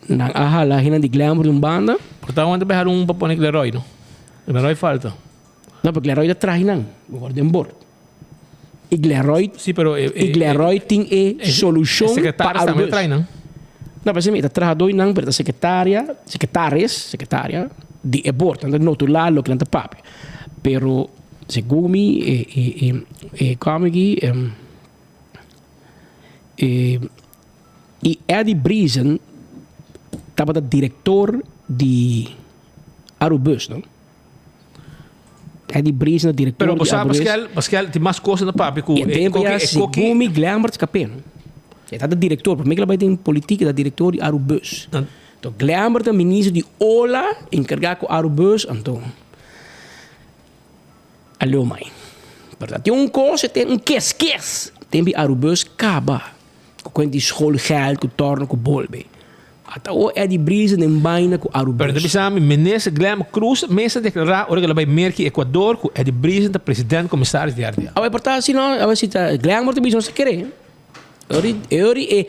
nan a hala hendenan di Glenbrook di un banda. Por ta wanta bai hala un pa pone Glenroy no. Glenroy falta. No, pero Glenroy ta trahi nan. Bo wòrdu den bord. I Glenroy, Sí, pero e, i Glenroy tin e solushon pa secretaris tambe Arubus. trahi nan. No, pero e ta trahadó nan, pero ta secretaria, secretaris, secretaria di e bord. Nan ta notulá loke nan ta papia. Pero segun mi e e e e kòm aki e i Eddie Briesen tabata direktor di Arubus, no? Eddie Briesen ta director Pero bo di sa, Arubus. Pascal, Pascal, tin mas cosa na papia cu E tempo ya e koki. segun mi Glembert Capeno. E ta director, prome cu el a bay den politica e ta director di Arubus. Anto Glembert ta minister di ola encarga cu Arubus, anto a leu mai. Pero ta tin un cos, e tin un kes kes tempo di Arubus caba cu cuenta di schoolgeld cu torno cu bolbe. Ata o Eddie Briesen den baina ku Arubus. Pero ta bisa mi, Minister Glenn Cruz mes a deklará ora ku el a bai Merki Ecuador ku Eddie Briesen ta president komisaris di RDA. Awe por ta asina no, awe si ta Glenn por ta bisa nos ta kere. Ori e ori e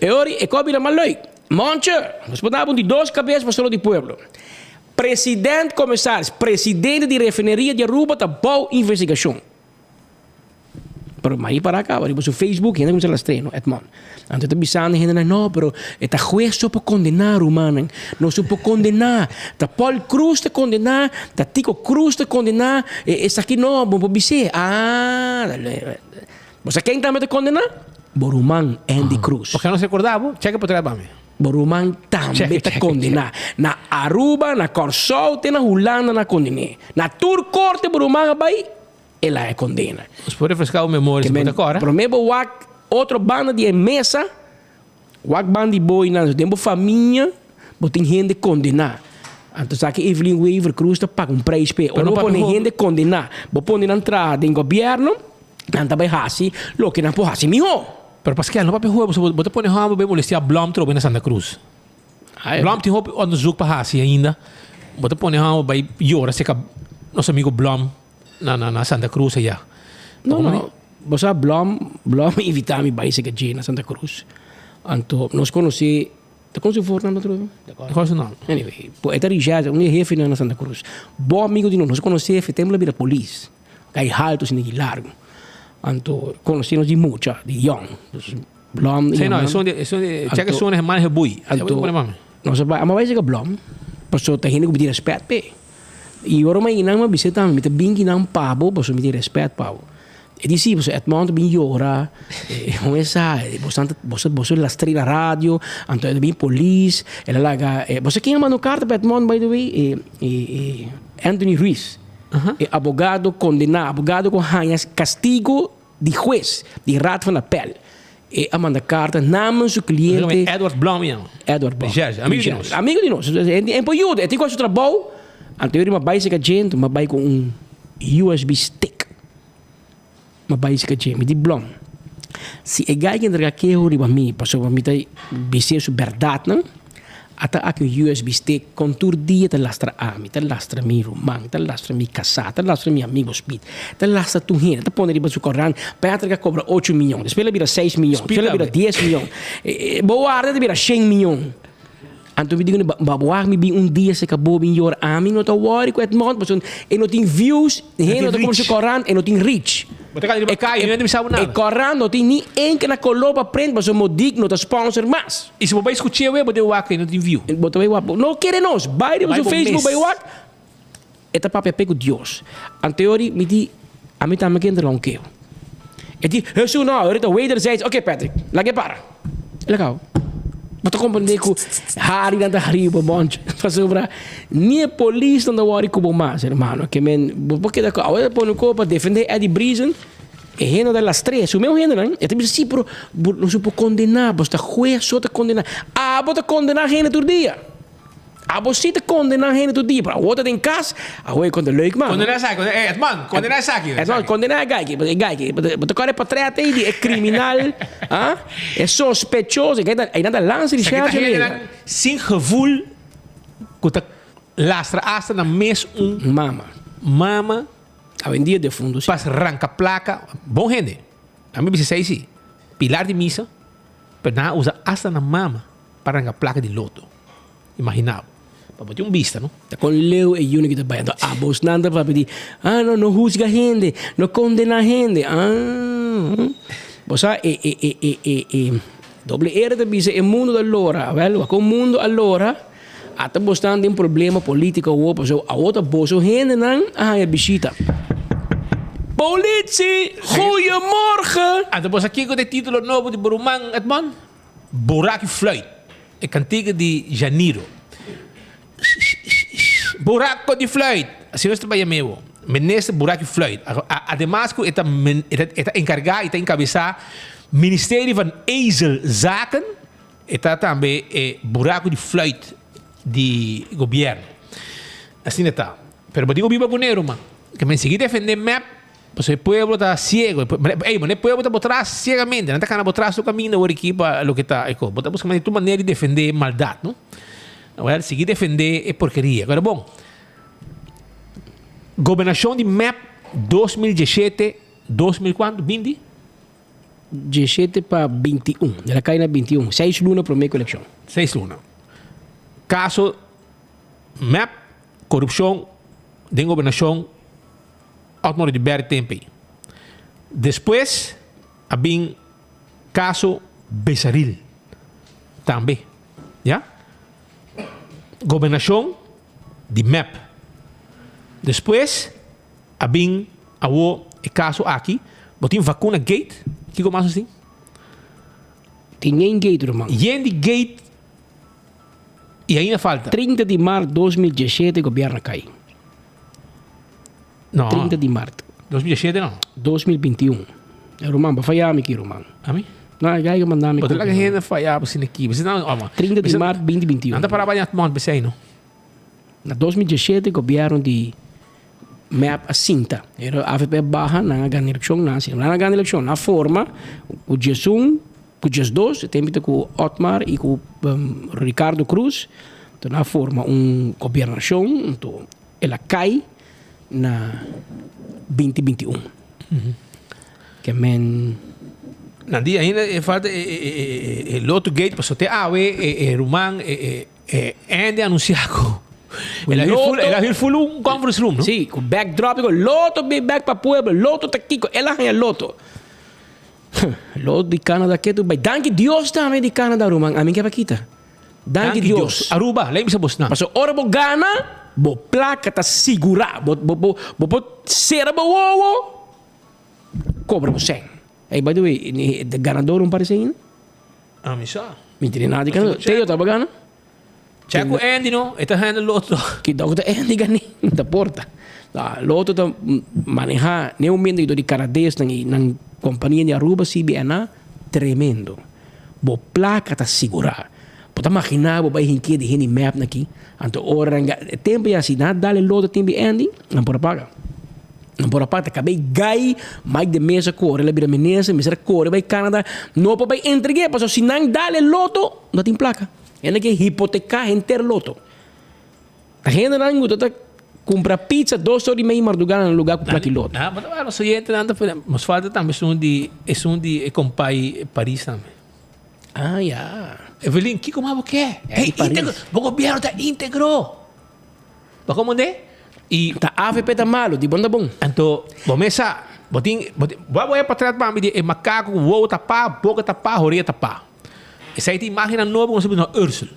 e ori e kos bira mas leuk. Monche, nos por daba un di dos kabes pa solo di pueblo. President komisaris, presidente di refineria di Aruba ta bou investigashon. Pero mai para caba riba su Facebook hende a cuminsa lastr'é no Edmond. Anto e ta bisando e hendenan no pero e ta hues so por condena rumannan. No so por condena. Ta Paul Croes ta condena, ta Tico Croes ta condena, e esaki no bo por bis'é. Ah bo sa ken tambe ta condena? Bo ruman Andy Croes. Porque nos recorda bo, check e potret pa mi. Bo ruman tambe ta condena. Na Aruba, na Corsou te na Hulanda nan a conden'é. Na tur corte bo ruman a bai. El a e condena. Nos por refresca bo memoria si bo ta cora. Prome bo wak otro banda di e mesa, wak banda di bo einan. Den bo famia bo tin hende condena. Anto sa ki Evelyn Wever Croes ta paga un prijs p'e. Ora bo pone hende condena, bo pone nan traha den gobierno, nan ta bay haci loke nan por haci miho. Pero paske no papia hopi, bo ta pone homber bay molestia Blom trobe na Santa Cruz. Blom tin hopi onderzoek pa haci ainda. Bo ta pone hou bai yora cerca nos amigo Blom na na na Santa Cruz allá. No, no. Bo sa Blom, Blom a invita mi bai cerca dje na Santa Cruz. Anto nos conoci, ta con su voornaam otro vez? Con su naam? Anyway, e ta Richard, un di e hefenan na Santa Cruz. Bon amigo di nos, nos conoci e tempo el a bira polis. Kai halto asina ki largo. Anto conoci nos di mucha, di yong. Dus Blom Sí, no, esun di, esun di, check esun e man gebui. Anto, nos a bai, a bai cerca Blom, pasobra ta hende ku mi tin respet p'e. I ora mi a nan mi a bisa tambe, mi ta bin kinan pa bo pasobra mi tin respet pa bo. E di si, pasobra Edmond ta bin yora, e sa, boso boso boso lastr'é na radio, anto e ta bin polis, el a laga, bo sa ken a manda un karta pa Edmond by the way? E Anthony Ruiz, e abogado kondená, abogado ku haña kastigo di hues di Raad van Appel. E a manda karta namens su kliente. Edward Blom ya. Edward Blom. Recherche, amigo di nos. Amigo di nos. E por yuda, e tin ku hasi su trabou. Anto yori m'a bai seka djento, m'a bai ku un USB stick. M'a bai seka dje, mi di Blom, si e guy ke entrega keho riba mi pasobra mi ta bis'é su bèrdatnan, Ata aki un USB stick con tur dia ta lastra ami, ta lastra mi ruman, ta lastra mi casá, ta lastra mi amigo Speed, ta lastra tur hende, ta pone riba su corant, Patrick a cobra ocho miyon, despues el a bira seis miyon, despues el a bira dies miyon, bo warda ta bira shen miyon. Anto mi di cune, ba bo wak mi bin un dia se cabo bin yora, ami no ta worry cu Edmond pasobra e no tin views, hende no ta cobra su corant, e no tin reach. Bo ta cana riba caya, no hende bisa bo nada. E corant no tin ni enke na color pa print pasobra Modik no ta sponsor mas. I si bo bai skuch'é web, bo ta wak e no tin view. Bo ta bai wak. No kere nos. Bai riba su Facebook bai wak. E ta papia p'e ku Dios. Anteori mi di, ami tambe ke entra un keo. E di, Hesu no, ahorita wederzijds. Oké Patrick, lag'é para. El a kaba. Bo ta komprendé ku hari nan ta hari bo monchi. Pasobra ni e polisnan ta wòri ku bo mas, hermano. Ke men, bo por keda ku awe ta pone un kos pa defendé Eddie Briesen. E hende ta lastr'é, su mesun hendenan, e ta bisa, sí, pero bo no su por kondená, bo ta hues so ta kondená. Abo ta kondená hende tur dia. Abo sí ta kondená hende tur dia, pero awor ta den kas, awor e konta leuk man. Kondená esaki, eh, Edman, kondená esaki. Edman, kondená e guy aki, e guy aki, bo ta kòrda e portret ei di e kriminal, ah, e sospechoso, e guy ta, einan ta lansa di Esaki ta sherchi hendenan sin gevoel ku ta lastra asta nan mes un mama. Mama. Awendia defunto si. Pas ranka plaka, bon hende. Ami bisa esei si, pilar di misa, pero nan a usa asta nan mama pa ranka plaka di loto. Imagina bo. Pa bo tin un bista, no? Ta kon leu e yunan ki ta bai. Anto abosnan ta papia di, ah no, no husga hende, no kondena hende. Ah, bo sa e e e e e e doble R ta bisa e mundo ta lora. Awel, wak un mundo a lora. Ata bosnan den problema politico awor pasobra awor ta boso hendenan a haña bishita. Politie, goeiemorgen! Anto bo sa kiko ta e titulo nobo di bo ruman Edmond? Buraki Fluit, e kantiga di Janiro. Buraco di Fluit! Asina nos ta bai yam'é bo, Minister Buraki Fluit. Ademas ku e ta e ta enkargá i ta enkabesá Ministerie van Ezelzaken, E ta tambe e buraku di fluit di gobierno. Asina ta. Pero bo tin ku biba ku ne, ruman. Ke men sigui defende mep, pasobra e pueblo ta ciego. Ey, bo ne pueblo ta bo tras ciegamente. Nan ta kana bo tras tur kaminda awor aki pa loke ta e kos. Bo ta buska manera tur manera di defende maldat, no? Awor sigui defende e porkeria. Pero bon, gobernashon di mep 2017, 2000 kuantu? Binti? Diesshete pa 21. El a kai na 21. Seis luna promé ku elekshon. Seis luna. Kaso mep, korupshon den gobernashon Otmar Oduber tempu ei. Despues a bin kaso Besaril tambe. Ya. Gobernashon di mep. Despues A bin awo e caso aki, bo tin vacuna gate, kico mas nos tin? Tin yen gate ruman. Yen di gate y ainda falta. 30 di maart 2017 gobierno a cay. No. 30 di maart. 2017 no. 2021. E ruman, bo faya mi ki ruman. Ami? No, e guy a manda mi. Bo ta laga hende faya bo asina ki. 30 di maart 2021. Nan ta para baña mond pesey no. Na 2017 gobierno di mep a sinta. Pero avp a baha, nan a gana elekshon, nan a sinta. Nan a gana elekshon, nan a forma ku diesun, ku diesdos, e tempu ta ku Otmar i ku Ricardo Croes. Anto nan a forma un gobernacion, anto el a cay na binti binti un. Ke men. Nan di ainda e falta e Lotto Gate pasobra te awe e ruman e Andy a anuncia cu el a hür full un conference room no? Si, cu backdrop dico Lotto bin bek pa pueblo, Lotto ta kico, el a haña Lotto. Lotto di Canada ke tu bay, danki Dios tambe di Canada ruman, ami ke pa kita. Danki Dios. Aruba, lei bisa bosnan. Pasobra ora bo gana, bo placa ta sigura, bo bo bo por cera bo wowo. Cobra bo sèn. Ey, by the way, de ganador un parece ainda? Ami sa. Mi tene nada di ganador. Teo taba gana? Check cu Andy no, e ta handle loto. Ki dòk ta Andy gani? Ta porta. Loto ta maneha ne momento di Canadesnan y nan compania di Aruba, CBNA, tremendo. Bo placa ta sigura. Bo ta magina bo bay hinkia di hende mep na aki. Anto ora nan e tempo ya si nan a dal e loto tempo di Andy, nan por a paga. Nan por a paga. Ta kab'e gai Mike de Meza kore, el a bira minister, mester a kore bay Canada, no por bay entreg'e pasobra si nan dal e loto, no tin placa. Hende ke hipoteka henter loto. Ta hendenan ku ta ta kumpra pizza dos or di mei marduga na luga ku plaki loto. Ah, but nos oyentenan ta nos falta tambe esun di esun di e kompay Paris tambe. Ah, ya. Evelyn, kiko mas bo ke? Hey, integro, bo gobierno ta integro. Bo komprende? I ta avp ta malo, di bon ta bon. Anto, bo mes sa, bo tin, bo tin, bo a wak e portret pa mi di e makaku ku wowo tapá, boka tapá, horea tapá. Esei ta imágennan nobo ku nos a bisa na Ursel.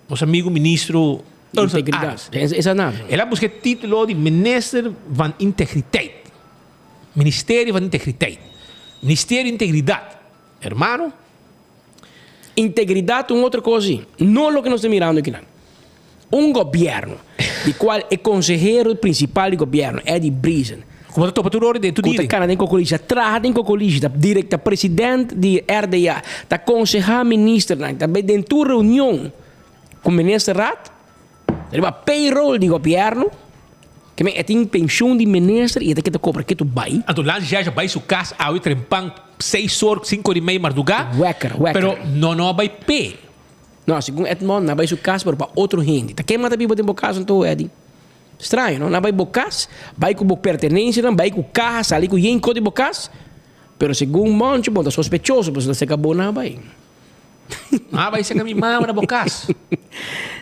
Nos amigo ministro Ursel Integridad. Arends. Esa na. El a buska e título di Minister van Integriteit. Ministerio van Integriteit. Ministerio di Integridad. Hermano. Integridad ta un otro cos si. No loke nos ta mirando akinan. Un gobierno di cual e consehero principal di gobierno, Eddie Briesen, Como ta topa tur ora den tur cu ta día. cana den Cocolishi, ta traha den Cocolishi, ta direct, ta president di RDA, ta conseha ministernan, ta bay den tur reunion cu ministerraad, Riba payroll di gobierno, ke men e tin pensioen di minister y e ta keda cobra ketu bay. Anto Lance Jaja bay su cas awe trempan seis or, cinco or y mei marduga. Wekker, wekker. Pero no no a bay pe. No, segun Edmond, na bay su cas pero pa otro hende. Ta ken mata biba den bo cas anto, Eddy? Straño, no? Na bay bo cas, bay cu bo pertenencianan, bay cu caha, sali cu yen cos di bo cas. Pero segun Moncho, bo ta sospechoso, pasobra ta seca bo na bay. Ah, bai seka mi mama na bo kas.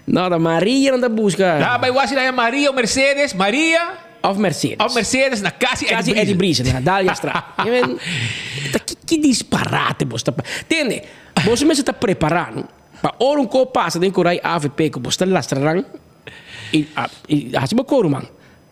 No, ta Maria nan ta buska. Ah, bai wasi na Maria o Mercedes, Maria. Of Mercedes. Of Mercedes na kasi Eddie Kasi Eddie Briesen, na Dahliastraat. Je men, ta ki, ki disparate bos ta pa. Tende, bos mester ta prepara, no? Pa ora un ko pasa den korai avp ku bos ta lastra nan i, i hasi bo koru man.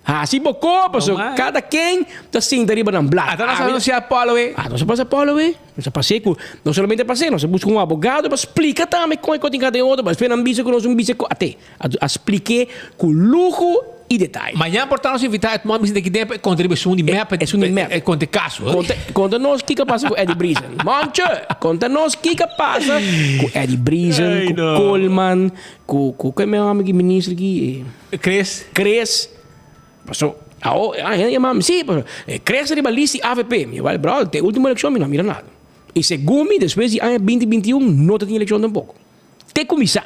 Hasi bo ko, paso kada ken ta sinta riba nan blad. Ata nos a anuncia Apollo e. Ah, nos a pasa Apollo e. Nos a pas'é ku, no solamente pas'é, nos a buska un abogado pa splika tambe kon e kos tin kada den otro, pa despues nan bisa ku nos un bisa ku at'é. A splik'é ku luho i detaye. Mañan por ta nos invitá Edmond Vicente aki den pa e konta riba esun di mep, Esun di mep. E konta e kaso. Konta, konta nos kiko a pasa ku Eddie Briesen. Moncho, konta nos kiko a pasa ku Eddie Briesen, ku Koolman, ku, ku, ku e meu amigo minister aki? Chris. Chris. Paso, awo, a hende yama mi, sí, paso, Chris riba list di avp. Mi wal, brother, te ultimo eleccion mi no a mira nada. Y segun mi, despues di aña binti binti un, no ta tin eleccion tampoco. Te cuminsa,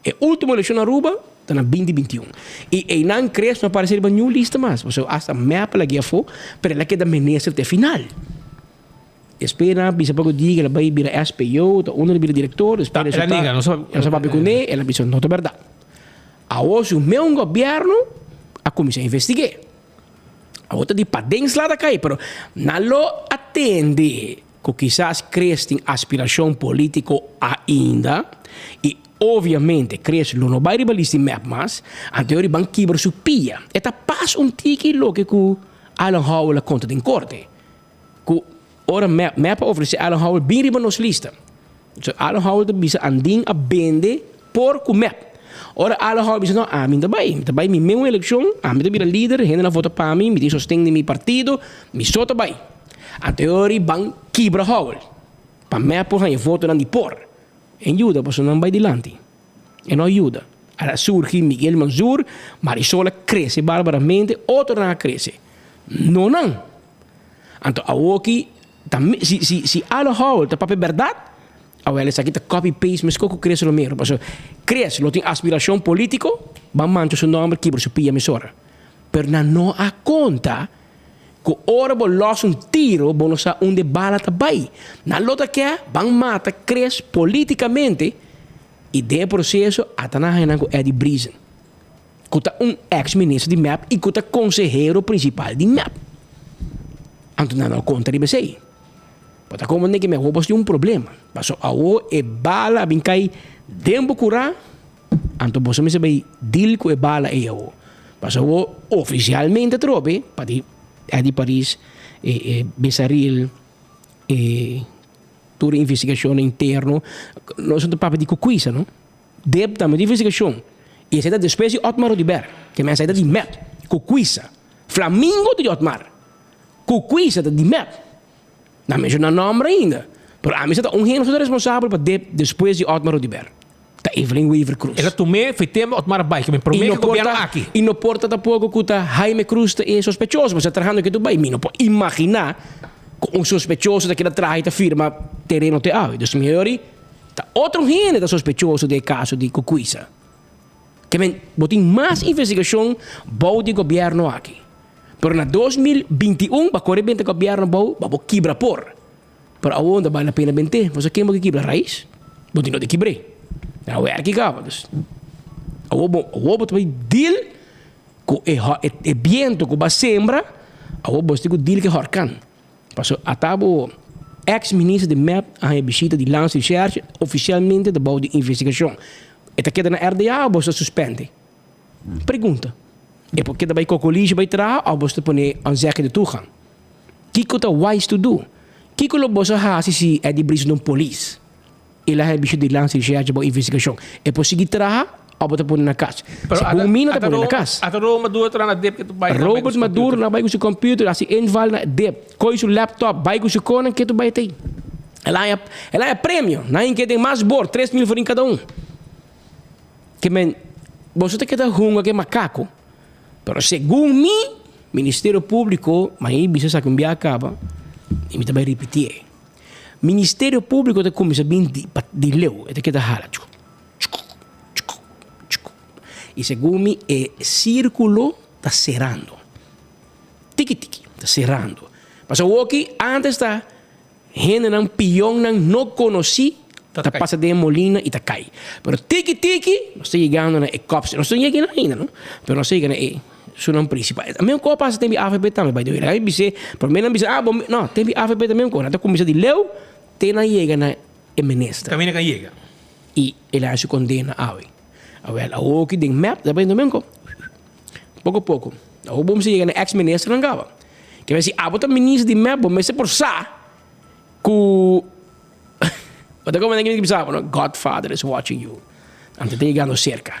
e ultimo eleccion na Aruba ta na binti binti un. Y eynan Chris no a parece riba niun lista mas, paso hasta mep a lag'e afo, pero el a keda minister te final. Despues nan a bisa pa ku di el a bai bira SPO, ta unda el a bira director, despues El a niga, no sa. El a papia kuné, el a bisa no ta bèrdat. Awor su meun gobièrnu a kuminsá investig'é. Awor ta di paden sla ta kai, pero nan lo atende ku kisas Chris tin aspirashon polítiko ainda i obviamente Chris lo no bai riba lista di mep mas, anto e riba ban kibra su pia. E ta pas un tiki loke ku Alan Howell a konta den korte. Ku ora mep mep a ofresé Alan Howell bin riba nos lista. So Alan Howell ta bisa Andin a bende por ku mep. Ora Alan Howell bisa no ami ta bai, mi ta bai mi meun elekshon, ami ta bira lider, hendenan vota pa mi, mi tin sosten di mi partido, mi so ta bai. Anto e ora ban kibra Howell pa mep por haña votonan di por. E yuda pasobra nan bai dilanti. E no a yuda. A surgi Miguel Mansur, Marisol a krese barbaramente, otronan a krese. No nan. Anto awoki ta si si si Alan Howell ta papia berdad, Awel esaki ta copy paste mesco cu Chris Romero pasobra Chris lo tin aspiracion politico ban mancha su nomber kibra su pia mesora pero nan no a conta cu ora bo los un tiro bo no sa unda e bala ta bay nan lo ta ke ban mata Chris politicamente y den e proceso ata nan haya nan cu Eddie Briesen cu ta un ex minister di mep y cu ta consehero principal di mep anto nan no a conta riba esey. Bo ta komprendé ke mi awor bos tin un problema. Paso awor e bala a bin kai den bo kurá, anto boso mester bai deal ku e bala ei awor. Paso awor ofisialmente atrobe pa di Eddy Paris, e e Besaril, e tur e investigashonnan interno, nos ta papia di Kukwisa no. Deb tambe tin investigashon i esei ta despues di Otmar Oduber, ke men esei ta di mep, Kukwisa. Flamingo ta di Otmar, Kukwisa ta di mep. Nan menciona nomber ainda. Pero ami sa ta un hende so ta responsabel pa dep despues di Otmar Oduber. Ta Evelyn Wever Croes. El a tum'é fi tempo Otmar a bai, ke men promé ke gobierno aki. I no por ta tampoco ku ta Jaime Cruz ta e sospechoso, pasobra trahando ke tu bai. Mi no por imagina ku un sospechoso ta keda traha i ta firma tereno te awe. Dus mi hori ta otro hende ta sospechoso den e kaso di Kukuisa. Ke men bo tin mas investigashon bou di gobierno aki. Pero na 2021 ba kore benta gobierno bou ba bo kibra por. Pero awor no ta bal la pena bent'é. Pasobra ken bo ke kibra rais? Bo tin no di kibr'é. Na werki kaba. Dus awor bo awor bo ta bai deal ku e e biento ku bo a sembra, awor bo tin ku deal ku e horkan. Pasobra ata bo ex minister di mep a haña bishita di Landsrecherche ofisialmente ta bou di investigashon. E ta keda na RDA o bo ta suspende? Pregunta, E por keda bai kokolishi bai traha of boso ta pone onzeggende toegang? Kiko ta wise to do? Kiko lo boso hasi si Eddie Brice no polis? El a habi di landsrecherche bo investigashon. E por sigui traha of bo ta pone na kas? Segun mi no ta pone na kas. Ata Robert Maduro traha na dip ke tu bai Robert Maduro na bai ku su computer hasi inval na dip. Koi su laptop bai ku su konan ke tu bai tei. El a el a premio. Nan ke den mas bor 3000 florin kada un. Ke men, boso ta keda hunga ke makaku. Pero segun mi, Ministerio Públiko, ma e bisa esaki un bia kaba, i mi ta bai ripitié. Ministerio Públiko ta kuminsá bin di pa di leu, e ta keda hala chuk, chuk, chuk, chuk. I segun mi e sírkulo ta serando. Tiki tiki, ta serando. Pasobra awoki ántes ta. Hendenan pionnan no konosí ta pasa den e molina i ta kai. Pero tiki tiki nos ta yegando na e kòps. Nos no yega einan ainda no, pero nos ta yega na e sunan prinsipal. E mesmo kos pasa tempu di avp tambe by the way. Nan a bis'é, promé nan bisa ah bo no, tempu di avp ta mesmo kos. Nan ta kuminsá di leu te nan yega na e minister. Kaminda kan yega. I el a hasi kondena awe. Awèl awoki den mep ta bayendo mesmo kos. Poko poko. Awor bo mester yega na ex ministernan kaba. Ke mester si abo ta minister di mep bo mester por sa ku bo ta komprende kico mi ta bisa abo no? Godfather is watching you. Anto ta yegando serka.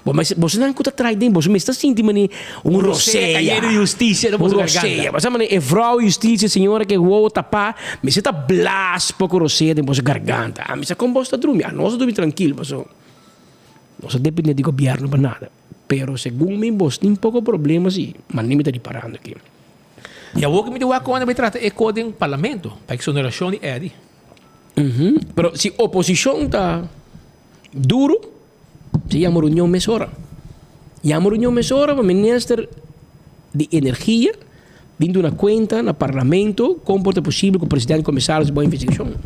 Bo mester bosonan ku ta trai den boso mester sinti mane un rosea. Un rosea. Bo sa mane e vrouw justicia señora ke wowo tapa mester ta blaas poko rosea den boso garganta. Ami sa kon boso ta drumi. Anos ta drumi trankil paso nos ta depende di gobierno pa nada. Pero segun mi bos tin poko problema si, ma ni mi ta riparando aki. I awor ku mi ta wak kon nan bai trata e kos den parlamento pa eksonerashon di Eddy. Pero si oposishon ta duru, si yama reunion mesora. Yama reunion mesora pa minister di energia bin duna kuenta na parlamento kon por ta posibel ku presidente komisaris bo investigashon.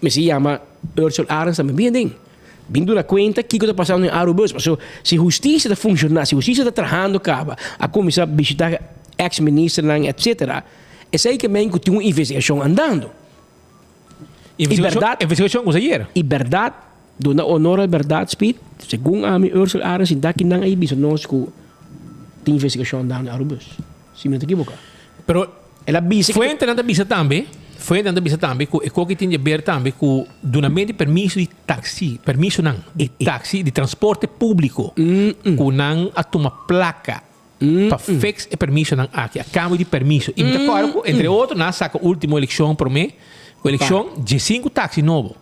Mester yama Ursel Arends tambe bien den. Bin duna cuenta kico ta pasando den Arubus. Pasobra si husticia ta funciona, si husticia ta trahando caba, a cuminsa bishita ex ministernan etcetera, esey ke men cu tin un investigacion andando. Y berdad, Investigacion cusa ayer. Y berdad, duna honor al berdad, Speed, segun ami Ursel Arends sinta akinan a bisa nos cu tin investigacion andando den Arubus. Si mi no ta ekiboca. Pero El a bisa ki. Fuentenan ta bisa tambe, fuentenan ta bisa tambe ku e koki tin di ber tambe ku dunamento di permiso di taxi, permisonan di taxi, di transporte públiko, ku nan a tuma plaka pa fix e permisonan aki, a kambio di permiso. I mi ta kòrda ku entre otro nan a saka último elekshon promé ku elekshon diesinku taxi nobo.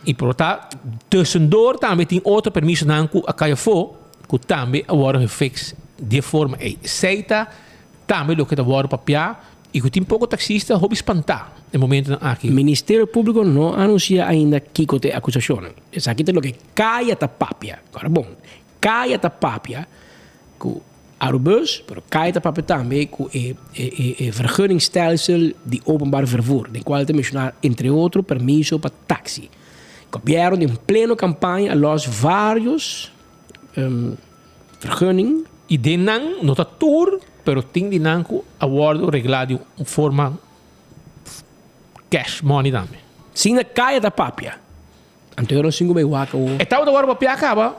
I por ta tussendoor tambe tin otro permisonan ku a kai afó ku tambe a wòrdu gefix di e forma ei. Esei ta Tambe loke ta wòrdu papiá I ku tin poko taksista hopi spantá e momentunan aki. Ministerio Públiko no a anunsiá ainda kiko ta e akusashonnan. Esaki ta loke kaya ta papia. Ora bon, kaya ta papia ku Arubus, pero kaya ta papia tambe ku e e vergunningstelsel di openbaar vervoer, den kual ta menshoná entre otro permiso pa taksi. Gobièrnu den pleno kampaña a lòs vários vergunning. I den nan no ta tur, pero tin di nan ku a wòrdu reglá di un forma cash money tambe. Sin na kaya ta papia. Anto yo no sin ku bai wak awor. E tabata wòrdu papia kaba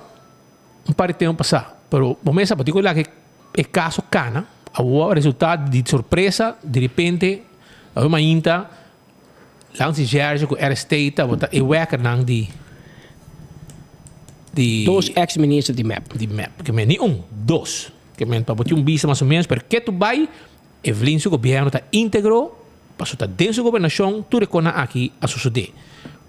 un par di tempu pasá, pero bo mes sa bo tin ku laga e kaso kana, awor a resultá di sorpresa direpente awe mainta Lansi Jerge ku RST tabata e wèkernan di di. Dos ex minister di mep. Di mep. Ke men ni un, dos. Ke men pa bo tin un bista mas o menos, pero ke tu bai Evelyn su gobièrnu ta íntegro, pasobra ta den su gobernashon tur e konan aki a sosodé.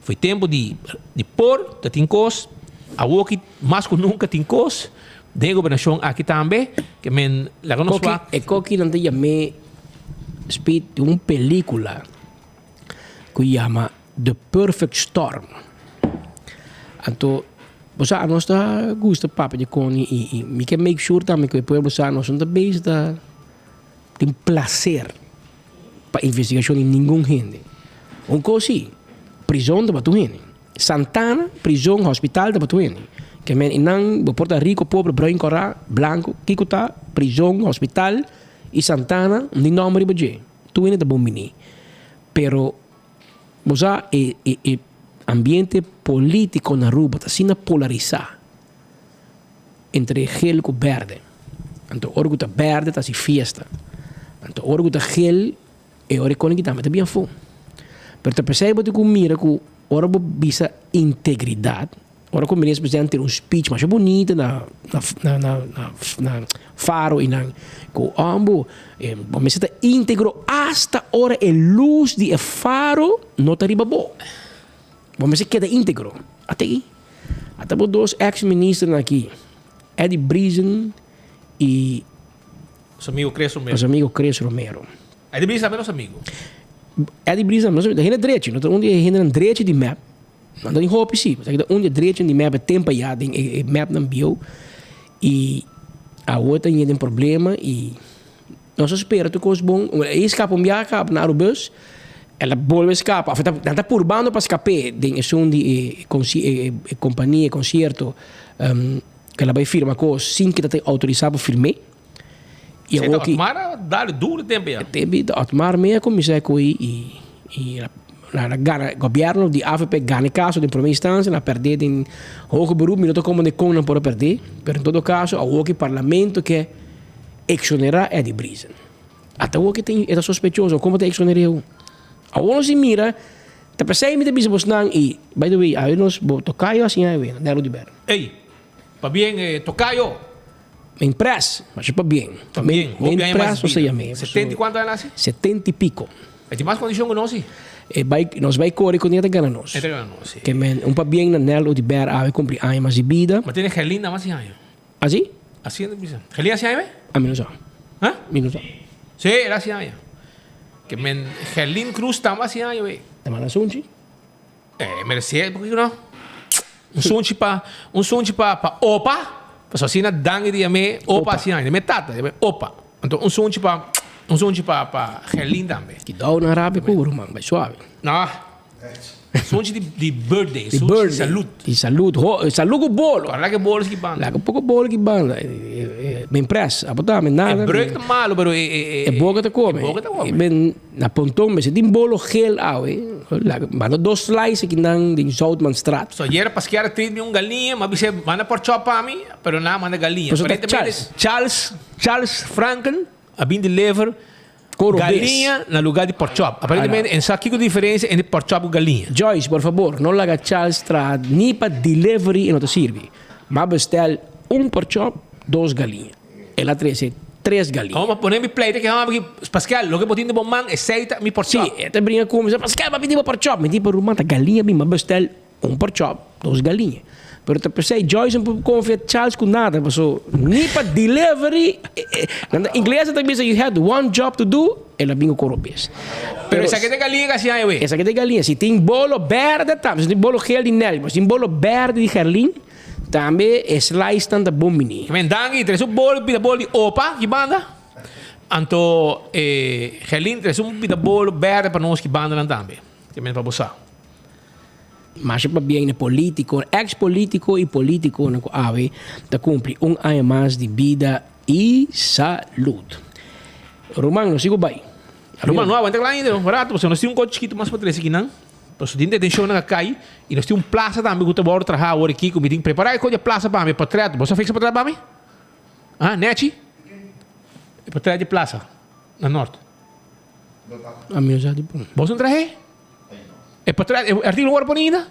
Foi tempu di di por ta tin kos, awoki mas ku nunka tin kos den e gobernashon aki tambe. Ke men laga nos wak. E kokinan ta yam'é Speed di un película cu yama The Perfect Storm. Anto, bo sa nos ta gusta papia di con y y mi ke make sure tambe cu e pueblo sa nos no ta bezig ta tin placer pa investigacion di ningun hende. Un cos si, prison ta pa tur hende. Santana, prison, hospital ta pa tur hende. Ke men nan bo por ta rico, pobre, bruin, cora, blanco, kico ta prison, hospital. I Santana un di nòmber riba dje. Tur hende ta bon bini. Pero bo sa e e e ambiente polítiko na Aruba ta asina polarisá entre gel ku bèrdè. Anto ora ku ta bèrdè ta hasi fiesta. Anto ora ku ta gel e ora e kòne ki tambe ta bien afó. Pero ta p'esei bo tin ku mira ku ora bo bisa integridat. Ora ku minister presidente tene un speech masha bunita na na na na Faro i nan ku ombo bo mester ta integro asta ora e lus di e faro no ta riba bo. Bo mester keda integro. Ata aki ata bo dos ex ministernan aki Eddie Briesen i Nos amigo Chris Romero. Nos amigo Chris Romero. Eddie Briesen tambe nos amigo. Eddie Briesen tambe nos amigo. Ta hende drechi no ta un di e hendenan drechi di mep. Nan ta den hopi si, pasobra ta un di e drechonan di mep e tempo aya den e mepnan bieu y awor ta yendo den problema y nos a spera tur cos bon, e escapa un biaha caba na Arubus, el a bolbe escapa, of nan ta purbando pa escape den esun di e compania, e concierto cu el a bay firma cos sin cu ta tin autorisa pa firme. Y awor ki. Otmar a dale duro tempo ya. Tempo ya Otmar me a cuminsa cu y y na gana gobierno di avp gana e caso den primera instancia na perde den hoger beroep mi no ta comprende con nan por a perde pero en todo caso awor ki parlamento ke exonera Eddy Briesen ata awor ki e ta sospechoso como ta exonera awor awor nos tin mira ta pesey mi ta bisa bosnan y by the way awe nos bo tocayo a siña awe na Nelo di Berna. Ey pabien tocayo. Men pres, masha pabien. Pabien, Men hopi aña mas pres o sea bida. me. Setenta i kuantu aña nasi? Setenta i piko. E tin mas kondishon ku nos si. E bai, nos bai kore ku e ta gana nos. E ta gana nos, si. Ke men, un pabien na Nel Oduber awe kumpli aña mas di bida. Ma tene Gerlinda mas di aña. Asi? Asi e ta bisa. Gerlinda hasi aña be? A mi no sa. Ha? Mi no sa. Si, el hasi aña. Ke men Gerlin Cruz tambe hasi aña be. Ta manda sunchi? E meresé, por no? Un sunchi pa, un sunchi pa, pa opa, pasobra asina danki di yam'é opa asina, yam'é tata, yam'é opa. Anto un sunchi pa, un sunchi pa, pa Gerlin tambe. Kidou nan rabia ku ruman, bai suave. No, sunchi di, di birthday, Di sunchi di birthday. salud. Di salud, ho, salud ku bolo. Ora laga e bolo ski banda. Laga poko bolo ki banda. Men pres, abo ta, men nada. E breuk ta malo, pero e, e, E boka ta kome. E boka ta kome. Men Na Ponton mester tin bolo geel awe. Laga manda dos slice aki nan den Zoutmanstraat. So ayer Pasquiara treat mi un galiña, m'a bis'é manda pork chop pa mi, pero nan a manda galiña. Pasobra ta Aparentemente Charles, Charles Franken a bin deliver Coro bes. galiña na lugar di pork chop. Aparentemente en sa kiko diferencia entre pork chop ku galiña. Joyce, por fabor, no laga Charles traha ni pa delivery e no ta sirbi. M'a bestel un pork chop, dos galiña. El a trece tres galiña. Hom a pone mi pleita ki hom aki Pascal loke bo tin den bo man esey ta mi porchop. Si, e ta bringa ku mi, Pascal bo a pidi bo porchop. Mi di pa ruman ta galiña mi, mi a bestel un porchop, dos galiña. Pero ta p'esei Joyce no por confia Charles cu nada, paso ni pa delivery, nan ta ingles ta bisa you had one job to do, el a bin cu coro bes. Pero esaki ta e galiña cu haci aña wey. Esaki ta e galiña. Si tin bolo berde tambe, si tin bolo geel di Nelly, pero si tin bolo berde di Gerlin, tambe e slice nan ta bon bini. Men danki, trece un bolo, pida bolo di opa ki banda. Anto e Gerlin trece un pida bolo berde pa nos ki banda nan tambe. Te men pa bo sa. Masha pabien na politico, ex politico y politiconan cu awe ta cumpli un aña mas di bida y salud. Ruman, nos sigo bay. Ruman, no aguanta cla ainda, un rato, pasobra nos tin un coche chikito mas pa trece akinan. Pasobra tin detencionnan a cay y nos tin un plaza tambe cu ta worde traha awor aki cu mi tin prepara e coche plaza pa mi, potret. Bo sa fixa potret pa mi? Ah, Nechi? E potret di plaza na Noord. Ami no sa di pon. Bo sa trahe? E potret, e artículo worde poni ainda?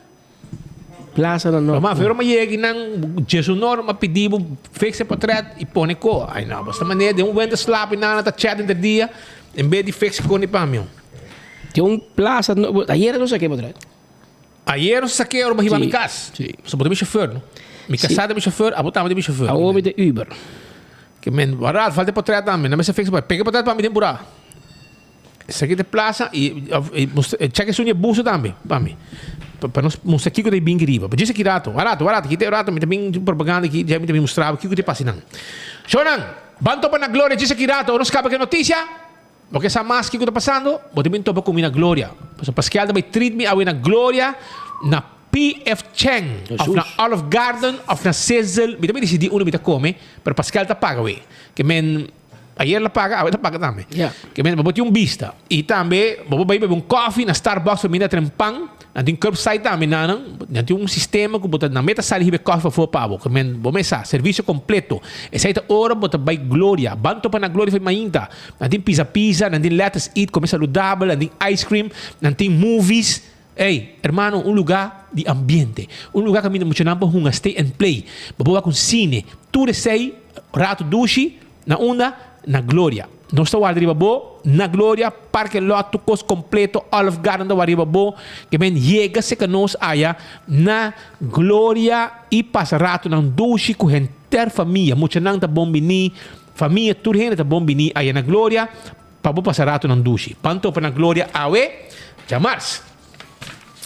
Plaza na Noord. Ma vero ma yega nan Jesunor ma pidi bo fixa e potret y pone ko. Ay no, basta manera den un wende slaap y nana ta chat inter dia en bes di fixa koni pa mi. Tin un plaza, ayer no saké potret. Ayer no saké ora bo hiba mi kas. So bo ta mi chauffeur no? Mi kasá ta mi chauffeur, abo tambe ta mi chauffeur. Awor mi ta Uber. Ke men, warat, falta e potret tambe. Nan mester fixa pa. Pega e potret pa mi den purá. Esaki ta e plaza y check esun di e buso tambe pa mi. Pa nos mustra kiko ta bin riba. Djis aki rato, warato, warato, kita e rato mi ta bin propaganda aki, dja mi ta bin mustra bo kiko ta pasa nan. Shownan, ban topa na Gloria djis aki rato, ora nos kaba ku e notisia. Bo ke sa mas kiko ta pasando? Bo ta bin topa ku mi na Gloria. Pasobra Paskel ta bai treat mi awe na Gloria, na PF Chang, of na Olive Garden, of na Sizzle. Mi ta bai disidí unda mi ta kome, pero Paskel ta paga awe. Ke men ayer el a paga, awe ta paga tambe. Ke men bo tin un bista. I tambe bo por bai bebe un kòfi na Starbucks pa mi na tren pan. Nan tin curbside tambe na nan. Nan tin un sistema ku bo ta nan meta sali hiba e kòfi pafó pa bo. Ke men bo mesa servisio kompleto. Esei ta ora bo ta bai Gloria. Ban topa na Gloria for mainta. Nan tin pizza pizza, nan tin let us eat, kome saludabel, nan tin ice cream, nan tin movies. Ey, hermano, un lugá di ambiente. Un lugá kaminda muchanan por hunga stay and play. Bo por wak un sine. Tur esei rato dushi na unda? Na Gloria. Nos ta warda riba bo na Gloria, parke lot, tur kos kompleto, Olive Garden ta warda riba bo. Ke men yega seka nos aya na Gloria i pasa ratonan dushi ku henter famia. Muchanan ta bon bini. Famia tur hende ta bon bini aya na Gloria pa bo pasa ratonan dushi. Pan topa na Gloria awe djamars.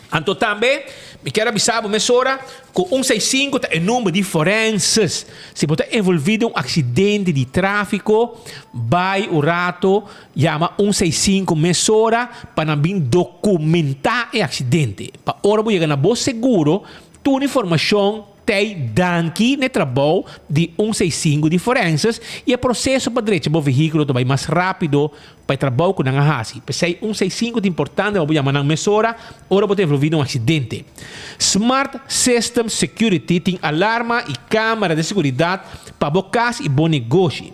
Anto tambe mi kier a bisa bo mesora ku un seis sinku ta e number di forenses. Si bo ta envolvi den un aksidente di trafiko bai un rato yama un seis sinku mesora pa nan bin dokumenta e aksidente. Pa ora bo yega na bo seguro tur informashon Tei danki n'e trabou di un seisinku di forenses i e proseso pa drecha bo vehíkulo ta bai mas rápido pa e trabou ku nan a hasi. P'esei un seisinku ta importante pa bo yama nan mesora ora bo ta envolví den un aksidente. Smart System Security tin alarma i kámara di seguridat pa bo kas i bo negoshi.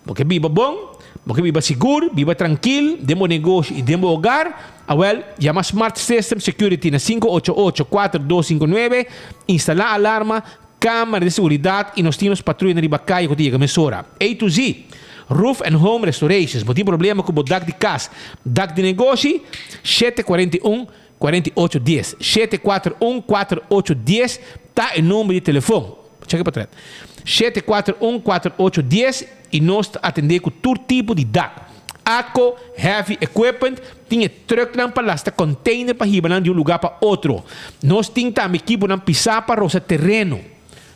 Bo ke biba bon? Bo ke biba sigur, biba trankil den bo negoshi i den bo hogar? Awel, yama Smart System Security na 588 4259, instalá alarma, kámara di seguridat i nos tin nos patruyanan riba kaya ku ta yega mesora. A to Z, Roof and Home Restorations, bo tin problema ku bo dak di kas, dak di negoshi? 741 48 dies, 741 48 dies ta e number di telefon. Cheke pa tret. 741 48 dies i nos ta atendé ku tur tipo di dak. Atco Heavy Equipment tin e trucknan pa lasta container pa hiba nan di un lugar pa otro. Nos tin tambe ekiponan pisá pa rosa tereno.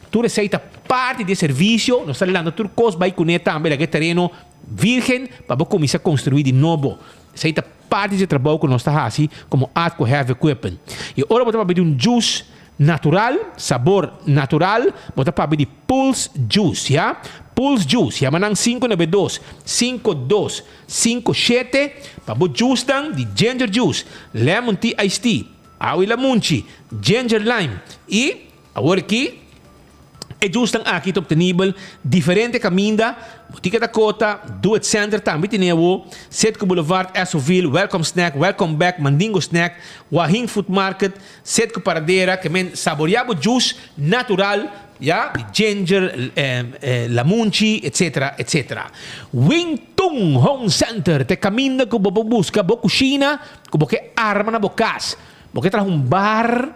Tur esei ta parti di e servisio. Nos ta lanta tur kos bai kuné tambe laga e tereno virgen pa bo kuminsá konstruí di nobo. Esei ta parti di e trabou ku nos ta hasi komo Atco Heavy Equipment. I ora bo ta papia di un juice Natural, sabor natural, bo ta papia di Pulse Juice, ya. Pulse Juice, yama nan 592 52 57 pa bo juicenan di ginger juice, lemon tea iced tea, awi lamunchi, ginger lime y awor aki e juicenan aki ta obtenibel diferente caminda, Botica Dakota, Do It Center tambe tene awo, Citgo Boulevard, Essoville, Welcome Snack, Welcome Back, Mandingo Snack, Wahing Food Market, Set ku paradera ke men saboria bo juice natural ya di ginger, lamunchi etc etc. Wing Tung Home Center ta e kaminda ku bo por buska bo kushina ku bo ke arma na bo kas. Bo ke traha un bar.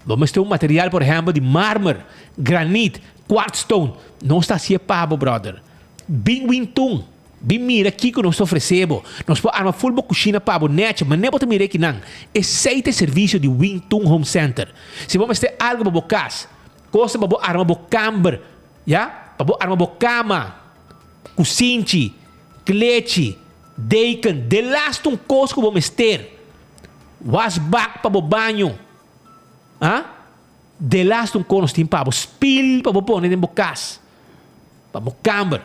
Bo mester un material por ehempel di marmer, granit, quartz stone. Nos ta hacié pa bo brother. Bin Wintun. Bin mira kiko nos ta ofresé bo. Nos por arma ful bo kushina pa bo nèchi, manera bo ta mira ekinan. Esei ta e servisio di Wintun Home Center. Si bo mester algu pa bo kas, kosa pa bo arma bo kamber, ya, pa bo arma bo kama, kusinchi, klechi, deken, delaste un kos ku bo mester, wasbak pa bo baño, a, delaste un kos nos tin pa bo, spil pa bo pone den bo kas, pa bo kamber.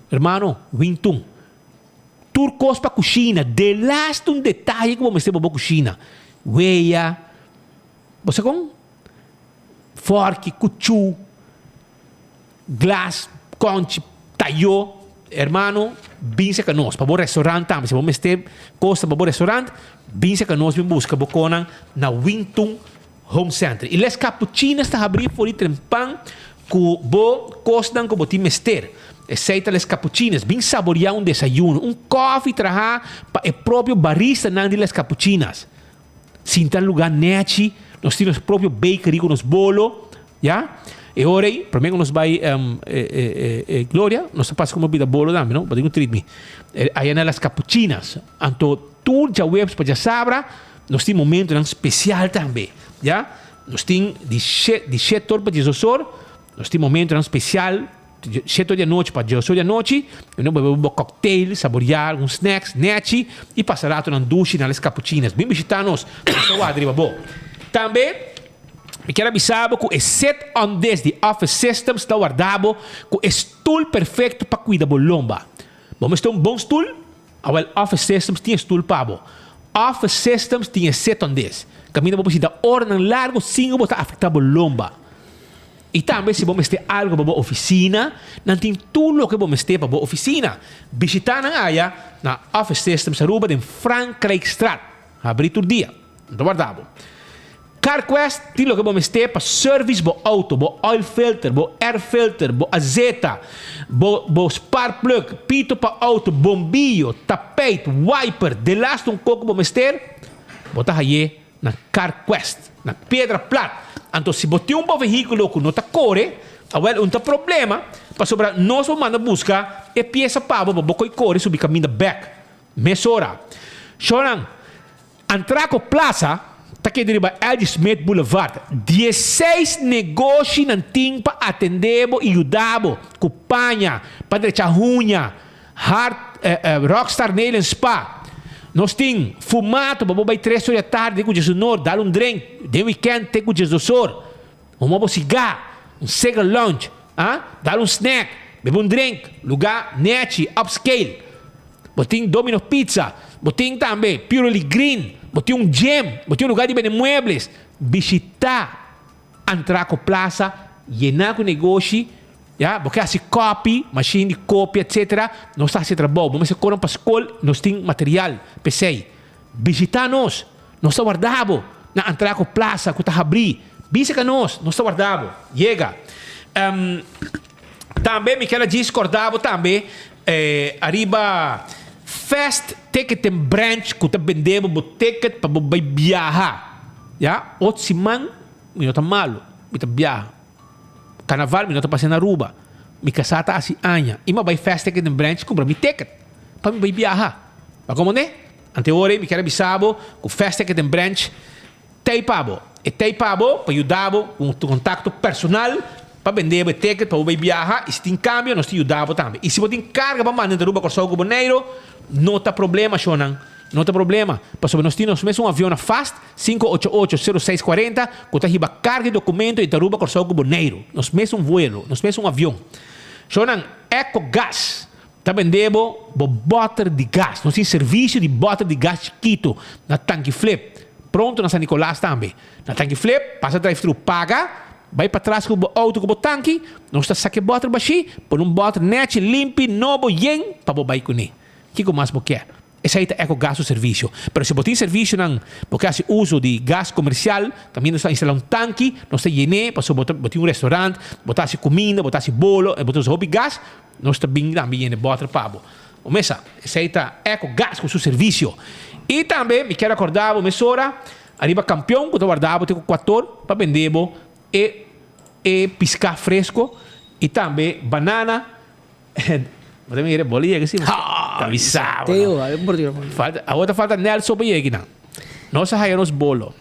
Hermano, wintun. Tur kos pa kushina, delaste un detaye ku bo mester pa bo kushina. Weya, bo sa kon? Fòrki, kuchú, glas, kònchi, tayó. Hermano, bin serka nos. Pa bo restaurant tambe, si bo mester kos pa bo restaurant, bin serka nos bin buska bo konan na Wintun Home Center. I Les Capuchinas ta habrí for di trempan ku bo kosnan ku bo tin mester. Esei ta Les Capuchinas. Bin saboriá un desayuno, un kòfi trahá pa e propio baristanan di Les Capuchinas. Sinta lugá nèchi, nos tin nos propio bakery ku nos bolo, ya. E ora ei, promé ku nos bai Gloria, nos ta pasa ku bida bolo tambe, no? Bo tin ku treat mi. Aya na Las Capuchinas. Anto tur djaweps pa djasabra. Nos tin momentonan spesial tambe, ya. Nos tin di she, di shete or pa diesdos or, nos tin momentonan spesial, shete or di anochi pa diesdos or di anochi, i nos bebe un cocktail, saboreá algun snacks, nechi, i pasa ratonan dushi na Les Capuchinas. Bin bishitá nos, nos ta wak riba bo. Tambe, mi kier a bisa bo ku e Sit on This di Office Systems ta warda bo ku e stul perfekto pa kuida bo lomba. Bo mester un bon stul? Awel Office Systems tin e stul pa bo. Office Systems tin e setondes. Kaminda bo por sinta oranan largu sin ku bo ta afektá bo lomba. I tambe si bo mester algu pa bo ofisina, nan tin tur loke bo mester pa bo ofisina. Bishitá nan aya na Office Systems Aruba den Frankrijkstraat. Habrí tur dia. No ta warda bo. CarQuest tin loke bo mester pa service bo auto, bo oil filter, bo air filter, bo azeta, bo bo spark plug, pito pa auto, bombillo, tapijt, wiper, delaste un koko bo mester, bo ta haye na CarQuest, na Piedra Plat. Anto si bo tin un bo vehiculo ku no ta kore, awel un ta problema, pasobra nos bo manda buska e piesa pa bo pa bo koi kore subi kaminda bek. Mesora. Shownan, Antraco Plaza ta keda riba L.G. Smith Boulevard. Dieseis negoshinan tin pa atende bo i yuda bo ku paña, pa drecha huña, hard, Rockstar Nail and Spa. Nos tin fumato pa bo bai tres or di atardi te ku diesunor, dal un drink den weekend te ku diesdosor. Huma bo sigá, un cigar lounge, ah, dal un snack, bebe un drink, lugá nechi, upscale. Bo tin Domino's Pizza, bo tin tambe Purely Green, bo tin un gym, bo tin un lugar di bende muebles. Bishita Antraco Plaza, yena ku negoshi, ya, bo ke hasi copy, machine di copia etcetera, nos ta hasi trabou. Bo mester koran pa skol, nos tin material p'esei. Bishita nos, nos ta warda bo na Antraco Plaza ku ta habrí. Bisa ka nos, nos ta warda bo. Yega. Tambe mi ker a djis korda bo tambe ariba Fast Ticketing Branch ku ta bende bo bo ticket pa bo bai biaha. Ya, ot siman mi no ta malu, mi ta biaha. Karnaval mi no ta pasa na Aruba. Mi kasá ta hasi aña i mi a bai Fast Ticketing Branch kumpra mi ticket pa mi bai biaha. Bo a komprende? Ante ora ei mi ker a bisa bo ku Fast Ticketing Branch Tei pa bo. E tei pa bo pa yuda bo ku un kontakto personal pa bende bo e ticket pa bo bai biaha i si tin kambio nos ta yuda bo tambe. I si bo tin karga pa manda entre Aruba, Kòrsou ku Boneiru no ta problema shownan, no ta problema pasobra nos tin nos mes un avion na fast 588 0640 ku ta hiba karga i dokumento entre Aruba, Kòrsou ku Boneiru. Nos mes un vuelo, nos mes un avion. Shownan, Ecogas Ta bende bo bo bòter di gas. Nos tin servisio di bòter di gas chikitu na Tanki Flip. Pronto na San Nicolas tambe. Na Tanki Flip, pasa drive-thru, paga, bai patras ku bo outo ku bo tanki, nos ta saka e bòter bashí, pone un bòter nèchi, limpi, nobo, yen pa bo bai kuné. Kiko mas bo kier? Esei ta Ecogas su servisio. Pero si bo tin servisionan, bo ke hasi uso di gas komersial, kaminda nos ta instalá un tanki, nos ta yen'é, pasobra bo ta bo tin un restaurant, bo ta hasi kuminda, bo ta hasi bolo, bo ta usa hopi gas, nos ta bin tambe yena e bòter pa bo. Bo mesa, esei ta Ecogas ku su servisio. I tambe mi kier akordá bo mesora. Ariba kampion ku ta warda bo te ku kuator pa bende bo e e piská fresko i tambe banana. Bo ta mira boli yega si. Ta bisa bo no. Falta awor ta falta Nelson pa yega nan. Nos a haya nos bolo.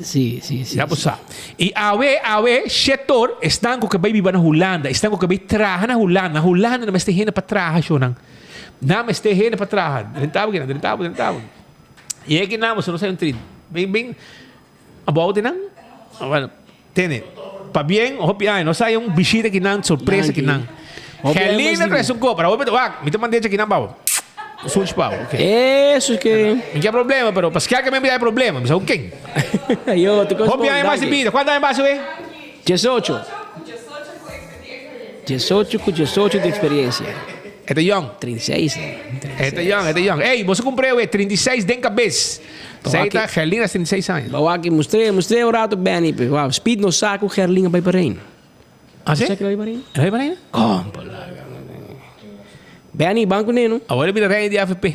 Si, si, si. Ya bo sa. I awe, awe, shetor, esnan ku ke bai biba na Hulanda, esnan ku ke bai traha na Hulanda. Na Hulanda nan mester hende pa traha, shownan. Nan mester hende pa traha. Drenta bo kinan, drenta bo, drenta bo. Yega kinan boso no sa un trin. Bin, bin. Abou di nan? Bueno, tene. Pabien, hopi aña. Nos hay un bishita ki nan, sorpresa ki nan. Gelina traes un kopa. Awor mi ta wak, mi ta manda echa ki nan babo. Sunch babo, ok. Eso es que... Mi ke problema, pero Pascal ke me hay problema. Mi sa ku ken. Yo, te Hopi aña mas di bida. Kuantu aña mas we? 18. 18 ku 18 di experiencia. E ta yong. 36. E ta yong, e ta yong. Ey, boso kumpr'e we, 36 den kabes. Zij ta Gerlina 36 aña. Bo aki mustr'é, mustr'é un rato Benny pe. Wow, Speed no sa ku Gerlina bai pa reina. Ah si? Sa ku bai pa reina? El bai pa reina? Kompa laga. Benny ban kuné no. Awor e bira reina di AFP.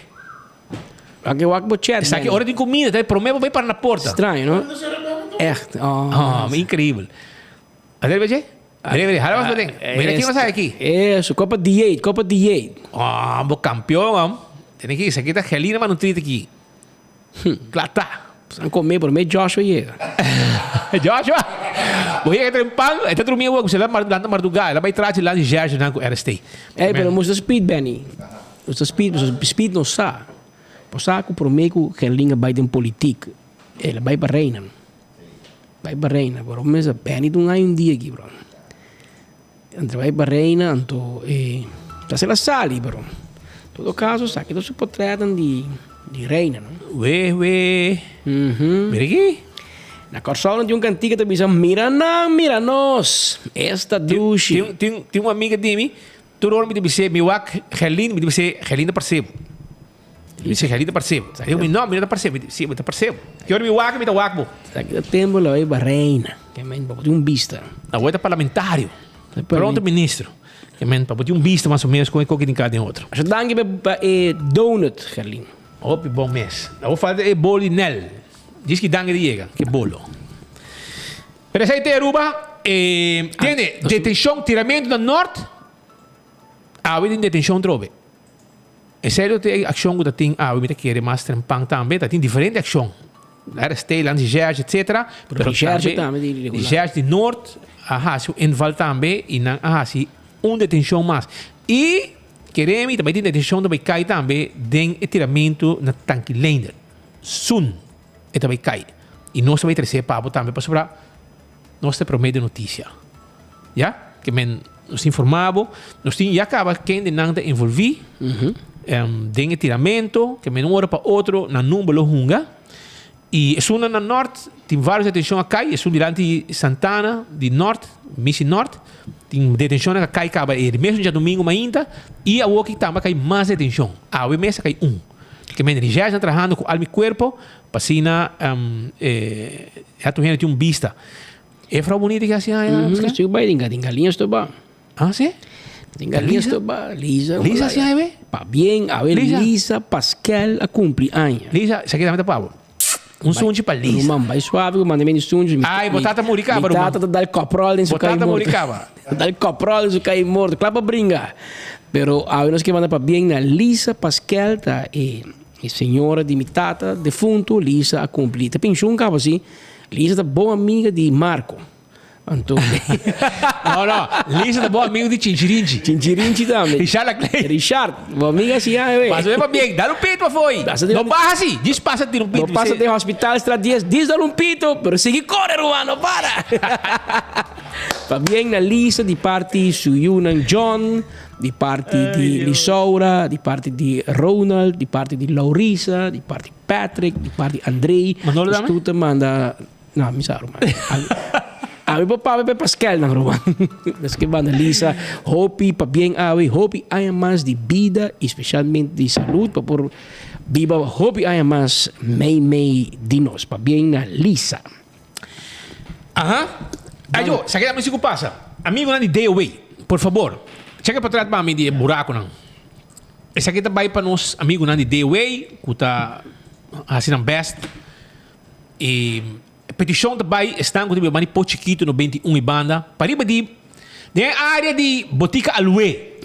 Aki wak bo chat. Esaki ora di kumida, ta e promé bo bai para na porta. Straño no? Echt. Oh, increíbel. A ver, beche? Mira, mira, hala mas boten. Mira quién vas aquí. Eso, Copa D8, Copa D8. Ah, bo campeón, am. Tiene que ir, aquí está Gelina Manutrita aquí. Kla ta. San come por me Joshua yega. Joshua! Bo yega tra pan, e ta drumia wak, se la lanta marduga, la bai trachi lan Gerge nan ku RST. Ey, pero musta speed, Benny. Musta speed, speed no sa. Bo sa ku prome ku Gerlinga bai den politiek, el a bai pa Reina. Bai pa Reina, pero mesa Benny ta un aña un dia aki, bro. Anto bai pa Reina, anto e ta hacer la sali, pero todo caso esaki ta su potretnan di di Reina, no? We, we. Mira aki. Na Kòrsou nan tin un kantika ta bisa, Mira nan, mira nos, esta dushi. Tin, tin, tin un amiga di mi, tur ora mi ta bis'é, mi wak Gerlin, mi ta bis'é, Gerlin ta parse bo. Mi dice, Gerlin ta parse bo. Mi no, mi no ta parse bo. Mi si, mi ta parse bo. Ki ora mi wak, mi ta wak bo. Esaki ta tempo la bai pa Reina. Ke men pa bo tin un bista. Awor ta parlamentario. Pronto ministro. Ke men pa bo tin un bista mas o menos kon e koki tin kara den otro. Masha danki pa e donut, Gerlin. Hopi bon mes. Awor falta e bolo di Nel. Djis ki danki ta yega ke bolo. Pero esei te Aruba. E tende, detenshon, tiramento na Nort. Awe tin detenshon trobe. E serio te akshon ku ta tin awe mi ta kere mas trempan tambe ta tin diferente akshon. RST, Lands Recherche etcetera. Pero Recherche tambe di regular. Recherche di Noord a hasi un inval tambe y nan a hasi un detencion mas. Y kere mi tambe tin detencion ta bay cay tambe den e tiramento na Tanki Leendert. Soon e ta bay cay. Y nos ta bay trece pa bo tambe pasobra nos ta e prome di noticia. Ya, ke men nos informa bo, nos tin ya kaba ken di nan ta envolvi den e tiramento, ke men un ora pa otro nan number lo hunga. I esunnan na nort tin varios detenshon a kai, esun dilanti Santana di nort, Missie Nort, tin detenshonnan a kai kaba e mesun djadumingu mainta i awoki tambe a kai mas detenshon, awe mes a kai un. Ke men recherche nan trahando ku al mi kuerpo pa asina e tur hende tin un bista. E vrouw bonita ki hasi aña? Mm, estoy bai den den galiña estoy ba. Ah, sí? Den galiña estoy ba. Lisa. Lisa hasi aña be? Pa bien, a ver, Lisa, Lisa Pascal a cumpli aña. Lisa, sa kita meta pabo. Un sunchi pa Lisa. Ruman, bai suave, manda mi sunchi. Ai, bo tata muri caba, ruman. Mi tata ta dal koprol den su kai morto. Bo tata muri caba. Dal koprol den su kai morto. Kla pa bringa. Pero awe nos ke manda pa bien na Lisa Pascal ta e e señora di mi tata defunto. Lisa a cumpli. Ta pensioen caba, si. Lisa ta bon amiga di Marco. Anto. No, no. Lisa ta bon amigo di Chinchirinchi. Chinchirinchi tambe. Richard Laclay. Richard, bo amiga si ya, we. Pasa pa bien, dal un pito pa foi. No baha si, djis pasa tira un pito. No pasa den hospital stra dies, djis dal un pito, pero sigui kore ruman, no para. Pabien na Lisa di parti su yunan John, di parti di Lisaura, di parti di Ronald, di parti di Laurisa, di parti Patrick, di parti André. Manolo dame? Nos tur ta manda, no, mi sa ruman. Awe por papia pe Pascal nan ruman. Nos ke manda Lisa hopi pabien awe, hopi aña mas di bida y specialmente di salud pa por biba hopi aña mas mei mei di nos. Pabien na Lisa. Aha. Ayo, sa ke tambe si ku pasa. Amigonan di DOW, por fabor, cheke pa tras pa mi di e buraconan. Esaki ta bai pa nos amigunan di DOW ku ta hasi nan bèst. E petishon ta bai esnan ku ta biba banda di Pos Chikitu no 21 i banda pariba di den e área di Botika Alué.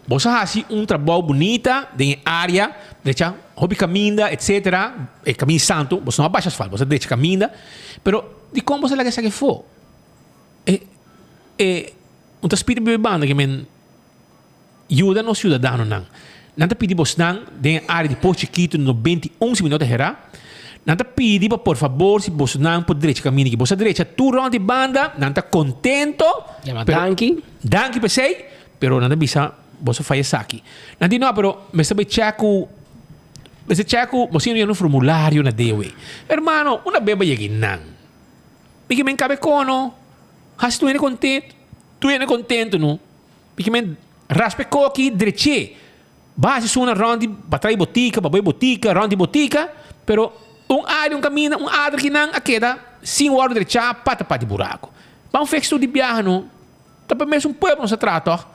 Bo sa hasi un trabou bunita den e área, drecha hopi kaminda etsetera, e kaminda santu, bo no a basha asfalt, bo sa drecha kaminda, pero dikon bo sa laga esaki afó? E e un ta spiritu biba e banda ke men Yuda nos siudadanonan. Nan ta pidi bosnan den e área di Pos Chikitu no 21 si mi no ta herá. Nan ta pidi pa por fabor si bosnan por drecha kaminda aki. Bos a drecha tur rònt di banda, nan ta kontento. Yama danki. Danki p'esei, pero nan ta bisa bos a faya esaki. Nan di no, pero mester bai chèk ku mester chèk ku bos tin un formulario na DOW. Hermano, una bes bo yega einan. Mi ke men kabe kono. Hasi tur hende kontento. Tur hende kontento no. Piki men raspa e koki dreché. Ba hasi suna rond di ba trae botika, ba bai botika, rond di botika, pero un área, un kaminda, un ader ki nan a keda sin wòrdu drechá pa tapa di buraku. Ban fix tur di biaha no. Ta pa mesun pueblo nos a traha tòg.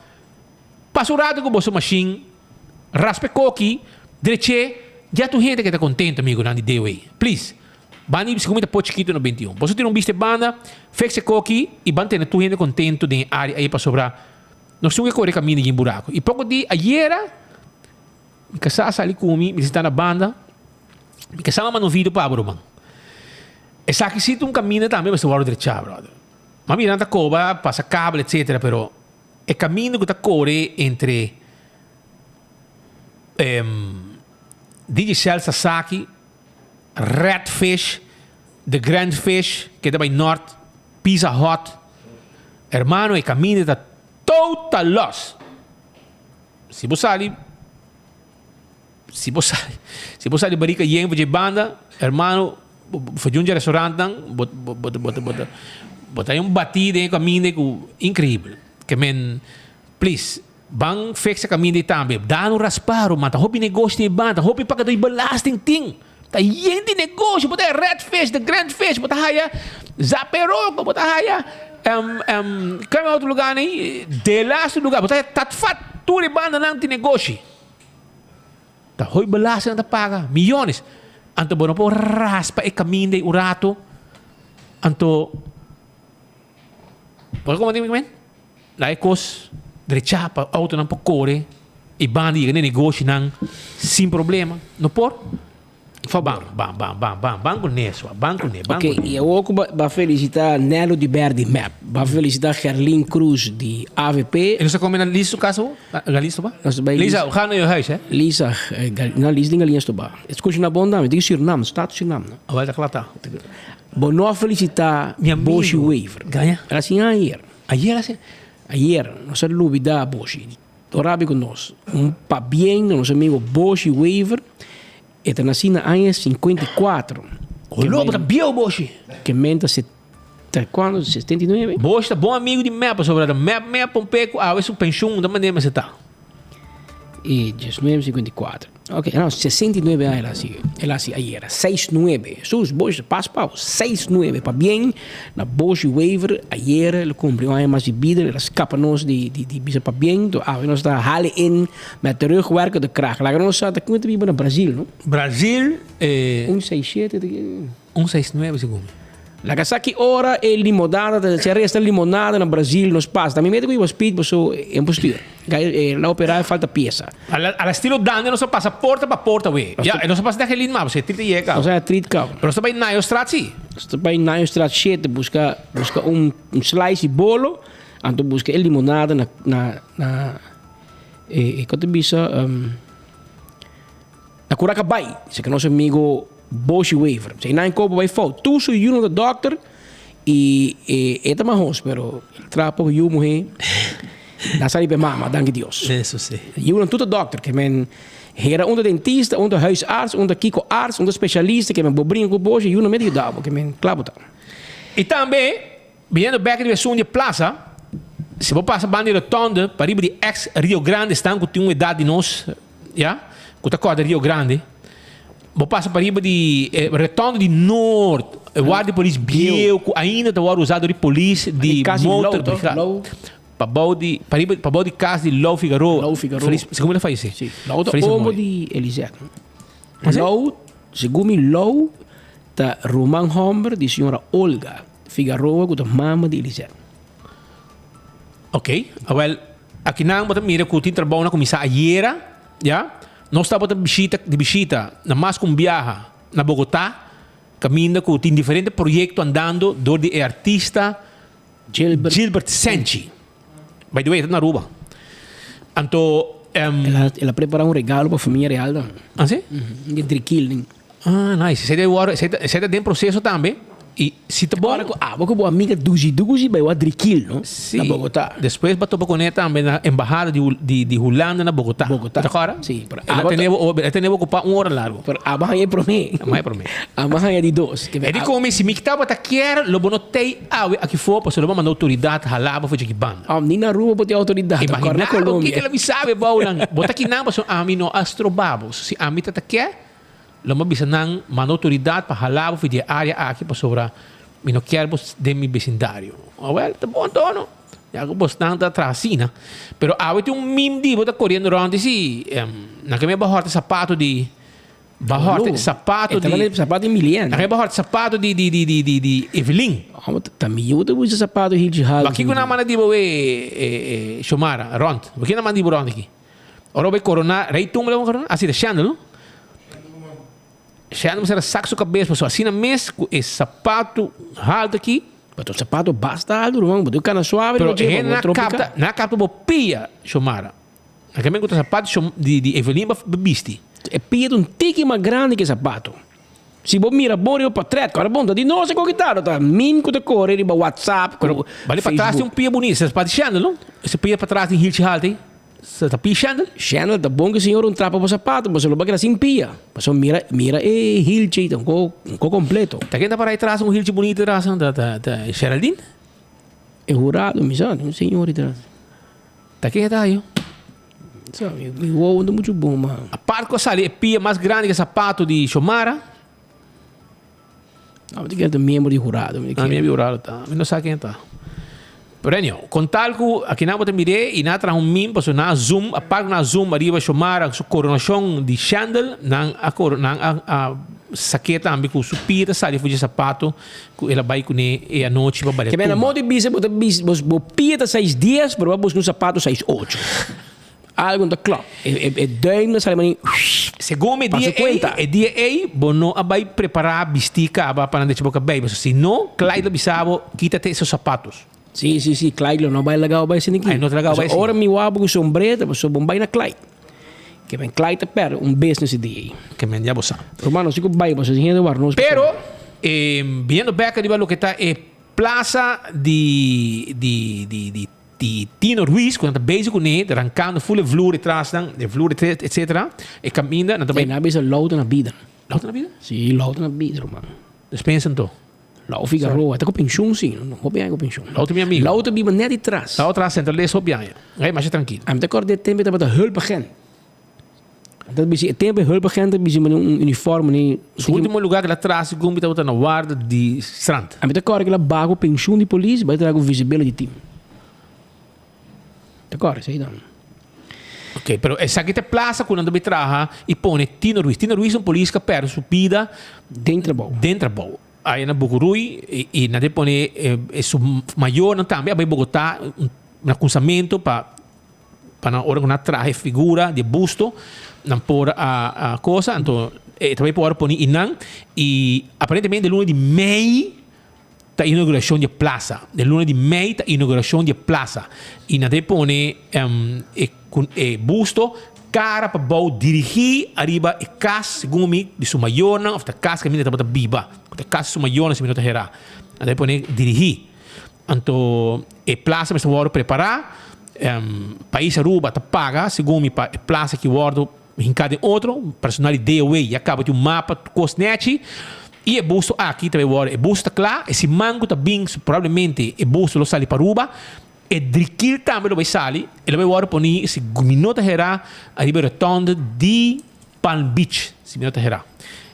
Pasa un ratu ku boso mashin, raspa e koki, dreché, ya tur hende keda kontento amigunan di DOA. Please. Ban di segun mi ta por chikitu na 21. Boso tira un bista e banda, fix e koki i ban tene tur hende kontentu den e área ei pasobra nos tin ke kore kaminda yin buraku. I poko di ayera mi kasá a sali ku mi, mi sinta na banda, mi kasá a manda un video pa bo ruman. Esaki si ta un kaminda tambe mester wòrdu drechá bròder. M'a mira nan ta koba, pasa kabel etsetera pero e kaminda ku ta kore entre Digicel Sasaki Red Fish, The Grand Fish, keda bai nort, Pizza Hut. Hermano, e kaminda ta total los. Si bo sali, si bo sali, si bo sali barika yen for dje banda, hermano, for djun dje restaurantnan, bo, bo, bo, bo, bo, bo ta un batí den e kaminda ku inkreibel. Ke men, please. Ban fix e kaminda ei tambe. Dano rasparo, man. Ta hopi negoshi tin e banda. Hopi pagadó di belasting tin. Ta yen di negoshi. Bo ta haya Red Fish, The Grand Fish. Bo ta haya Zaperoco. Bo ta haya kua otro lugar nei? De laatste lugar. Bo ta haya Tatfat. Tur e bandanan tin negoshi. Ta hopi belasting nan ta paga. Miyones. Anto bo no por raspa e kaminda ei un rato. Anto, bo ta komo men? Laga e kos drechá pa outonan por kore i banda yega na e negoshinan sin problema. No por? Ban, ban, ban, ban, ban, ban ku ne, sua, ban ku ne, ban ku Oké, ne. i awor ku ba felisitá Nello di Ber di mep, ba felisitá Gerlin Cruz di avp. E nos ta kome na Liz su kas awor? Na Liz to ba? Nos ta bai Lisa, we gaan naar je huis, hè? Lisa, na Liz den Galiñas to ba. E skucha na bon dame, di Surinam, staat Surinam, no? Awel ta kla ta. Bo no a felisitá Mi amigo. Boshi Wever. Gaña. El a siña ayer. Ayer a siña. Ayer nos a lubida Boshi. Ora abi cu nos. Un pabien na nos amigo Boshi Wever. E ta naci na aña 54. Oló, bo ta bieu Boshi. Ke men ta ta cuando? 79? Boshi ta bon amigo di mep pasobra ta mep mep pomp'e cu awe su pensioen ta manera mester ta. E 1954. Ok, no, 69 aña el a hasi, el a hasi ayera. Seis nuebe. Sus, Boshi, pas pao. Seis nuebe. Pabien na Boshi Wever. Ayera el a cumpli un aña mas di bida. El a scapa nos di, di, di bisa pabien. To awe nos ta hale in met terugwerkende kracht. Laga nos sa ta ken ta biba na Brasil, no? Brasil, eh. Un seis shete ta ken? Un seis nuebe segun mi. Laga sa ki ora e limonada ta si a resta limonada na Brasil nos pasa. Ta mi mete ku iba speed paso e no por stuur. Gai la opera e falta piesa. Ala ala estilo Dande nos a pasa porta pa porta we. Ya nos a pasa den Gelin mas paso e trit a yega. Nos a haya trit kaba. Pero nos ta bai Nayostraat si. Nos ta bai Nayostraat shete buska buska un un slice di bolo anto buska e limonada na na na e e kon ta bisa Na Curaca bai, esaki nos amigo Boshi Wever. Si nan kopo bai fout. Tur su yunan ta dokter y e e ta mahos, pero el traha poko yu muhe. Na sali pa e mama, danki Dios. Eso si. Yunan tur ta dokter, ke men hera un ta dentista, un ta huisarts, un ta kiko arts, un ta specialista, ke men bo bringa ku Boshi, yunan mester yuda bo, ke men kla bo ta. Y tambe, biniendo bek riba esun di e plaza, si bo pasa banda di rotonde, pariba di ex Rio Grande, esnan ku tin un edat di nos, Ya, ku ta kòrda Rio Grande. Bo pasa pariba di e retondo di Noord, e guardia di polis bieu ku ainda ta wòrdu usá dor di polis di motor brigada. Pa bou di pariba pa bou di kas di Lou Figaroa. Lou Figaroa. Felis, segun mi ta fayesé. Si, Lou ta omo di Elisette. Lou, segun mi Lou. ta ruman hòmber di señora Olga Figaroa ku ta mama di Elisette. Ok, awel akinan bo ta mira ku tin trabou na kuminsá ayera, ya. Nos tabata bishita di bishita na mas ku un biaha na Bogotá, kaminda ku tin diferente proyekto andando dor di e artista Gilbert, Gilbert Senchi. By the way, e ta na Aruba. Anto El a prepara un regalo pa famia real dan. Ah, si? Di drikil nin. Ah, nice. Esei ta wòrdu, esei ta den proseso tambe. I si ta bon. Ora ku abo ku bo amiga dushi dushi bai wak drikil, no? Si. Na Bogotá. Despues bo a topa kuné tambe na embahada di di di Hulanda na Bogotá. Bogotá. Ta kòrda? Si. Pero El a abo tene bo, el a tene bo okupá un ora largu. Pero abo haña e promé. Abo haña e promé. Abo haña di dos. E di komi si mi tabata kier lo bo no tei awe aki for pasobra lo bo manda outoridat hala bo for dje ki banda. Om ni na Aruba bo tin outoridat, Imagina kor na bo Colombia. kiko lo mi sabe bounan. Bo ta kinan pasobra ami no a stroba bo. Si ami ta ta ke lo mi a bisa nan manda outoridat pa hala bo for di e area aki pasobra mi no kier bo den mi besindario. Awel ta bon tono. Ya ku bosnan ta traha asina. Pero awe tin un meme di bo ta koriendo rond di si nan ke mi a bahorta sapato di Bahorte sapato di. E sapato di Milian. Nan bahorte sapato di di di di di di Evelyn. Ta mi yu ta usa sapato hilchi haltu. Ba kiko nan manda di bo e Shomara rond? Ba kiko nan manda di bo rond aki? Ora bo e corona, Rey Tumba lo corona? Asi ta Shandel no? Shandel mester a sak su kabes pasobra asina mes ku e sapato haltu aki. Pasobra sapato basta haltu ruman, bo tin kana suave riba dje pa bo no tropika. Pero nan a kapta bo pia Shomara. Na ke men ku ta sapato di di Evelyn ba bisti. E pia ta un tiki mas grandi ke sapato. Si bo mira bon riba portret, kòrda bon, ta di nos e kokitado, ta min ku ta kore riba WhatsApp ku Bali patras tin un pia bunita, sa sapato di Shandel no? Ese pia patras tin hilchi haltu ei, sa ta pia Shandel? Shandel ta bon ke señor un trapa bo sapato, pasobra lo bo a keda sin pia. Pasobra mira, mira e hilchi ei, ta un ko, un ko kompleto. Ta ken ta para ei tras un hilchi bunita tras, ta ta ta Geraldine? E hurado, mi sa, tin un señor ei tras. Ta ken ta ayo? Sa, mi, mi wowo no ta mucho bon, ma. Apart ku a sali e pia mas grandi ku e sapato di Xiomara. No, mi ta kere ta miembro di hurado. Mi ta kere. Ah, miembro di hurado ta. Mi no sa ken ta. Pero anyhow, kon tal ku akinan bo ta mir'é i nan a traha un meme pasobra nan a zoom, apart ku nan a zoom ariba Xiomara su koronashon di Shandel, nan a koro, nan a a sak'é tambe ku su pia ta sali for dje sapato. Ku el a bai kuné e anochi pa balia Ke mena tumba. modo di bisa bo ta bisa bo bo pia ta seis dies pero bo a buska un sapato seis ocho. Algo no ta klòp. E e e duim ta sali mani Segun mi e pa dia su kuenta. ei, e dia ei bo no a bai prepará bistí kaba pa nan decha bo kabei pasobra si no Clyde lo bisa bo kita te esos sapatos. Si si si Clyde lo no bai laga bo bai asina aki. Ai no ta laga bo bai Pasobra asina. ora mi wak bo ku sombré ta pasobra bo bai na Clyde. Ke men Clyde ta pèrdè un business e dia ei. Ke men ya bo sa. Ruman nos tin ku bai pasobra tin hende wak nos. Pero biniendo bek ariba loke ta e plaza di di di di di Tino Ruiz ku nan ta bezig kuné ta rankando ful e vloer e trasnan e vloer etcetera e kaminda nan ta bai. Nan a bisa louta na bida. Louta na bida? Si louta na bida ruman. Despensa anto. Lau Figaroa ta ku penshun si no hopi aña ku penshun. Lau ta mi amigo. Lau ta biba net di tras. Lau tras Central List hopi aña. Ey masha trankilo. Ami ta kòrda e tempu e tabata hulpagent. Ta bisi e tempu e hulpagent ta bisi mane un uniforme ni. Su ultimo lugar ku el a traha segun mi tabata na warda di strand. Ami ta kòrda ku el a baha ku penshun di polis bai traha ku visibility team. Ta kòrda esei dan. Ok, pero esaki ta e plaza ku nan ta bai traha i pone Tino Ruiz. Tino Ruiz ta un polis ku a pèrdè su bida Den trabou. Den trabou. Aya na Bucuruy y nan te pone su mayornan tambe a bay Bogotá na cunsamiento pa pa nan ora cu nan traha e figura di e busto nan por a cosa anto e ta bay por poni eynan y aparentemente luna di mei ta inauguracion di e plaza e luna di mei ta inauguracion di e plaza y nan ta pone e e busto Cara pa bou dirigí ariba e cas, segun mi, di su mayornan of ta cas caminda tabata biba. Cu ta cas di su mayornan si mi no ta herá. Anto e pone dirigí. Anto e plaza mester wordo prepará. Pais Aruba ta paga, segun mi, pa e plaza aki wordo hinká den otro. Personal di DOW ya caba tin un mapa tur cos nechi. Y e busto aki ta bay wordo, e busto ta cla, e siman cu ta bin probablemente e busto lo sali pa Aruba. E drikil tambe lo bai sali, e lo bai wòrdu poni si mi no ta herá ariba e rotonde di Palm Beach, si mi no ta herá.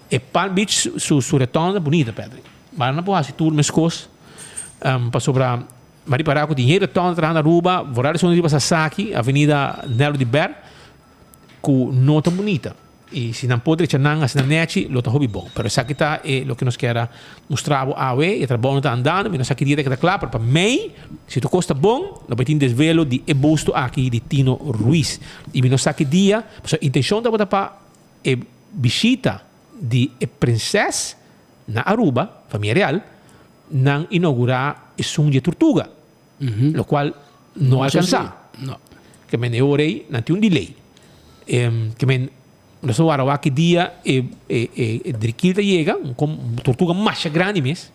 E Palm Beach su su rotonde ta bunita, Patrick. Mara nan por hasi tur meskos, pasobra mi a ripará ku tin hende rotonde traha na Aruba, vooral esun riba Sasaki, avenida Nelo di Ber, ku no ta bunita. I si nan por drecha nan asina nechi, lo ta hopi bon. Pero esaki ta e loke nos kier a mustra bo awe. E trabounan ta andando, mi no sa ki dia ta keda kla, pero pa mei, si tur kos ta bon, lo bai tin desvelo di e busto aki di Tino Ruiz. I mi no sa ki dia, pasobra intencion tabata pa e bishita di e prinses na Aruba, famia real, nan inaugura esun di e tortuga, locual no alcansa. Ke men e ora ei nan tin un delay. Ke men nos a wara wak ki dia e e drikil ta yega, un tortuga masha grandi mes.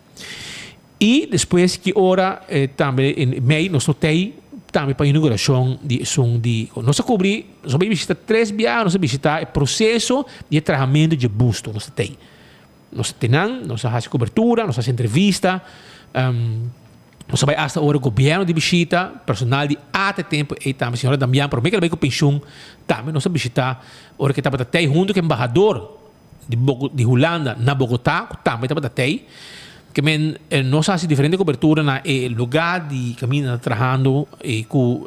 I despues ki ora tambe mei nos no tei tambe pa inauguracion di esun di nos a cubri, nos a bai bishita tres biaha, nos a bishita e proceso di e trahamento dje busto, nos ta tei. Nos ta tenan, nos a haci cobertura, nos a haci entrevista, nos a bai hasta ora gobierno di bishita, personal di ate tempo ei tambe, señora Damian, prome ke el a bai cu pensioen, tambe nos a bishita ora ke tabata tei hunto cu embahador di di Hulanda na Bogotá, cu tambe tabata tei. Ke men nos a haci diferente cobertura na e lugar di caminda ta trahando e cu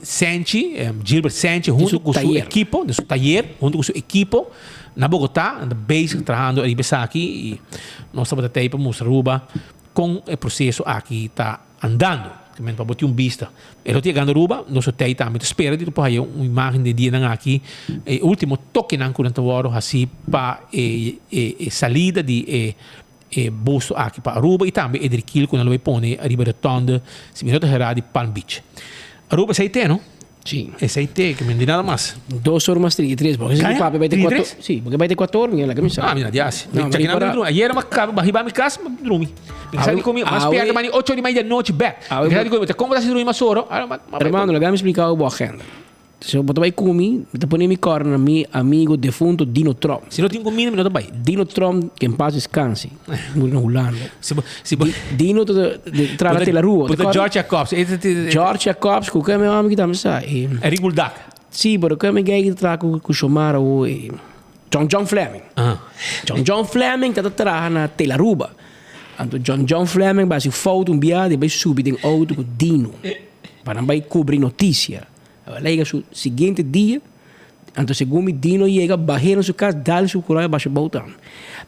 Senchi, Gilbert Senchi hunto cu su ekipo, den su tayer, hunto cu su ekipo na Bogotá, nan ta bezig trahando ariba esaki y nos tabata tei pa mustra Aruba con e proceso aki ta andando. Ke men pa bo tin un bista. E lo ta yegando Aruba, nos lo tei tambe ta spera di por haya un imagen den dianan aki, e ultimo tokenan cu nan ta worde haci pa e e salida di e e busto aki pa Aruba y tambe e drikil cu nan lo bay pone ariba rotonde si mi no ta hera di Palm Beach. Aruba esey te no? Si. Esey te, que mi no di nada mas. Dos or mas 33, porque si papia bay te 33? Si, porque bay te 4 mi laga mi sa. Ah, mi na di asi. No, Chaki nan drumi. Ayer mi caba bahi ba mi cas, mi drumi. Mi sa di comi, mas spierta mani 8 ora y media nochi bek. Mi sa di comi, te como ta si drumi mas ora? Hermano, laga mi splica bo agenda. So bo ta bai ku mi, mi ta pone mi kòrda na mi amigo defunto Dino Tromp. Si no tin kumida mi no ta bai. Dino Tromp, que en paz descanse, muri na Hulanda. Si bo, si bo. Dino ta traha na Telarua. Bo ta George Jacobs. George Jacobs, ku ke mi hòmber ki ta mi sa. Eric Buldak. Si, pero ke mi gei ki ta traha ku Xiomara awo. John John Fleming. John John Fleming ta ta traha na Telaruba. Anto John John Fleming bai hasi fout un biaha di bai subi den outo ku Dino pa nan bai kubri notisia. El a yega su siguiente dia, anto segun mi Dino yega bah'é na su kas, dal su kura basha bou tambe.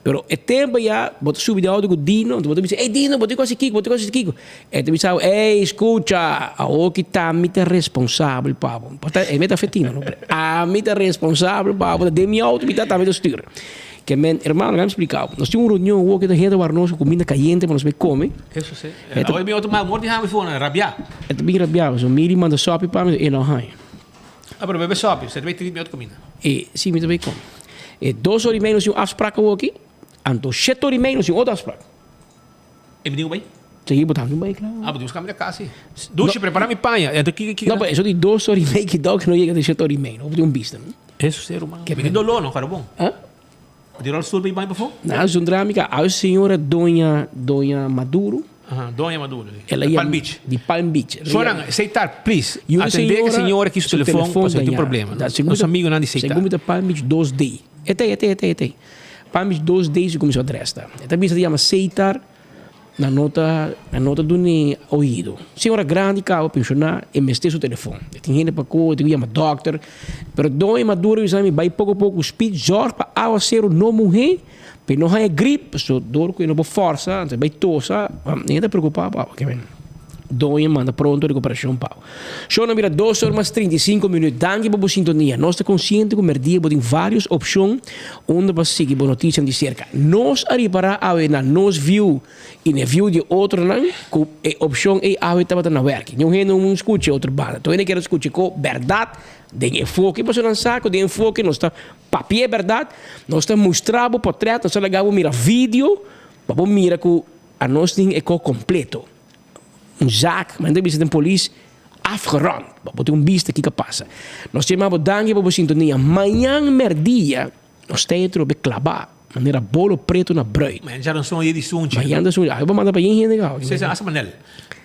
Pero e tempo ya bo ta subi den outo ku Dino, anto bo ta bisa, ey Dino, bo tin ku hasi kiko, bo tin ku hasi kiko. E ta bisa bo, ey skucha, awoki ta mi ta responsabel pa bo. Por ta e meta fetino, no? Ami ta responsabel pa bo, ta den mi outo mi ta, ta mi ta stuur. Ke men, hermano, laga mi splika bo. Nos tin un reunion awoki ta hende wak nos ku kuminda kayente pa nos bai kome. Eso si. Awe mi otro mal mor di hami fona, rabiá. E ta bin rabiá, pasobra Miri manda sòpi pa mi, e no haña. Ah, pero bebe sòpi, usted ta bai trit mi otro kuminda. E, si, mi ta bai kome. E dos ora i mei nos tin un afsprak awoki, anto shete ora i mei nos tin otro afsprak. E mi tin ku bai? Si, bo tambe bai, klaro. Ah, bo tin ku kambia kasi. Dushi, prepara mi paña. Anto kiko, kiko? No, pero eso di dos ora i mei ki dòk no yega te shete ora i mei, no bo tin un bista. Eso si, ruman. Mi tin doló, no, karo bon. Ah? Di rolstoel pa i bai pafó? Na zundra mi ka a señora Doña Doña Maduro. Aha, Doña Maduro, si. El a Di Palm Beach. Di Palm Beach. Soran, Seitar, please, atendé ku señora ki su telefon pasobra tin problema. Nos amigunan di Seitar. Segun mi ta Palm Beach dos D. E ta ei, e ta ei, e ta ei, e ta ei. Palm Beach dos D segun mi su adres ta. E ta bisa ta yama Seitar. Nan no ta, nan no ta dun'é oido. Señora grandi caba pensioná, e mester su telefon. E tin hende pa koe, e tin ku yama dòkter. Pero Doña Maduro bisa mi bai poko poko ku speed, zòrg pa awaseru no muhé, pa e no haña grip, pasobra dor ku e no por fòrsa, anto e bai tosa, hende ta preokupá pa awa. Doña manda pronto recuperacion pa bo. Show na bira dos or mas 35 minuut. Danki pa bo sintonia. Nos ta consciente cu merdia bo tin varios opcion unda pa sigui bo noticianan di cerca. Nos a ripara awe na nos view y na e view di e otronan cu e opcion ey awe tabata na werki. Niun hende no scucha e otro banda. Tur hende kier a scucha cu berdad den enfoke. Pasobra nan sa cu den enfoke nos ta papia e berdad, nos ta mustra bo potret, nos ta laga bo mira video pa bo mira cu anos tin e co completo. Un zaak, men ta bisa den polis, afgerond. Bo por tin un bista kiko a pasa. Nos ta yama bo danki pa bo sintonia. Mañan merdia nos ta atrobe klabá manera bolo preto na bruid. Mañan djaranson dia di sunchi. Mañan ta sunchi. Awe bo manda pa yen hende gau. Si, si, hasta Manel.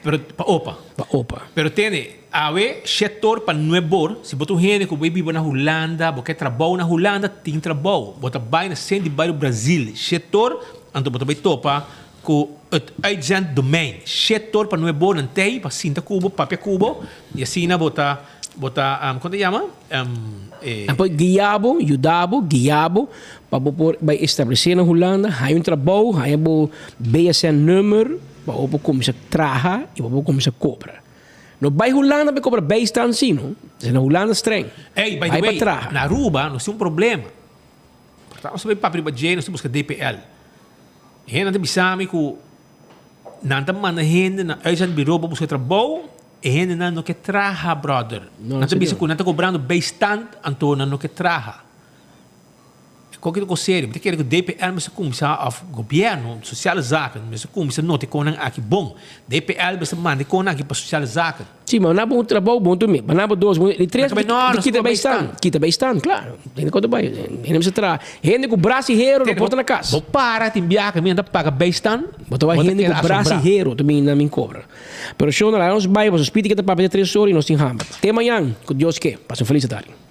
Pero pa opa. Pa opa. Pero tene, awe shetor pa nuebor, si bo ta un hende ku bo biba na Hulanda, bo ke trabou na Hulanda, tin trabou. Bo ta bai na sent di bario Brazil, shetor, anto bo ta bai topa Ku het uitzenddomein. Shetor pa nuebo nan tei pa sinta ku bo, papia ku bo, i asina bo ta. Bo ta, kon ta yama? E. Nan por guia bo, yuda bo, guia bo pa bo por bai establesé na Hulanda, haña un trabou, haña bo BSN-nummer pa bo por kuminsá traha i pa bo por kuminsá kobra. No bai Hulanda pa kobra bijstand si no. Esei na Hulanda streng. Ey, by the Bai pa way, traha. na Aruba nos tin un problema. Por ta nos ta bai papia riba dje, nos ta buska DPL. Hende ta bisa mi ku nan ta manda hende na uitzendbureau pa buska trabou, e hendenan no ke traha, brother. No, Nan ta bisa serio. ku nan ta kobrando bijstand, anto nan no ke traha. Koke ta kos serio. Mi ta kere ku DPL mester kuminsá òf gobièrnu, Sociale Zaken, mester kuminsá nota e konan aki bon. DPL mester manda e konan aki pa Sociale Zaken. Si, ma nan bo un trabou bon tur mi. Ma nan bo dos, bon, di tres, Nan ta bai, no, di nos kita ta bai bijstand. staan. Kita bijstand, klaro. Hende ku ta bai, hende mester traha. Hende ku bras i hero no por ta na kas. Bo para tin biaha ku mi nan ta paga bijstand, Bo ta wak bo ta hende ku keda bras i asombrá. hero ta bin nan bin kobra. Pero shon, laga nos bai, pasobra spiti ke ta papia te tres ora i nos tin hamber. Te mañan, ku Dios ke. Pasa un felis tardi.